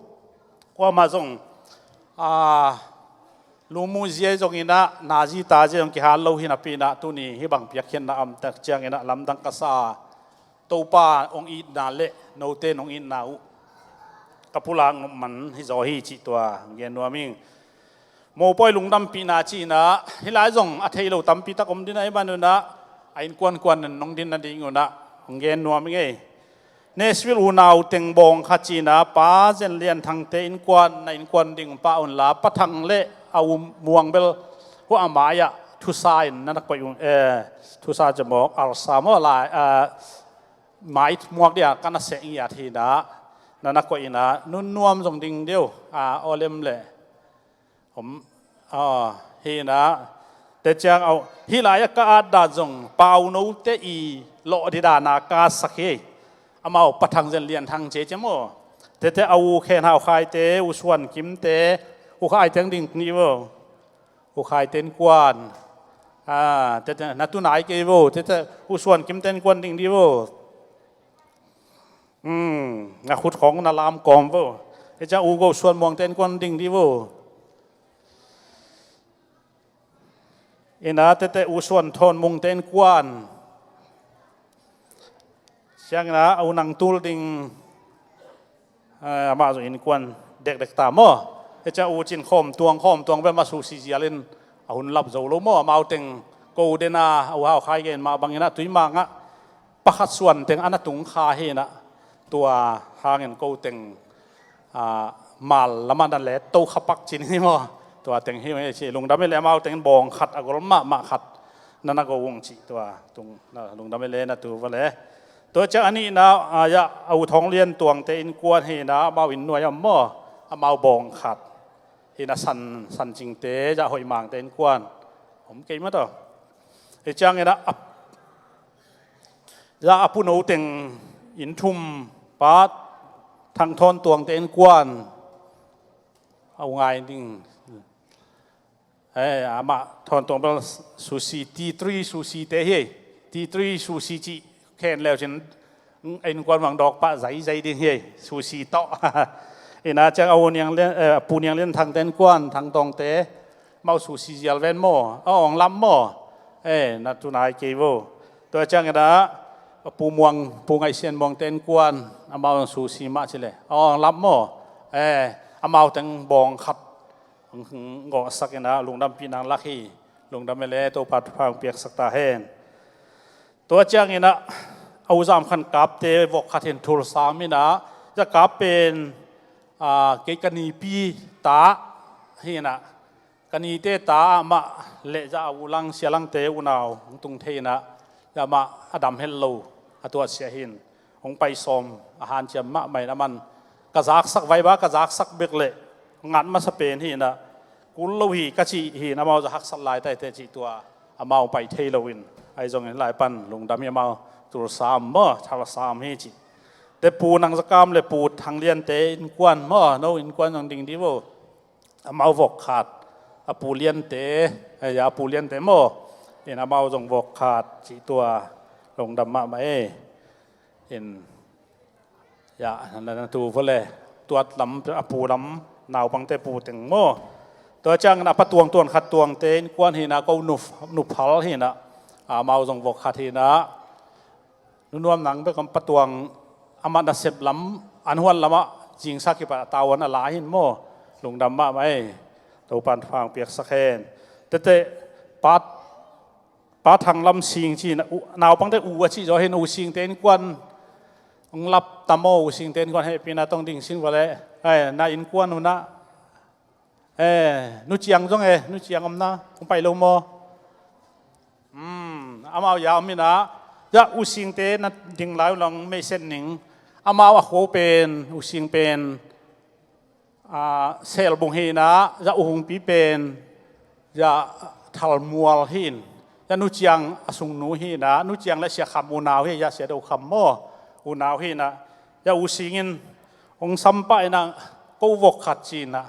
kuamah zong, a, lumu zi ahi zongin ah nazi tazi zong kihat lo hi napi in ah, tuni hih bang piakkhiatna om tak ciangin ah lamdang ka sa. Topa hong itna le note in hong itna uh ka pulak nop man hi zaw hi cih tua hong gen nuam ing. Mopawi lungdampihna ci in ah, hih lai zong a thei lo tampi tak om ding ahih manun ah, a innkuankuan in hong din nadingun ah hong gen nuam ing ei. Nashville unau teng bawng khat ci in ah, Pa Zen Lian Thangte innkuan, na innkuan ding pah unla, Pa Thang le a u Muang bel hua a mai-ah thusa in na na koih ung, eh, thusa ci mawk, alsa maw lai, eh, mai muak dia ka na seh ngiat hi in ah, na na koih in ah, nunnuam zong ding deuh, a, awlem le om, a, hi in ah, te ciang au, hih lai-ah ka at dan zong paunote i lawh didana ka sak hi. Amau Pa Thang Zen Lian Thang ce ce maw. Tete a u Khen Hau Khaite, u Suan Kimte, u Khai teng ding ni vo. U Khai ten kuan. A, tete na tu nai kei vo. Tete u Suan Kim ten kuan ding di vo. Hmm, na khut khong na lam kawm vo. Hi ciang u Go Suan Muang ten kuan ding di vo. Ina tete u Suan Thawn Mung ten kuan. Siang ina u Nang Tul ding. Eh, amah zong innkuan dekdek ta maw. Hi ciang u Cin Khawm Tuang, Khawm Tuang bel mah susi zial in a hun lap zo lo maw. Amau teng ko den a, u Hau Khai gen mah bangin a Tuimang ah pakhat suan teng a na tung kha hi in a, tua hangin ko teng, ah, mal lamah na let to kha pak cin hi maw. Tua teng hi maw, ci lungdam hi le amau teng bawng khat a gol mahmah khat na na go ung cih tua tung, na lungdam hi le na tu va le. Tua ciang a nihna, ah, ya, a u Thawng Lian Tuangte innkuan hi in a, amau inn nuai a om maw, amau bawng khat hi in a, San, San Cingte, ya, Hoih Mangte innkuan om kei mah tawh. Hi ciangin a, a, ya, a puno teng inn thum, Pa Thang Thawn Tuangte innkuan a u ngai ding. Eh, amah Thawn Tuang bel susi, T three susi te hi. T three susi cih khen leu cin, innkuan mang dawk pah zaizai ding hi. Susi tawh. Ina ciang a u Niang Lian, eh, Pu Niang Lian Thangte innkuan, Thang Tawngte, amau susi zial ven maw, a awng lam maw. Eh, na tu nai kei vo. Tua ciang ina Pu Muang, Pu Ngaih Sian Muangte innkuan, amau susi mah ci le, a awng lam maw. Eh, amau teng bawng khat hong, hong gawhsak in a, lungdampihna lak hi. Lungdam hi le, Topa thupha hong piaksak ta hen. Tua ciangin ah, a u Zam Khan Kapte vok khat hin Tulsa om in ah, Za Kap pen, ah, kei ka nipi ta hi in ah, ka nite ta ah mah le Za a u Lang Sia Langte unau hong tung thei in ah, Za mah a dam het lo, a tuahsia hi in, hong pai sawm a hanciam mahmah in, aman ka zaksak, vaiba ka zaksak bek le ngat masa pen hi in ah, kul lo hi ka cih hi in, amau zong haksat lai ta hi teh cih tua, amau pai thei lo in, ahi zongin lai pan lungdam hi, amau Tulsa om maw, Tulsa om hi cih. Teh Pu Nang Za Kam le Pu Thang Liante innkuan maw, no innkuan zong ding di vo. Amau vok khat, a Pu Liante, eh, a Pu Liante maw, in amau zong vok khat cih tua, lungdam mahmah e. In, ya, na, na tu vua le, tuat lam, a pu lam, naupangte pu teng maw. Tua ciangin a Pa Tuang, Tuan Khat Tuangte innkuan hi in ah, ko nu, nu phal hi in ah, amau zong vok khat hi in ah, Nu Nuam Nang bek om, Pa Tuang amah nasep lam, an huan lamah zingsa kipat a tau an a la hi in maw. Lungdam mahmah e. Topan thupha piaksak hen. Tete, Pa, Pa Thang Lam Sing ci in ah, u, naupangte u a cih zaw hi in, U Singte innkuan hong lap ta maw, U Singte innkuan hehpihna tawh ding sin vua le. Ai, na innkuan hun ah, eh, Nu Ciang zong e, Nu Ciang om na, hong pai lo maw? Hmm, amau ya om in ah, Za U Singte na ding lai un lang meiset ning. Amau a khuo pen, U Sing pen, ah, Selbung hi in ah, Za U Hungpi pen, Za Thalmual hi in. Za Nu Ciang a sungnu hi in ah, Nu Ciang le Sia Kham unau hi, Za Sia Do Kham maw, unau hi in ah, Za U Sing in hong sam pah in ah, ko vok khat ci in ah,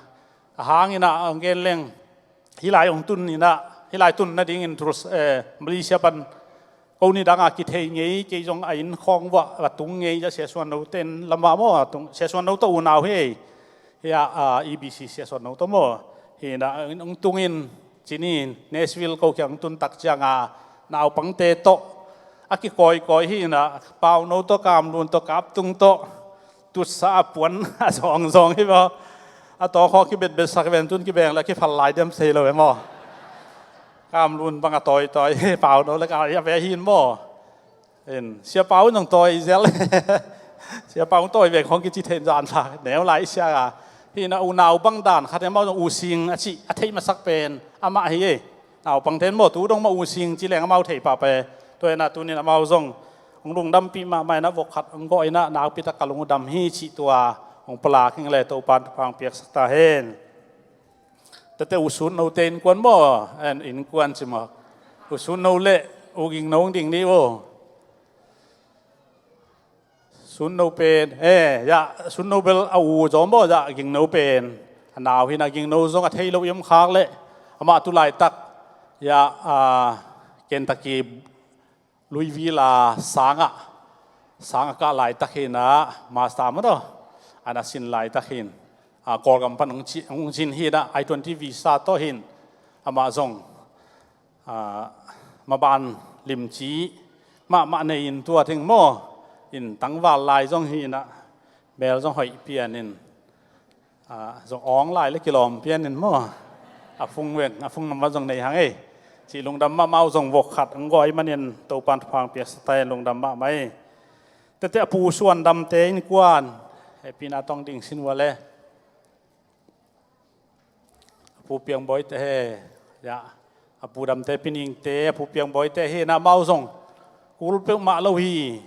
a hang in ah, hong gen leng, hih lai hong tun in ah, hih lai tun nadingin Tulsa, eh, Malaysia pan, ko nidang a kithei ngei, kei zong a inn khawng vuah va tung ngei, Za Sia Suan No ten lamah maw, a tung, Sia Suan No tawh unau hi, hi a, a, E B C Sia Suan No tawh maw, hi in ah, hong tung in, ci ni, Nashville ko kiang hong tun tak ciang a, naupangte tawh a kikawikawi hi in ah, Pau No tawh, Kam Lun tawh, Kap Tung tawh, tutsa a puan a zawngzawng hi maw. A tawkhawk kibetbetsak ven, tun kibeng le a kifal lai diam thei lo e maw. Kam Lun bang a tawitawi hi, Pau No le ka a ve hi in maw. In, Sia Pau in zong tawi zel. Sia Pau tawi veng khawng kici thei in, zan pha neu lai sia a. Hi in ah, unau bang dan khat e maw, zong U Sing a cih a theih masak pen amah hi e. Naupangte in maw, tu dong mah U Sing ci leng amau thei pah pah e. Tua in ah, tu in amau zong hong lungdampih mahmah in ah, vok khat hong gawh in ah, nakpi tak ka lung uh dam hi cih tua hong pulak ing le, Topan thupha piaksak ta hen. Tete U Sun No te innkuan maw, en, innkuan ci maw. U Sun No le U Ging No ding ni vo. Sun No pen, eh, ya, Sun No bel a u zaw maw, ya, Ging No pen a nau hi in ah, Ging No zong a thei lo i om khak le, amah tu laitak, ya, a, Kentucky Louisville a sang ah, sang a kah laitak hi in ah, master maw, a na sin laitak hi in, a, Kawlgam pan hong ci, hong cin hi in ah, I twenty visa tawh hi in, amah zong, a, maban limci mahmah nei in, tua teng maw, in tangval lai zong hi in ah, mel zong hoih pian in, a, zong awng lai le kilawm pian in maw, a phung veng, a phung nambat zong nei hang ei. Cih lungdam mahmah uh, zong vok khat hong gawh ahih manin Topan thupha piaksak ta hen, lungdam mahmah ei. Tete a Pu Suan Damte innkuan, hehpihna tawh ding sin vua le. A Pu Piang Bawite he, ya, a Pu Damte, Pi Ningte, a Pu Piang Bawite hi in ah, amau zong kul peuhmah lo hi.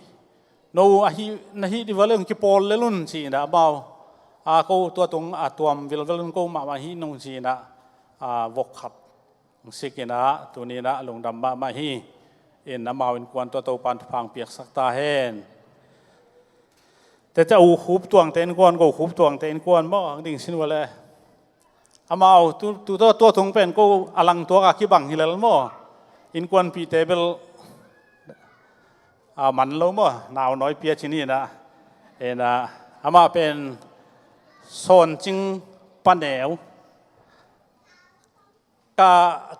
No ahi, na hih di vua le hong kipawl lel un ci in ah, amau, a, ko tua tung a tuam vilvel un, ko mahmah hi nung ci in ah, a, vok khat hong sik in ah, tuni in ah lungdam mahmah hi. In amau innkuan tawh Topan thupha piaksak ta hen. Tete a U Khup Tuangte innkuan, Go Khup Tuangte innkuan maw, ding sin vua le. Amau tu, tu, tua, tua tung pen ko a lang tuak a kibang hi lel maw. Innkuanpihte bel a man lo maw, nau nawi pia ci ni in ah. In ah, amah pen Sawn Cing Pa Neu. Ka,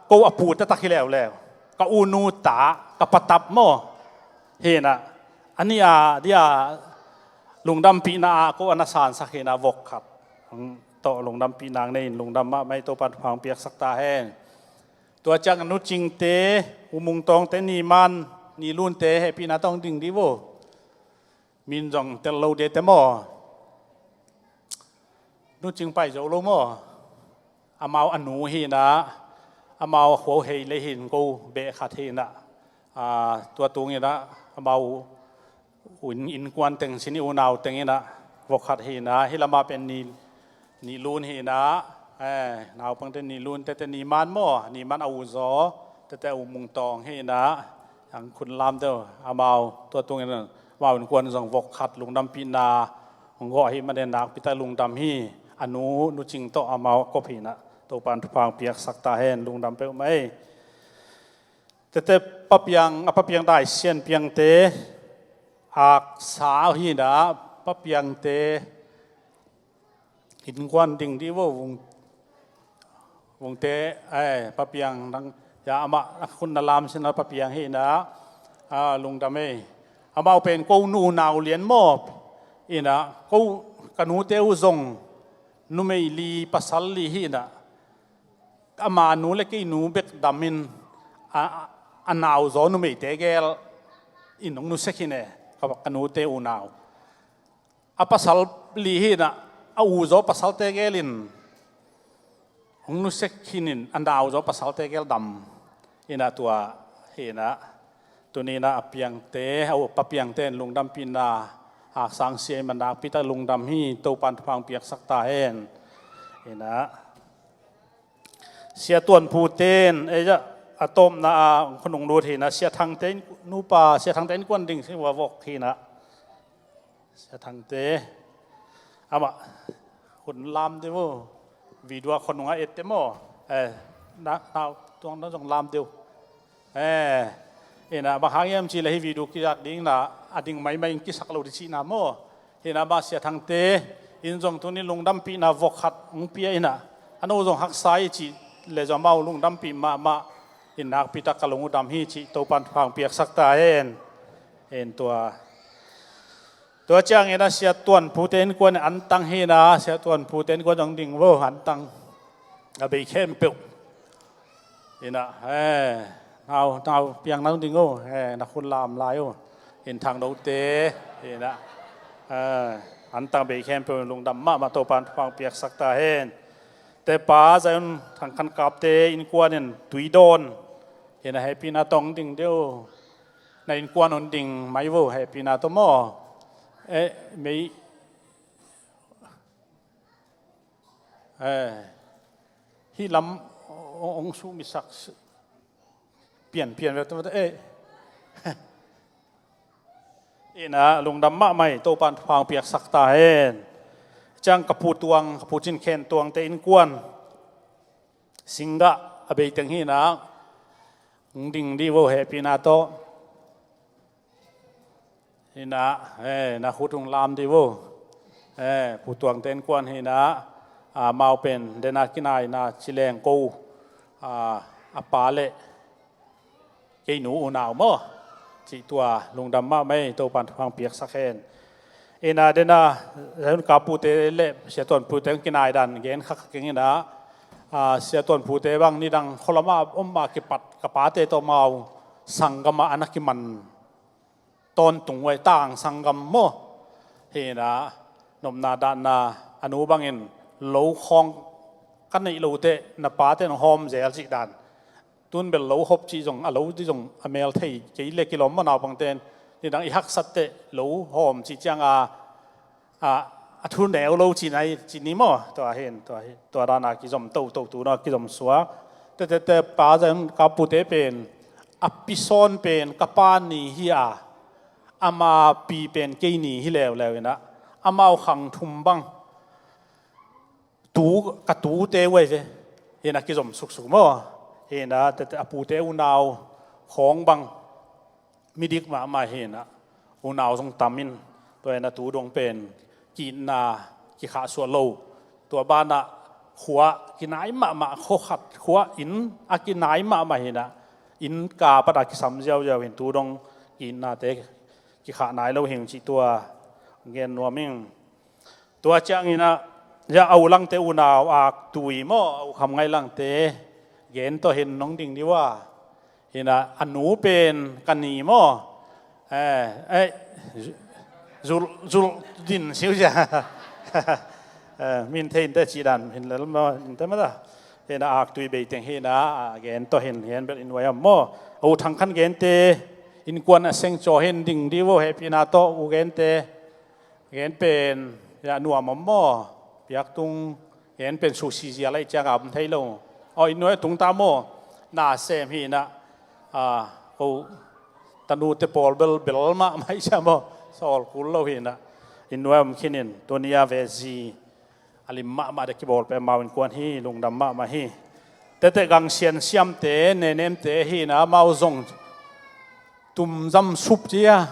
ko a pu taktak hi leuleu. Ka u nu ta, ka pa tap maw. Hi in ah, a nih a dia lungdampihna ah ko a na sansak hi in ah, vok khat tawh lungdampihna nei in, lungdam mahmah ei, Topan thupha piaksak ta hen. Tua ciang Nu Cingte, U Mung Tawngte, Ni Man, Ni Lunte hehpihna tawh ding dih vo. Min zong tel lo dete maw? Nu Cing Pai zo lo maw? Amau a nu hi inah, amau a khua uh hei lei hi in, ko beh khat hi inah, tua tung inah amau in, innkuan teng sin i unau teng inah vok khat hi inah, hih lamah pen Ni, Ni Lun hi inah, eh, naupangte Ni Lun tete, Ni Man maw, Ni Man a u zaw tete, a u Mung Tawng hi inah, ang khun lam deuh, amau tua tung inah amau innkuan zong vok khat lungdampihna hong gawh hi manin nakpi tak lungdam hi. A nu, Nu Cing tawh amau a kop hi inah, Topan thupha hong piaksak ta hen, lungdam peuhmah ei. Tete Pa Piang, a Pa Piang Dai Sian Piangte, Aksa hi inah, Pa Piangte innkuan ding dih vo, Vung, Vungte, eh, Pa Piang nang, ya amah a khun na lam sin a Pa Piang hi inah, ah, lungdam ei. Amau pen ko nu nau lian maw inah, ko ka nute uh zong numei li pasal li hi inah, ama nu le kei nu bek damin, a, a, a nau zaw numeite gel in hong nusek hi ne, ka, ka nute unau. A pasal li hi inah, a u zaw pasalte gel in hong nusek hi in, a nau zaw pasalte gel dam inah, tua hi inah. Tuni inah a Piangte, a u Pa Piangte in lungdampihna Aksa hong sia hi man nakpi tak lungdam hi, Topan thupha hong piaksak ta hen inah. Sia Tuan Phu ten, eh, a tawpna ah khun hong lut hi inah, Sia Thangte in, nupa Sia Thangte innkuan ding sin ua vok hi inah. Sia Thangte, amah khun lam deuh vo, video a khon nungah ette maw, eh, na, nau tuang na zong lam deuh. Eh, inah bang hang hiam cih leh hih video kizak ding inah, a ding maimai in kisak lo ding cihna maw. Inah amah Sia Thangte in zong tuni lungdampihna vok khat hong pia inah, a no zong haksa hi cih leh zong amau lungdampih mahmah in nakpi tak ka lung uh dam hi cih Topan thupha hong piaksak ta hen. En tua. Tua ciang inah Sia Tuan Phu te innkuan antang hi inah, Sia Tuan Phu te innkuan zong ding vo, antang a bei khempeuh. Inah, eh, nau, nau Piang nang ding o, eh, na khun lam lai o. In Thang Note, inah, eh, antang bei khempeuh lungdam mahmah, Topan thupha hong piaksak ta hen. Te Pa Zion Thang Khan Kap te innkuan in Tuidawn, inah hehpihna tawh ding deuh. Na innkuan hong ding mai vo, hehpihna tawh maw. Eh, mei, eh, hih lam hong, hong sumisak pian, pian ve, eh. Inah lungdam mahmah hi, Topan thupha hong piaksak ta hen. Ciang ka Pu Tuang, ka Pu Cin Khen Tuang te innkuan singgah a bei teng hi inah, hong ding dih vo, hehpihna tawh. Inah, eh, na khut hong lam dih vo. Eh, Pu Tuang te innkuan hi inah, ah, amau pen dena kinaina ci leng ko, ah, a pa le kei nu unau maw. Cih tua lungdam mahmah ei, Topan thupha hong piaksak hen. Inah dena, Zion Kap Pu te le Sia Tuan Phu te hong kinai dan gen kha keng inah, ah, Sia Tuan Phu te bang nidang khualam ah om a kipat ka pate tawh amau sanggam ah a na kiman tawntung uh ei, tang sanggam maw. Hi inah nopna dahna, a nu bangin lo khawng ka neih loh teh na pate in hong hawm zel cih dan. Tun bel lo hop cih zong, a lo dih zong a mel thei kei le kilawm maw, naupangte in. Nidang i haksat teh lo hawm cih ciang a, a, a thu neu lo cihna hi, cih ni maw. Tua hi in, tua hi, tua dan a kizom toto, tu na kizom suak. Tete, te Pa Zion Kap Pu te pen, a pi sawn pen ka pa ni hi a, ama pi pen kei ni hi leuleu inah, amau khang thum bang tu, ka tute uh ei ve. Hi inah kizom suksuk maw. Hi inah tete a pute unau khawng bang midik mahmah hi inah, unau zong tam in, tua inah tu dong pen ki-itna kikhahsuah lo. Tua banah khua kinai mahmah, khua khat, khua inn a kinai mahmah hi inah, inn ka pat a kisam ziauziau hi in, tu dong ki-itnate kikhah nai lo hi ing cih tua gen nuam ing. Tua ciang inah, ya, a u Langte unau Ak Tui maw, a u Kham Ngaih Langte gen tawh hi in hong ding dih ua. Hi na, a nu pen ka ni maw. Eh, eh, zul, zul din siu sia. Eh, min thei inte cih dan hin lel maw, inte maw ta. Hi na, aktui beiteng hi na, a gen tawh hin, gen bel in uai am maw. A u Thang Khan gente, innkuan a seng caw hin ding di vo, hehpihna tawh u gente. Gen pen, ya, nuam om maw? Piaktung gen pen susi zia lai ciang a om thei lo. Aw, in nuai tungta maw? Na sem hi na. A, ko tanute pawl bel, bel mahmah hi sia maw? Sawl kul lo hi na. In nuai om khinin, tuni a ve zi a lim mahmah de kibawl pen amau innkuan hi, lungdam mahmah hi. Tete Gang Sian Siamte, Nenemte hi na, amau zong tumzam sup cia,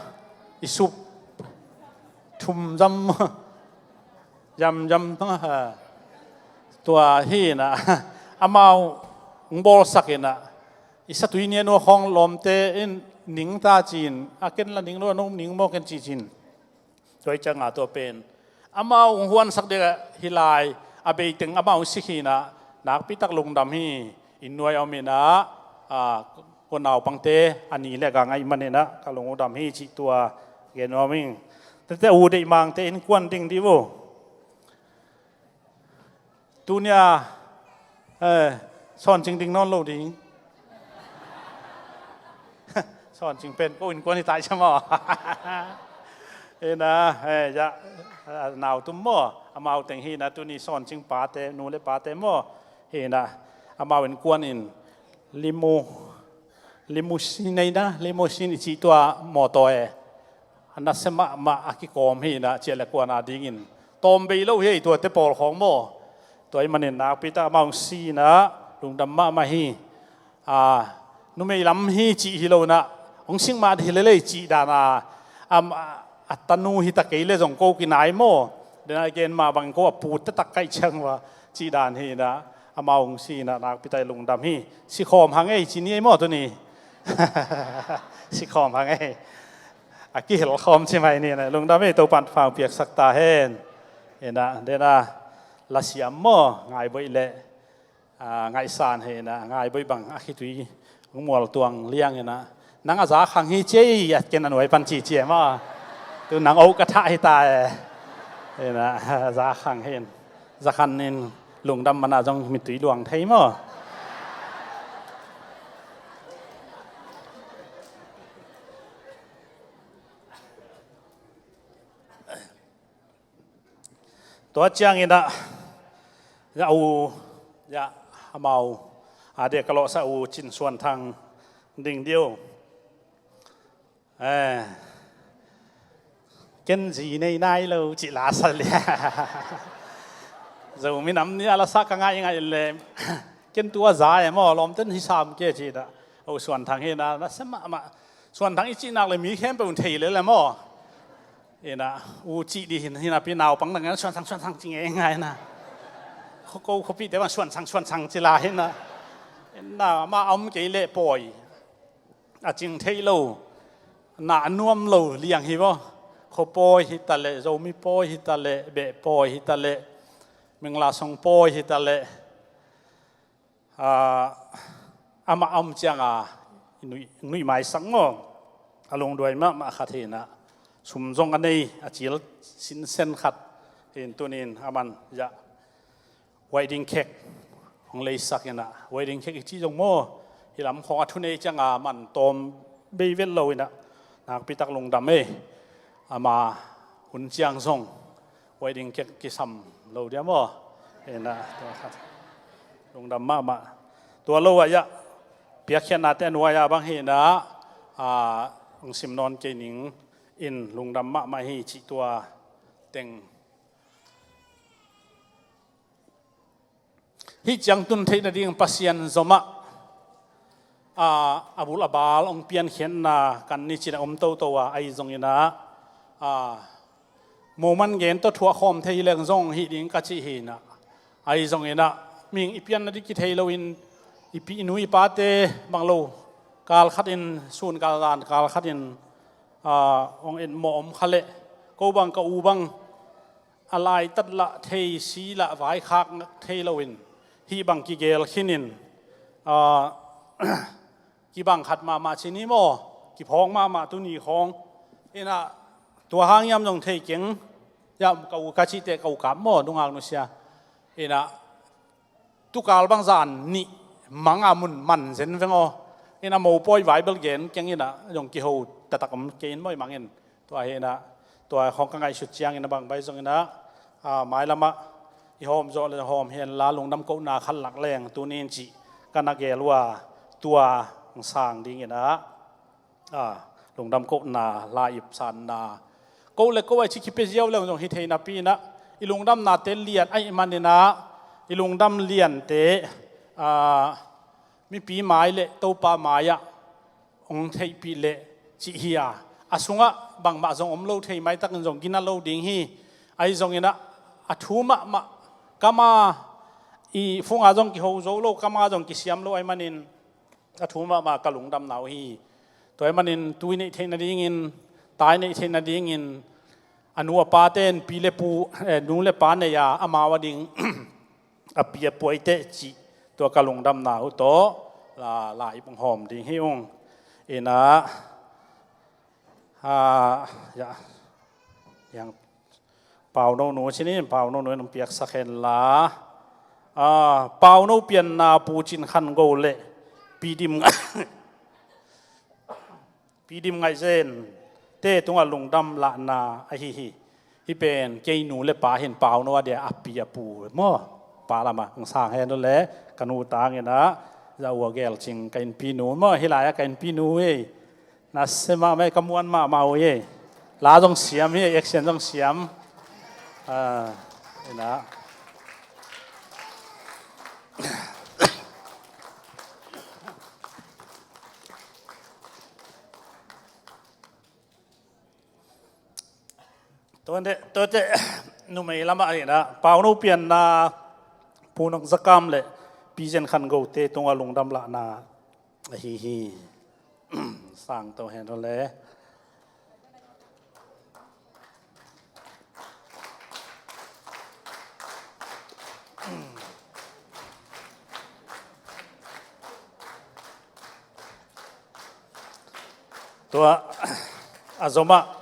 i sup thumzam, zamzam, tua hi na, amau hong bawlsak hi na, i satui nia nua khawng lawmte in ning ta cin, a ken la ning lo, a nom ning maw ken ci cin. Tua hi cianga tua pen amau hong huansak dek hi lai, a beiteng amau sik hi na, nakpi tak lungdam hi. In nuai om hi na, a, ko naupangte a ni le gang ahih manin a ka lungdam hi cih tua gen nuam ing. Tete u Deih Mangte innkuan ding di vo. Tunia, eh, Sawn Cing ding nawn lo ding. Sawn Cing pen ko innkuan hi tai sia maw. Hi na, eh, ya, a, nau tum maw, amau teng hi na, tuni Sawn Cing pate, nu le pate maw. Hi na, amau innkuan in limu, limusin nei na, limusin i cih tua mawtaw e. A nasia mahmah a kikawm hi na, ciah le kuan a dingin tawm bei lo hi ei, tuate pawl khawng maw. Tua ahih manin nakpi tak amau hong si na, lungdam mahmah hi. A, numei lam hi cih hi lo na, hong sik mah hi lel ei cih dan a, am, a, a tanu hi ta kei le zong ko kinai maw. Den a gen mah bang ko a pu taktak ka hih ciang ua cih dan hi na, amau hong si na, nakpi tak lungdam hi. Si khawm hang ei ci ni ei maw tuni. Si khawm hang ei. A kihel khawm ci mai ni na, lungdam ei, Topan thupha hong piaksak ta hen. Hi na, den a, lasiam maw, Ngaiboih le, a, Ngaihsan hi na, Ngaiboih bang a khitui hong mual tuang liang hi na, nang a za khang hi ci ei, a ken a nuai pan ci ci ei maw. Tu nang o ka thah hi ta e. Hi na, za khang hi in, za khan in lungdam man a zong mittui luang thei maw. Tua ciangin a, ya u, ya amau a dia ka lawhsa u Cin Suan Thang ding di o. Eh, ken zi nei nai lo cih la sa lia. Zo minam ni a la sa ka ngaih ngaih le, ken tua za e maw, lawmten hi sam ke ci da. O Suan Thang hi na, nasia mahmah. Suan Thang i cih nak le mi khempeuh thei le le maw. Hi na, u cih di hin, hi na pi naupang dang Suan Thang, Suan Thang ci ngei ngai na. Kho ko, khopite bang Suan Thang, Suan Thang ci la hi na. Hi na, ma om kei le pawi. A cing theih lo, na a nuam lo liang hi maw. Kho pawi hi ta le, Zomi pawi hi ta le, beh pawi hi ta le, Mingla song pawi hi ta le. A, amah a om cianga nuih, nuih maisak maw. A lungduai mahmah khat hi na. Sum zong a nei, a cil sinsen khat hi in, tunin aman ya wedding cake hong leisak hi na. Wedding cake i cih zong maw, hi lam khawng a thunei cianga man tawm bei vet lo hi na. Nakpi tak lungdam ei. Ama hun ciang zong wedding cake kisam lo dia maw. Hi na, tua khat lungdam mahmah. Tua lo ah ya, piakkhiatnate a nuai ah bang hi na, a, hong sim nawn kei ning in, lungdam mahmah hi cih tua teng. Hih ciang tun theih nading Pasian zomah, a, a bul a bal hong piankhiatna kan ni cin a om toto a, ahi zongin a, a, moman gen tawh thuah khawm thei hi leng zong hih ding ka cih hi na. Ahi zongin a, mihing i pianna ding kithei loin, i pi i nu i pate bang lo kal khatin, sun kal zan kal khatin, a, hong en mawh om kha leh, ko bang ka u bang a laitat lah thei, si lah vaikhak thei loin, hih bang kigel khinin, a, kibang khat mahmah ci ni maw, kiphawk mahmah tuni khawng. Inah tua hang hiam zong thei keng, ya ka u ka cihte ka u kap maw, nungak nusia. Inah tukal bang zan nih manga mun man zen veng aw. Inah mopawi Bible gen keng inah zong kiho taktak om kei in maw i mangin. Tua hi inah, tua khawng ka ngaihsut ciangin a bang bai zong inah, a, mailamah i hawm zawh le hawm hi inla lungdam kohna khat lak leng tuni in cih ka na gel uh a, tua hong sang ding inah, a, lungdam kohna, la ip sanna, koh le koh a i cih kipia ziau leng zong hi thei napi inah, i lungdamnate lian ahih man inah, i lungdam liante, a, mipi mai le Topa mai-ah hong theihpih leh cih hi a, a sungah bangmah zong om lo thei maitakin zong gina lo ding hi. Ahi zong inah a thu mahmah, kama i phunga zong kiho zo lo, kama zong kisiam lo ahih manin a thu mahmah ka lungdamna uh hi. Tua ahih manin tu i neih theih nadingin, ta i neih theih nadingin, a nu a pate in pi le pu, eh, nu le pa nei a, amau a ding a pi a puaite cih, tua ka lungdamna uh tawh la, la ip hong hawm ding hi ung. Inah, a, ya, yang Pauno nu ci ni, Pauno nu in hong piaksak hen la, a, Pauno pianna Pu Cin Khan Go le Pi Dim Pi Dim Ngaih Zen te tungah lungdam lahna ahi hi. Hih pen kei nu le pa hin Pauno a dia a pi a pu maw, pa lamah hong sang hen uh le, ka nu tang inah, za ua gel cing ka innpi nu maw, hih lai-ah ka innpi nu hi. Na se mahmah, ka muan mahmah uh hi. La zong siam hi, action zong siam. A, inah. Tuate, tuate, numei lamah inah, Pauno pianna Pu Nong Za Kam le Pi Zen Khan Go te tungah lungdam lahna ahi hi. Sang to hen uh le. Tua a zomah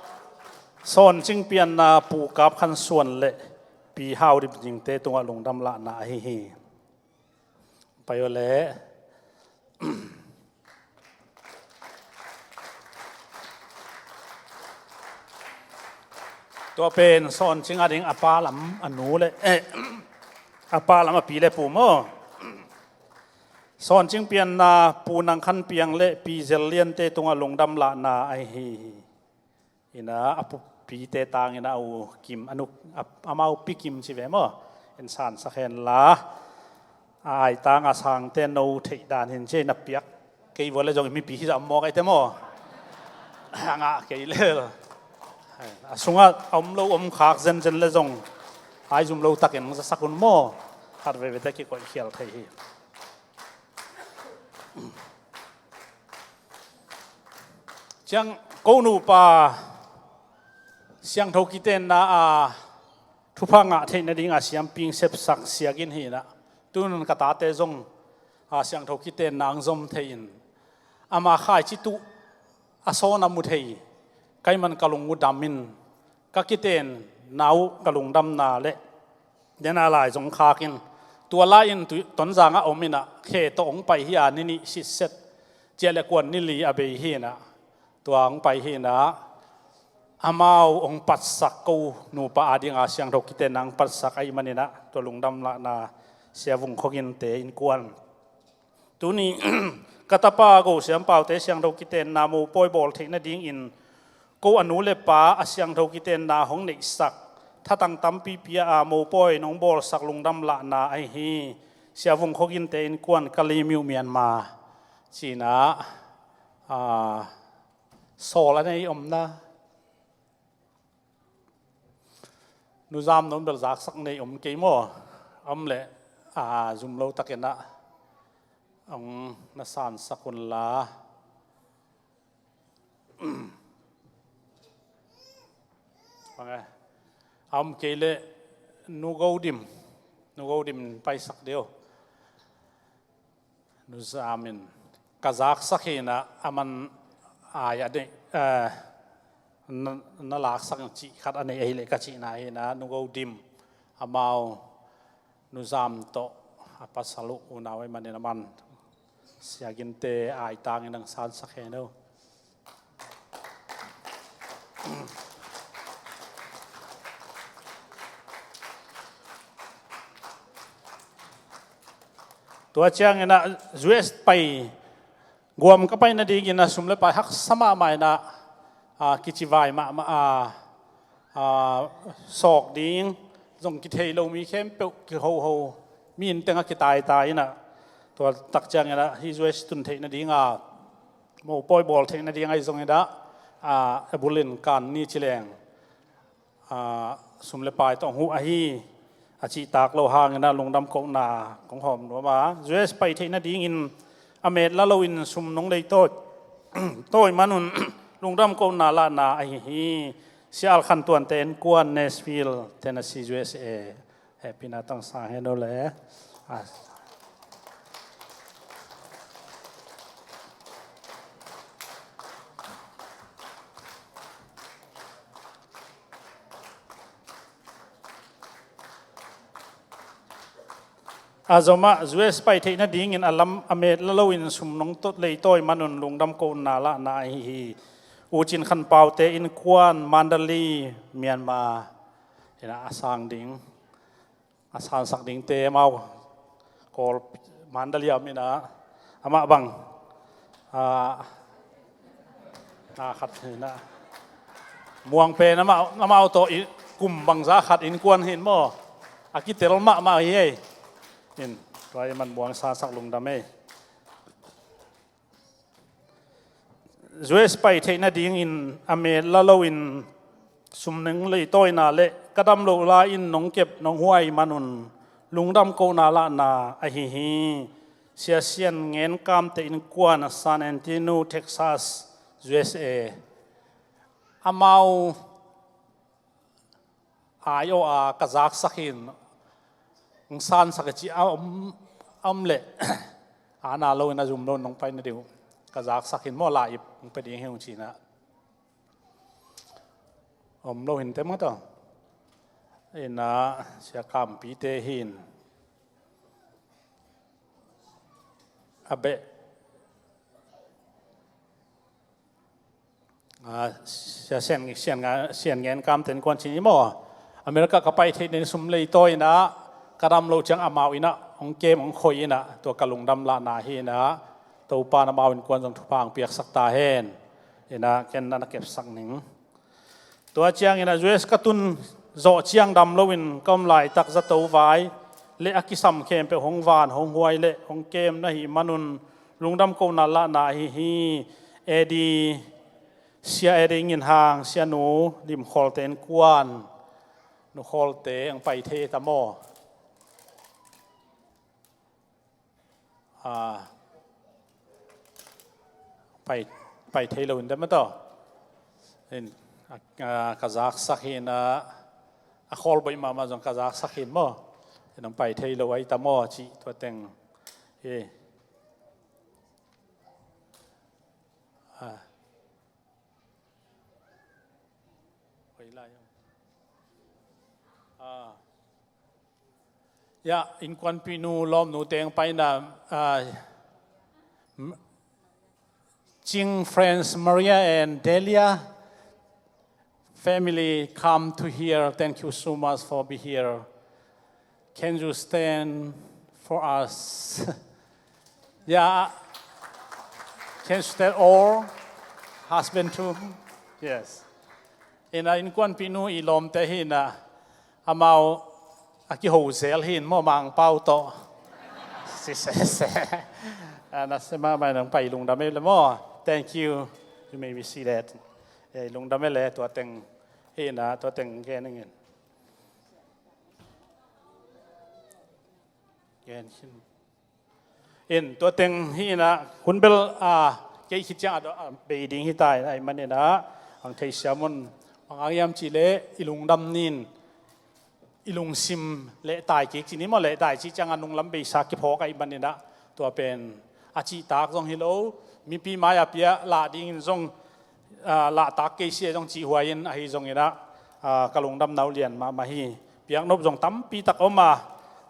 Sawncing pianna Pu Kap Khan Suan le Pi Hau Dim Cing te tungah lungdam lahna ahi hi. Pai uh le. Tua pen Sawncing a ding a pa lam a nu le, eh, a pa lam a pi le pu maw. Sawncing pianna Pu Nang Khan Piang le Pi Zel Lian te tungah lungdam lahna ahi hi. Inah a pupite tang inah a u Kim, a nu, a, amau Pi Kim ci ve maw. En sansak hen la. A aitang a sangte no theih dan hin ci inah piak. Kei vua le zong mipi hi zah mawk aite maw. A ngah kei lel. A sungah a om lo om khak zenzen le zong. Ai zum lo takin zasak un maw. Khat veve te kikoih khial thei hi. Ciang ko nupa siangtho kitenna a thupha ngah theih nadinga siamping sepsak siakin hi inah. Tunun ka tate zong a siangtho kitenna ang zom thei in. Ama khaici tuh a sawn a mu thei. Kaiman ka lung uh dam in. Ka kitenna uh ka lungdamna le dena lai zong khakin, tua lai-in Tonzang ah om inah khe tawh hong pai hi a, ni nih sitset ciah le kuan ni li a bei hi inah, tua hong pai hi inah, amau hong patsak ko nupa a dinga siangtho kitenna hong patsak ahih man inah, tua lungdam lahna Sia Vung Khua Gin te innkuan. Tuni ka tapa Go Siam Pau te siangtho kitenna mopawi bawl theih nadingin ko a nu le pa a siangtho kitenna hong neihsak thatang tampi pia a mopawi nong bawlsak lungdam lahna ahi hi. Sia Vung Khua Gin te innkuan Kalaymyo Myanmar ci inah, a, sawl a nei omna. Nu Zam Nun bel zaksak nei om kei maw? Om leh, a, zum lo takin ah hong na sansak un la. Bang e? A om kei leh Nu Go Dim, Nu Go Dim paisak deuh. Nu Zam in Ka zaksak hi inah, a man ai a deih, eh, na, na laksak cih khat a nei ahi leh ka cihna hi inah, Nugo Dim, amau nuzam tawh a pasal uh unau ahih manin a man siaginte aitangin ang sansak hen uh. Tua ciangin ah U S pai, guam ka pai nadingin ah sum le pai haksa mahmah inah, ah, kicivai mahmah, ah, ah, sawk ding zong kithei lo mi khempeuh kihoho, mi inn tengah kitaitai inah, tua tak ciangin ah hih U S tun theih nading a, mopawi bawl theih nading ahi zongin ah, ah, a bulin kan ni ci leng, ah, sum le pai tawh huh ahi, a cihtak lo hangin ah lungdam kohna kong hawm nuam a, U S pai theih nadingin a met la loin sum nong lei tawi, tawi manun lungdam kohna lahna ahi hi. Sia Al Khan Tuante innkuan, Nashville, Tennessee, U S A. Hehpihna tang sang hen uh le. Ah. A zomah U S pai theih nadingin a lam a met la loin sum nong lei tawi manun lungdam kohna lahna ahi hi. U Cin Khan Paute innkuan, Mandalay, Myanmar, inah a sang ding, a sansak dingte amau Kawl, Mandalay a om inah, amah bang, ah, na khat inah, Muang pen amah, amau tawh i kum bangza khat innkuan hi in maw, a kitel mahmah hi ei. In, tua i man Muang sansak lungdam ei. U S pai theih nadingin a met la loin sum nong lei tawina le ka dam loh lai-in nong kep nong huai manun lungdam kohna lahna ahi hi. Sia Sian Ngen Kamte innkuan, San Antonio, Texas, U S A. Amau ai aw a ka zaksak hi in, hong sansak a ci a om, a om leh, a na loin a zum loin nong pai nading uh ka zaksak hi in maw, lai-ip hong pia ding hi ung ci inah. Om lo hi in te maw taw. Inah Sia Kampite hi in. A beh. Ah, Sia Sian, Sian, Sian Ngen Kamte innkuan ci ni maw. America ka pai theih nading sum lei tawi inah, ka dam loh ciang amau inah hong kem hong khoi inah, tua ka lungdam lahna hi inah, Topa in amau innkuan zong thupha hong piaksak ta hen. Inah ken na na kepsak ning. Tua ciangin ah U S ka tun zawh ciang dam loin ka om laitak zato vai le a kisam khempeuh hong van hong huai le hong kem na hih manun lungdam kohna lahna ahi hi. Eddie, Sia Eddie Ngin Hang, Sia Nu Lim Khawlte innkuan, Nu Khawlte ang pai thei ta maw? Ah, pai, pai thei lo in dam a taw. In, ah, ah, ka zaksak hi in ah, a khawl boih mahmah zong ka zaksak hi in maw. In ang pai thei lo ahi ta maw cih tua teng. Hi. Ah. Hoih lai. Ah. Ya, innkuanpihnu lawmnu teng paina, ah, m-, Ching friends Maria and Delia family come to here. Thank you so much for be here. Can you stand for us? Yeah. Can you stand all? Husband too? Yes. Ina innkuanpihnu i lawmte hi ina amau a kiho zel hi in maw Mangpau tawh. Si se se. A na se mahmah in ang pai lungdam e le maw. Thank you. You may be seated. Eh, lungdam e le tua teng hi ina tua teng gen ingin. Gen khin. In tua teng hi ina hun bel a kei khit ciang a bei ding hi ta in ahih manin ah ang thei siam un bang hang hiam cih leh i lungdam nin i lungsim lehtai kik ci ni maw lehtai cih ciang a nunglam beisa kiphawk ahih manin ah tua pen a cihtak zong hi lo, mipi mai-ah pia lah dingin zong, ah, lahtak kei sia zong cihhuai in ahi zongin ah, ah, ka lungdamna uh lian mahmah hi. Piaknop zong tampi tak om a,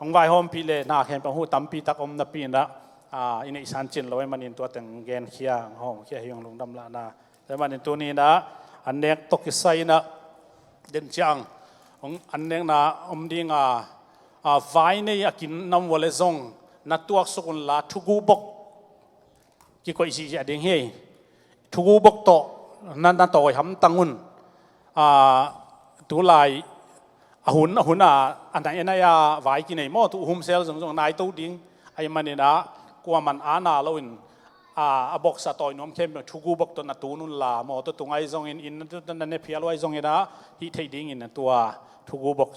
hong vaihawmpih leh na khempeuh huh tampi tak om napi in ah, ah, i neihsan cin lo ahih manin tua teng genkhia, hong hawmkhia hi, hong lungdam lahna. Tua ahih manin tuni in ah, an nek tawh kisai in ah, den ciang hong an nekna om ding a, a, vai nei a kin nam vua le zong na tuaksuk unla thugu bok kikoih zihziah ding hi. Thugu bok tawh na, na tawi hamtang un. A, tulai a hun, a hun a, a nai a nai a vai kinei maw, tu humsel zongzong nai to ding ahih manin ah, kuaman ana loin, a, a boksa tawi nuam khempeuh thugu bok tawh na tun unla maw, tua tung ahi zongin, inn na, na ne phial uh ahi zongin ah, hih theih dingin tua thugu bok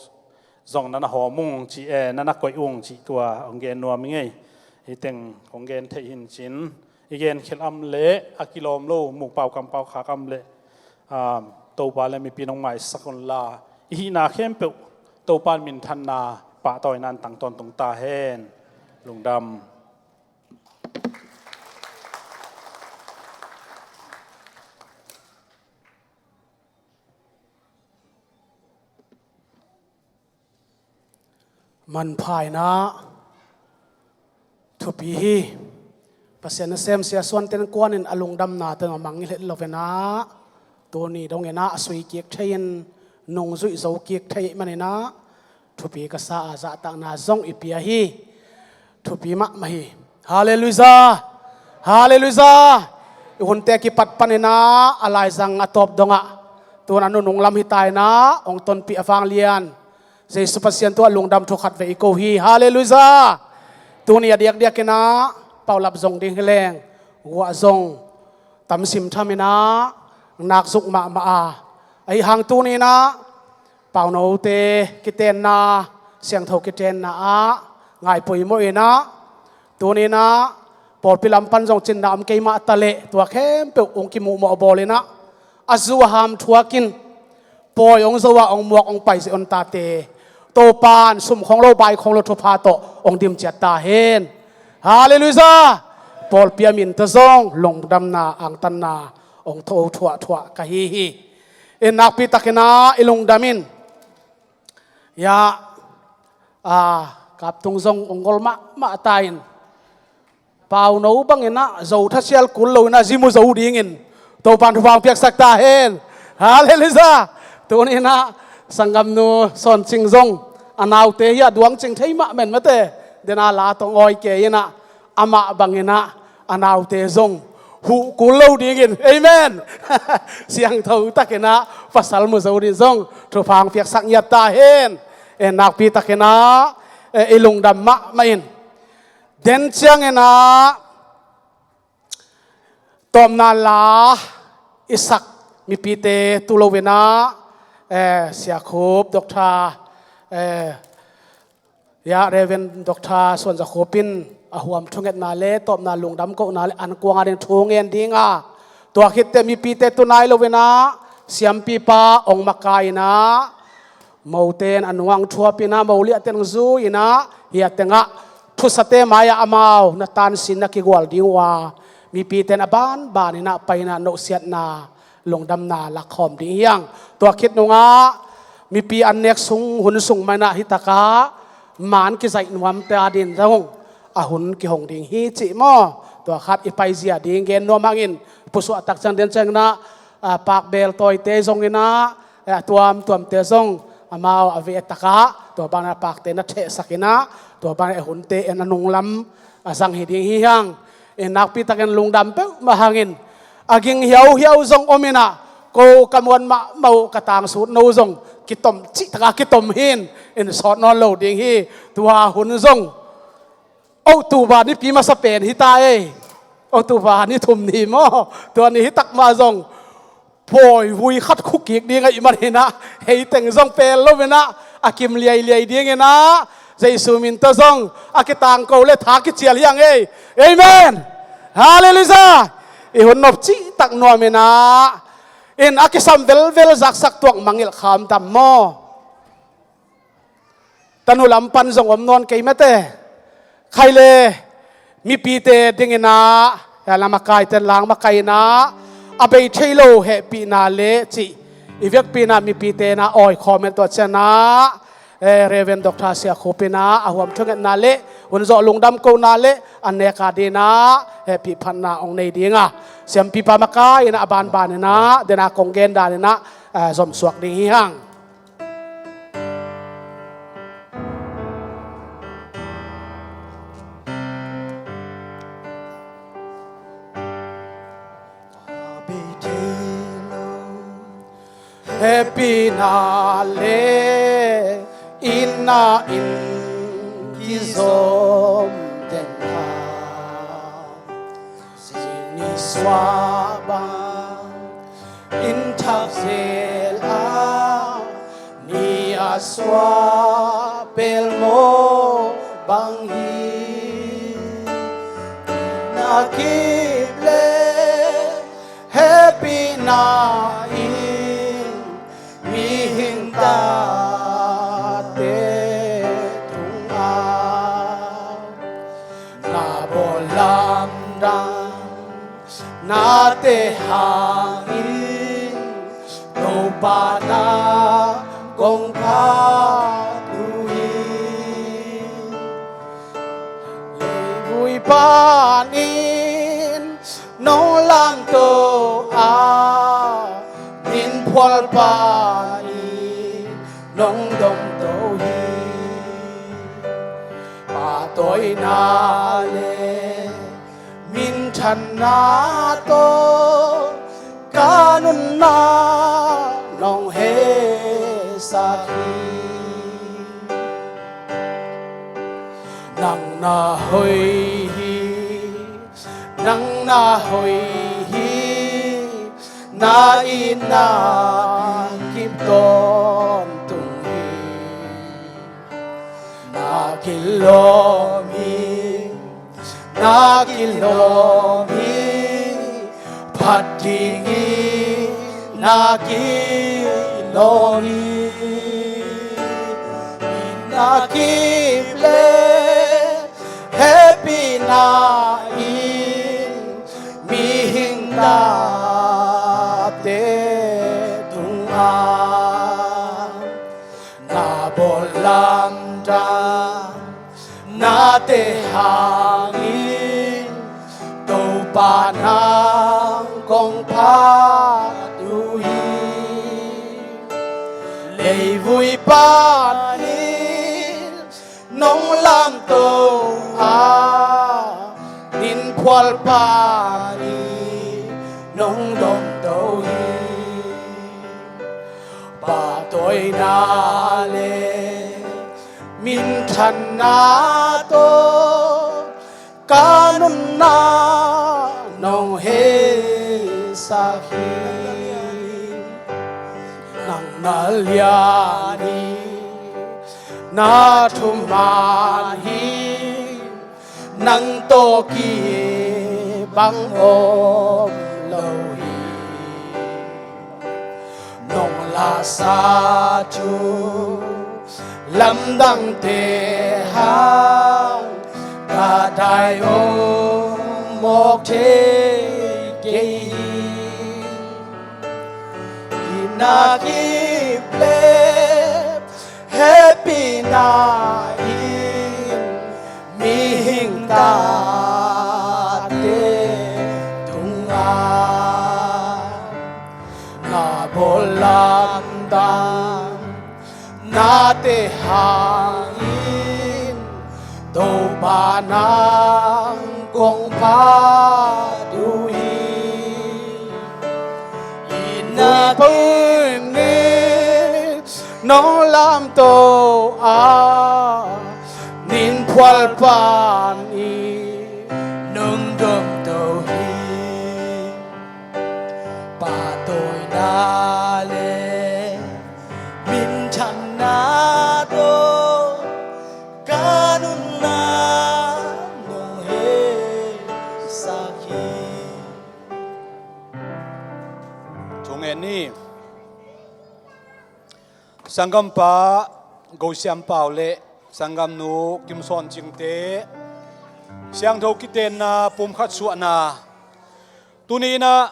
zong na na hawm ung cih, eh, na na koih ung cih tua hong gen nuam ing ei. Hih teng hong gen theih hi in cin, i gen khial om leh a kilawm lo, mukpau kampau khak om leh, ah, Topa le mipi in hong maisak unla, i hihna khempeuh Topa in minthanna, pahtawina in tang tawntung ta hen. Lungdam. Manpha in ah, thupi hi. Pasian nasem Sia Suan Ten Kuan in a lungdamna teng a mangngilh het lo in ah, tuni dongin ah a sui kik thei in, nungzuih zo kik thei ahih manin ah, thupi ka sa a, zahtakna zong i pia hi. Thupi mahmah hi. Halleluiah. Halleluiah. I hunte kipat panin ah, a laizang a tawp dongah, tu-in a nunung lam hi ta in ah, hong tonpih a vanglian Jesu Pasian tungah lungdam thu khat vei i ko hi. Halleluiah. Tuni a diakdiakin ah paulap zong ding hi leng, guah zong tamsim tham in ah, nakzuk mahmah a, ahi hang tuni in ah paunote kitenna, siangtho kitenna ah ngai poimawh in ah, tuni in ah pawlpi lam pan zong cinna om kei mah ta leh, tua khempeuh hong kimuhmawh bawl in ah, a zu a ham thuakin, pawi hong zo a, hong muak hong pai zia hong tate, Topa in sum khong lo bai khong lo thupha tawh hong dim ciat ta hen. Halleluiah. Pawlpi a min tawh zong lungdamna, angtanna hong tho thuahthuah ka hi hi. In nakpi takin ah i lungdam in. Ya, a, kaptung zong hong gol mahmah ta in, pauno bangin ah zo thasial kul lo in ah, zi mu zo dingin Topa in thupha hong piaksak ta hen. Halleluiah. Tuni in ah sanggamnu Sawn Cing zong, a naute hi a, duang cing thei mahmah in mate, den a la tawh hong awi kei in ah, amah bangin ah a naute zong huh kul lo dingin, amen, siangtho takin ah pasal mu zo dingin zong thupha hong piaksak ngiat ta hen. In nakpi takin ah, eh, i lungdam mahmah in. Den ciangin ah tawpna la i sak mipite tu lo in ah, eh, Sia Khup, Doctor, eh, ya, Reverend Doctor Suan Za Khup in a huam thungetna le tawpna lungdam kohna le an kuang a ding thu ngen ding a, tua khit teh mipite tu nai lo in ah siampipa hong makai in ah, mote in a nungah thuap in ah, moliahte in hong zui in ah, hih tengah thusate mai-ah amau na tansin na kigual ding uh a, mipite in a banban in ah pai in ah nosiatna, lungdamna lakhawm ding hi hang. Tua khit nungah mipi an nek sung, hun sung mah in ah hih takah man kizaih nuamte a dingin zong a hun kihong ding hi cih maw. Tua khat i paizia ding gen nuam hangin, pusuah tak ciang den ciangin ah, a, pakbel tawite zongin ah, eh, a tuamtuamte zong amau a veh takah, tua bangin a pakte na thehsak in ah, tua bangin a hunte en a nunglam a zang hi ding hi hang. In nakpi takin lungdam peuhmah hangin, a ging hiauhiau zong om in ah, ko ka muan mahmah uh, ka tangsut no zong kitom cih takah kitom hi in, in sawt nawn lo ding hi. Tua hun zong October nipi masa pen hi ta ei. October ni thum ni maw, tua ni hi tak mah zong pawi vui khat khukik ding ahih manin ah, hei teng zong pel lo in ah, a kim liailiai dingin ah, Jesu min tawh zong a kitangko le tha kicial hi hang ei. Amen. Halleluiah. I hun nop cihtak nuam in ah, in a kisam velvel zaksak tuak mangngilh kham tam maw. Tanu lam pan zong om nawn kei mate. Khai le, Mipite dinginah, eh, lamakaite langmakainah a bei thei lo hehpihna le cih i vekpi inah mipite inah awi khawm et tua cianah, eh, Reverend Doctor Sia Khup inah a huam thungetna le hun zawh lungdam kohna le an neka dinah hehpih phatna hong nei dinga, siampipa makai inah a banban inah dena kong gen dan inah, eh, zomsuak ding hi hang. Hehpihna le itna in kizom den hang. Sini suah bang in thak zel a, ni a suah pelmawh bang hi. Na kip le hehpihna in mihing tate tungah na bawl lamdang nate hangin Topa na kong phat uh hi. Leivui panin nong lamto a, ninphual panin nong domto hi. Pahtawina le minthanna tawh ka nunna nong heisak hi. Nang na hoih hi, nang na hoih hi, na itna kip tawntung hi. Na kilawm hi, na kilawm hi, phat dingin na kilawm hi. Na kip le hehpihna in mihing tate tungah na bawl lamdang nate hangin Topa nang kong phat uh hi. Leivui panin nong lamto a, ninphual panin nong domto hi. Pahtawina le minthanna tawh ka nunna nong heisak hi. Nang na lian hi, na thuman hi, nang tawh kibang om lo hi. Nong lasa thu lamdangte hang ka dai om mawk thei kei hi. Itna kip le hehpihna in mihing tate tungah na bawl lamdang nate hangin Topa nang kong phat uh hi. Itna panin nong lamto a, ninphual panin nong domto hi. Pahtawina le minthanna tawh ka nunna nong heisak hi. Thungen ni. Sanggampa Go Siam Pau le sanggamnu Kim Sawn Cingte, Siangtho kitenna pumkhat suahna. Tuni inah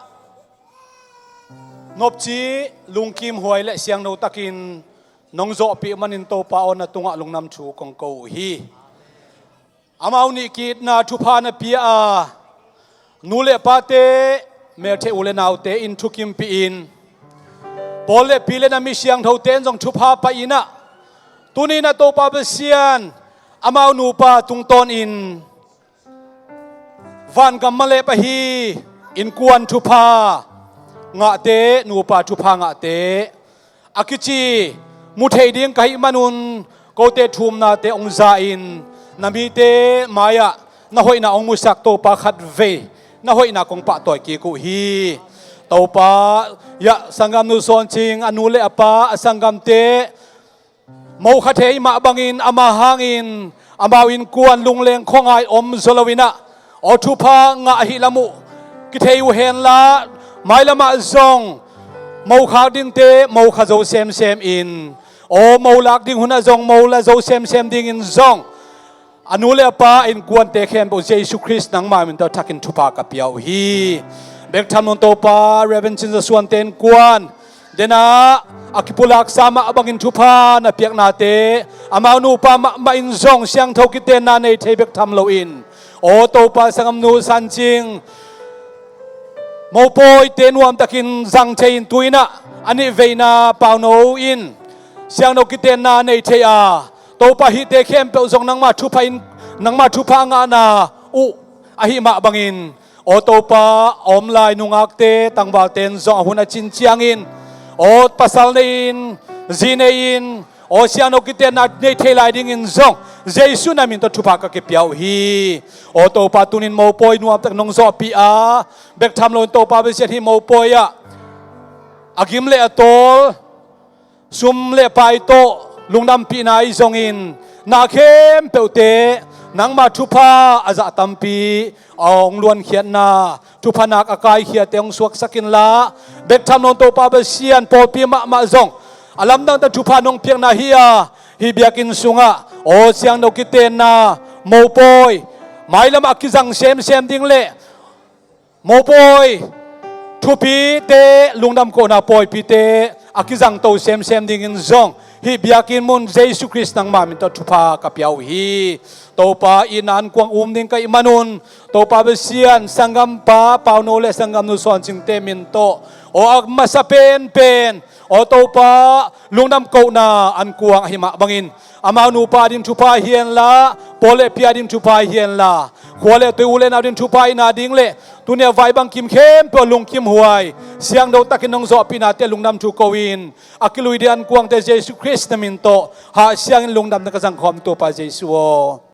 nopci, lungkim huai le siangtho takin nong zawhpih manin Topa aw, na tungah lungdam thu kong ko uh hi. Amau nih kitna thupha na pia a, nu le pate, meltheih u le naute in thukimpih in, pawl le pi le na mi siangthote in zong thupha pai inah, tuni inah Topa Pasian, amau nupa tungtawn in vangam malep ahi innkuan thupha ngahte, nupa thupha ngahte, a kici mu thei ding ka hih manun kote thumnate hong za in, na mite mai-ah na hoihna hong musak Topa, khatvei na hoihna kong pahtawi kik uh hi. Topa, ya sanggamnu Sawn Cing, a nu le a pa, a sanggamte, mo kha thei mah bangin ama hangin amau innkuan lungleng khuangai om zaw lo inah, aw, thupha ngah ahih lam uh kithei uh henla, mailamah zong mo khak dingte mo kha zo semsem in, aw, mo lak ding hunah zong mo la zo semsem dingin zong a nu le a pa, innkuante khempeuh Jesu Khrist nangma min tawh thakin thupha ka pia uh hi. Bek tham lo in Topa, Reverend Cin Za Suante innkuan, denah a kipulaksa mah bangin thupha na piaknate, amau nupa mahmah in zong siangtho kitenna nei thei bek tham loin, aw Topa, sanggamnu San Cing mopawite nuamtakin zang thei in, tu inah a nih veina Pauno in siangtho kitenna nei thei a, Topa, hihte khempeuh zong nangma thupha in, nangma thupha ngahna uh ahih mah bangin, aw Topa, a om lai nungakte, tangvalte in zong a hun a cin ciangin, aw, pasal nei in, zi nei in, aw, siangtho kitenna nei thei lai dingin zong Jesu na min tawh thupha ka kipia uh hi. Aw Topa, tunin mopawi nuamtak nong zawhpih a, bek tham loin Topa Pasian, hih mopawi ah a gim le a tawl, sum le pai tawh lungdampihna ahi zongin, na khempeuhte nangma thupha a zah tampi a hong luankhiatna, thupha nak a kaikhiate hong suaksak inla, bek tham loin Topa Pasian, pawlpi mahmah zong a lamdangte thupha nong piakna hi a, hih biakinn sungah aw siangtho kitenna mopawi, mailamah kizang semsem ding le mopawi thupite, lungdam kohna pawipite a kizangto semsem dingin zong hih biakinn mun Jesu Khrist nangma min tawh thupha ka pia uh hi. Topa, itna innkuan um ding ka hih manun, Topa Pasian, sanggampa Pauno le sanggamnu Sawn Cingte min tawh, aw, a masa penpen, aw Topa, lungdam kohna innkuan ahih mah bangin, amau nupa ding thupha hi henla, pawl le pi a ding thupha hi henla, khua le tui, u le nau ding thupha hihna ding le tuni a vai bangkim khempeuh a lungkim huai, siangtho takin nong zawhpihnate lungdam thu ko-in, a kilui ding innkuante Jesu Khrist na min tawh hahsiangin lungdamna ka zangkhawm, Topa Jesu aw.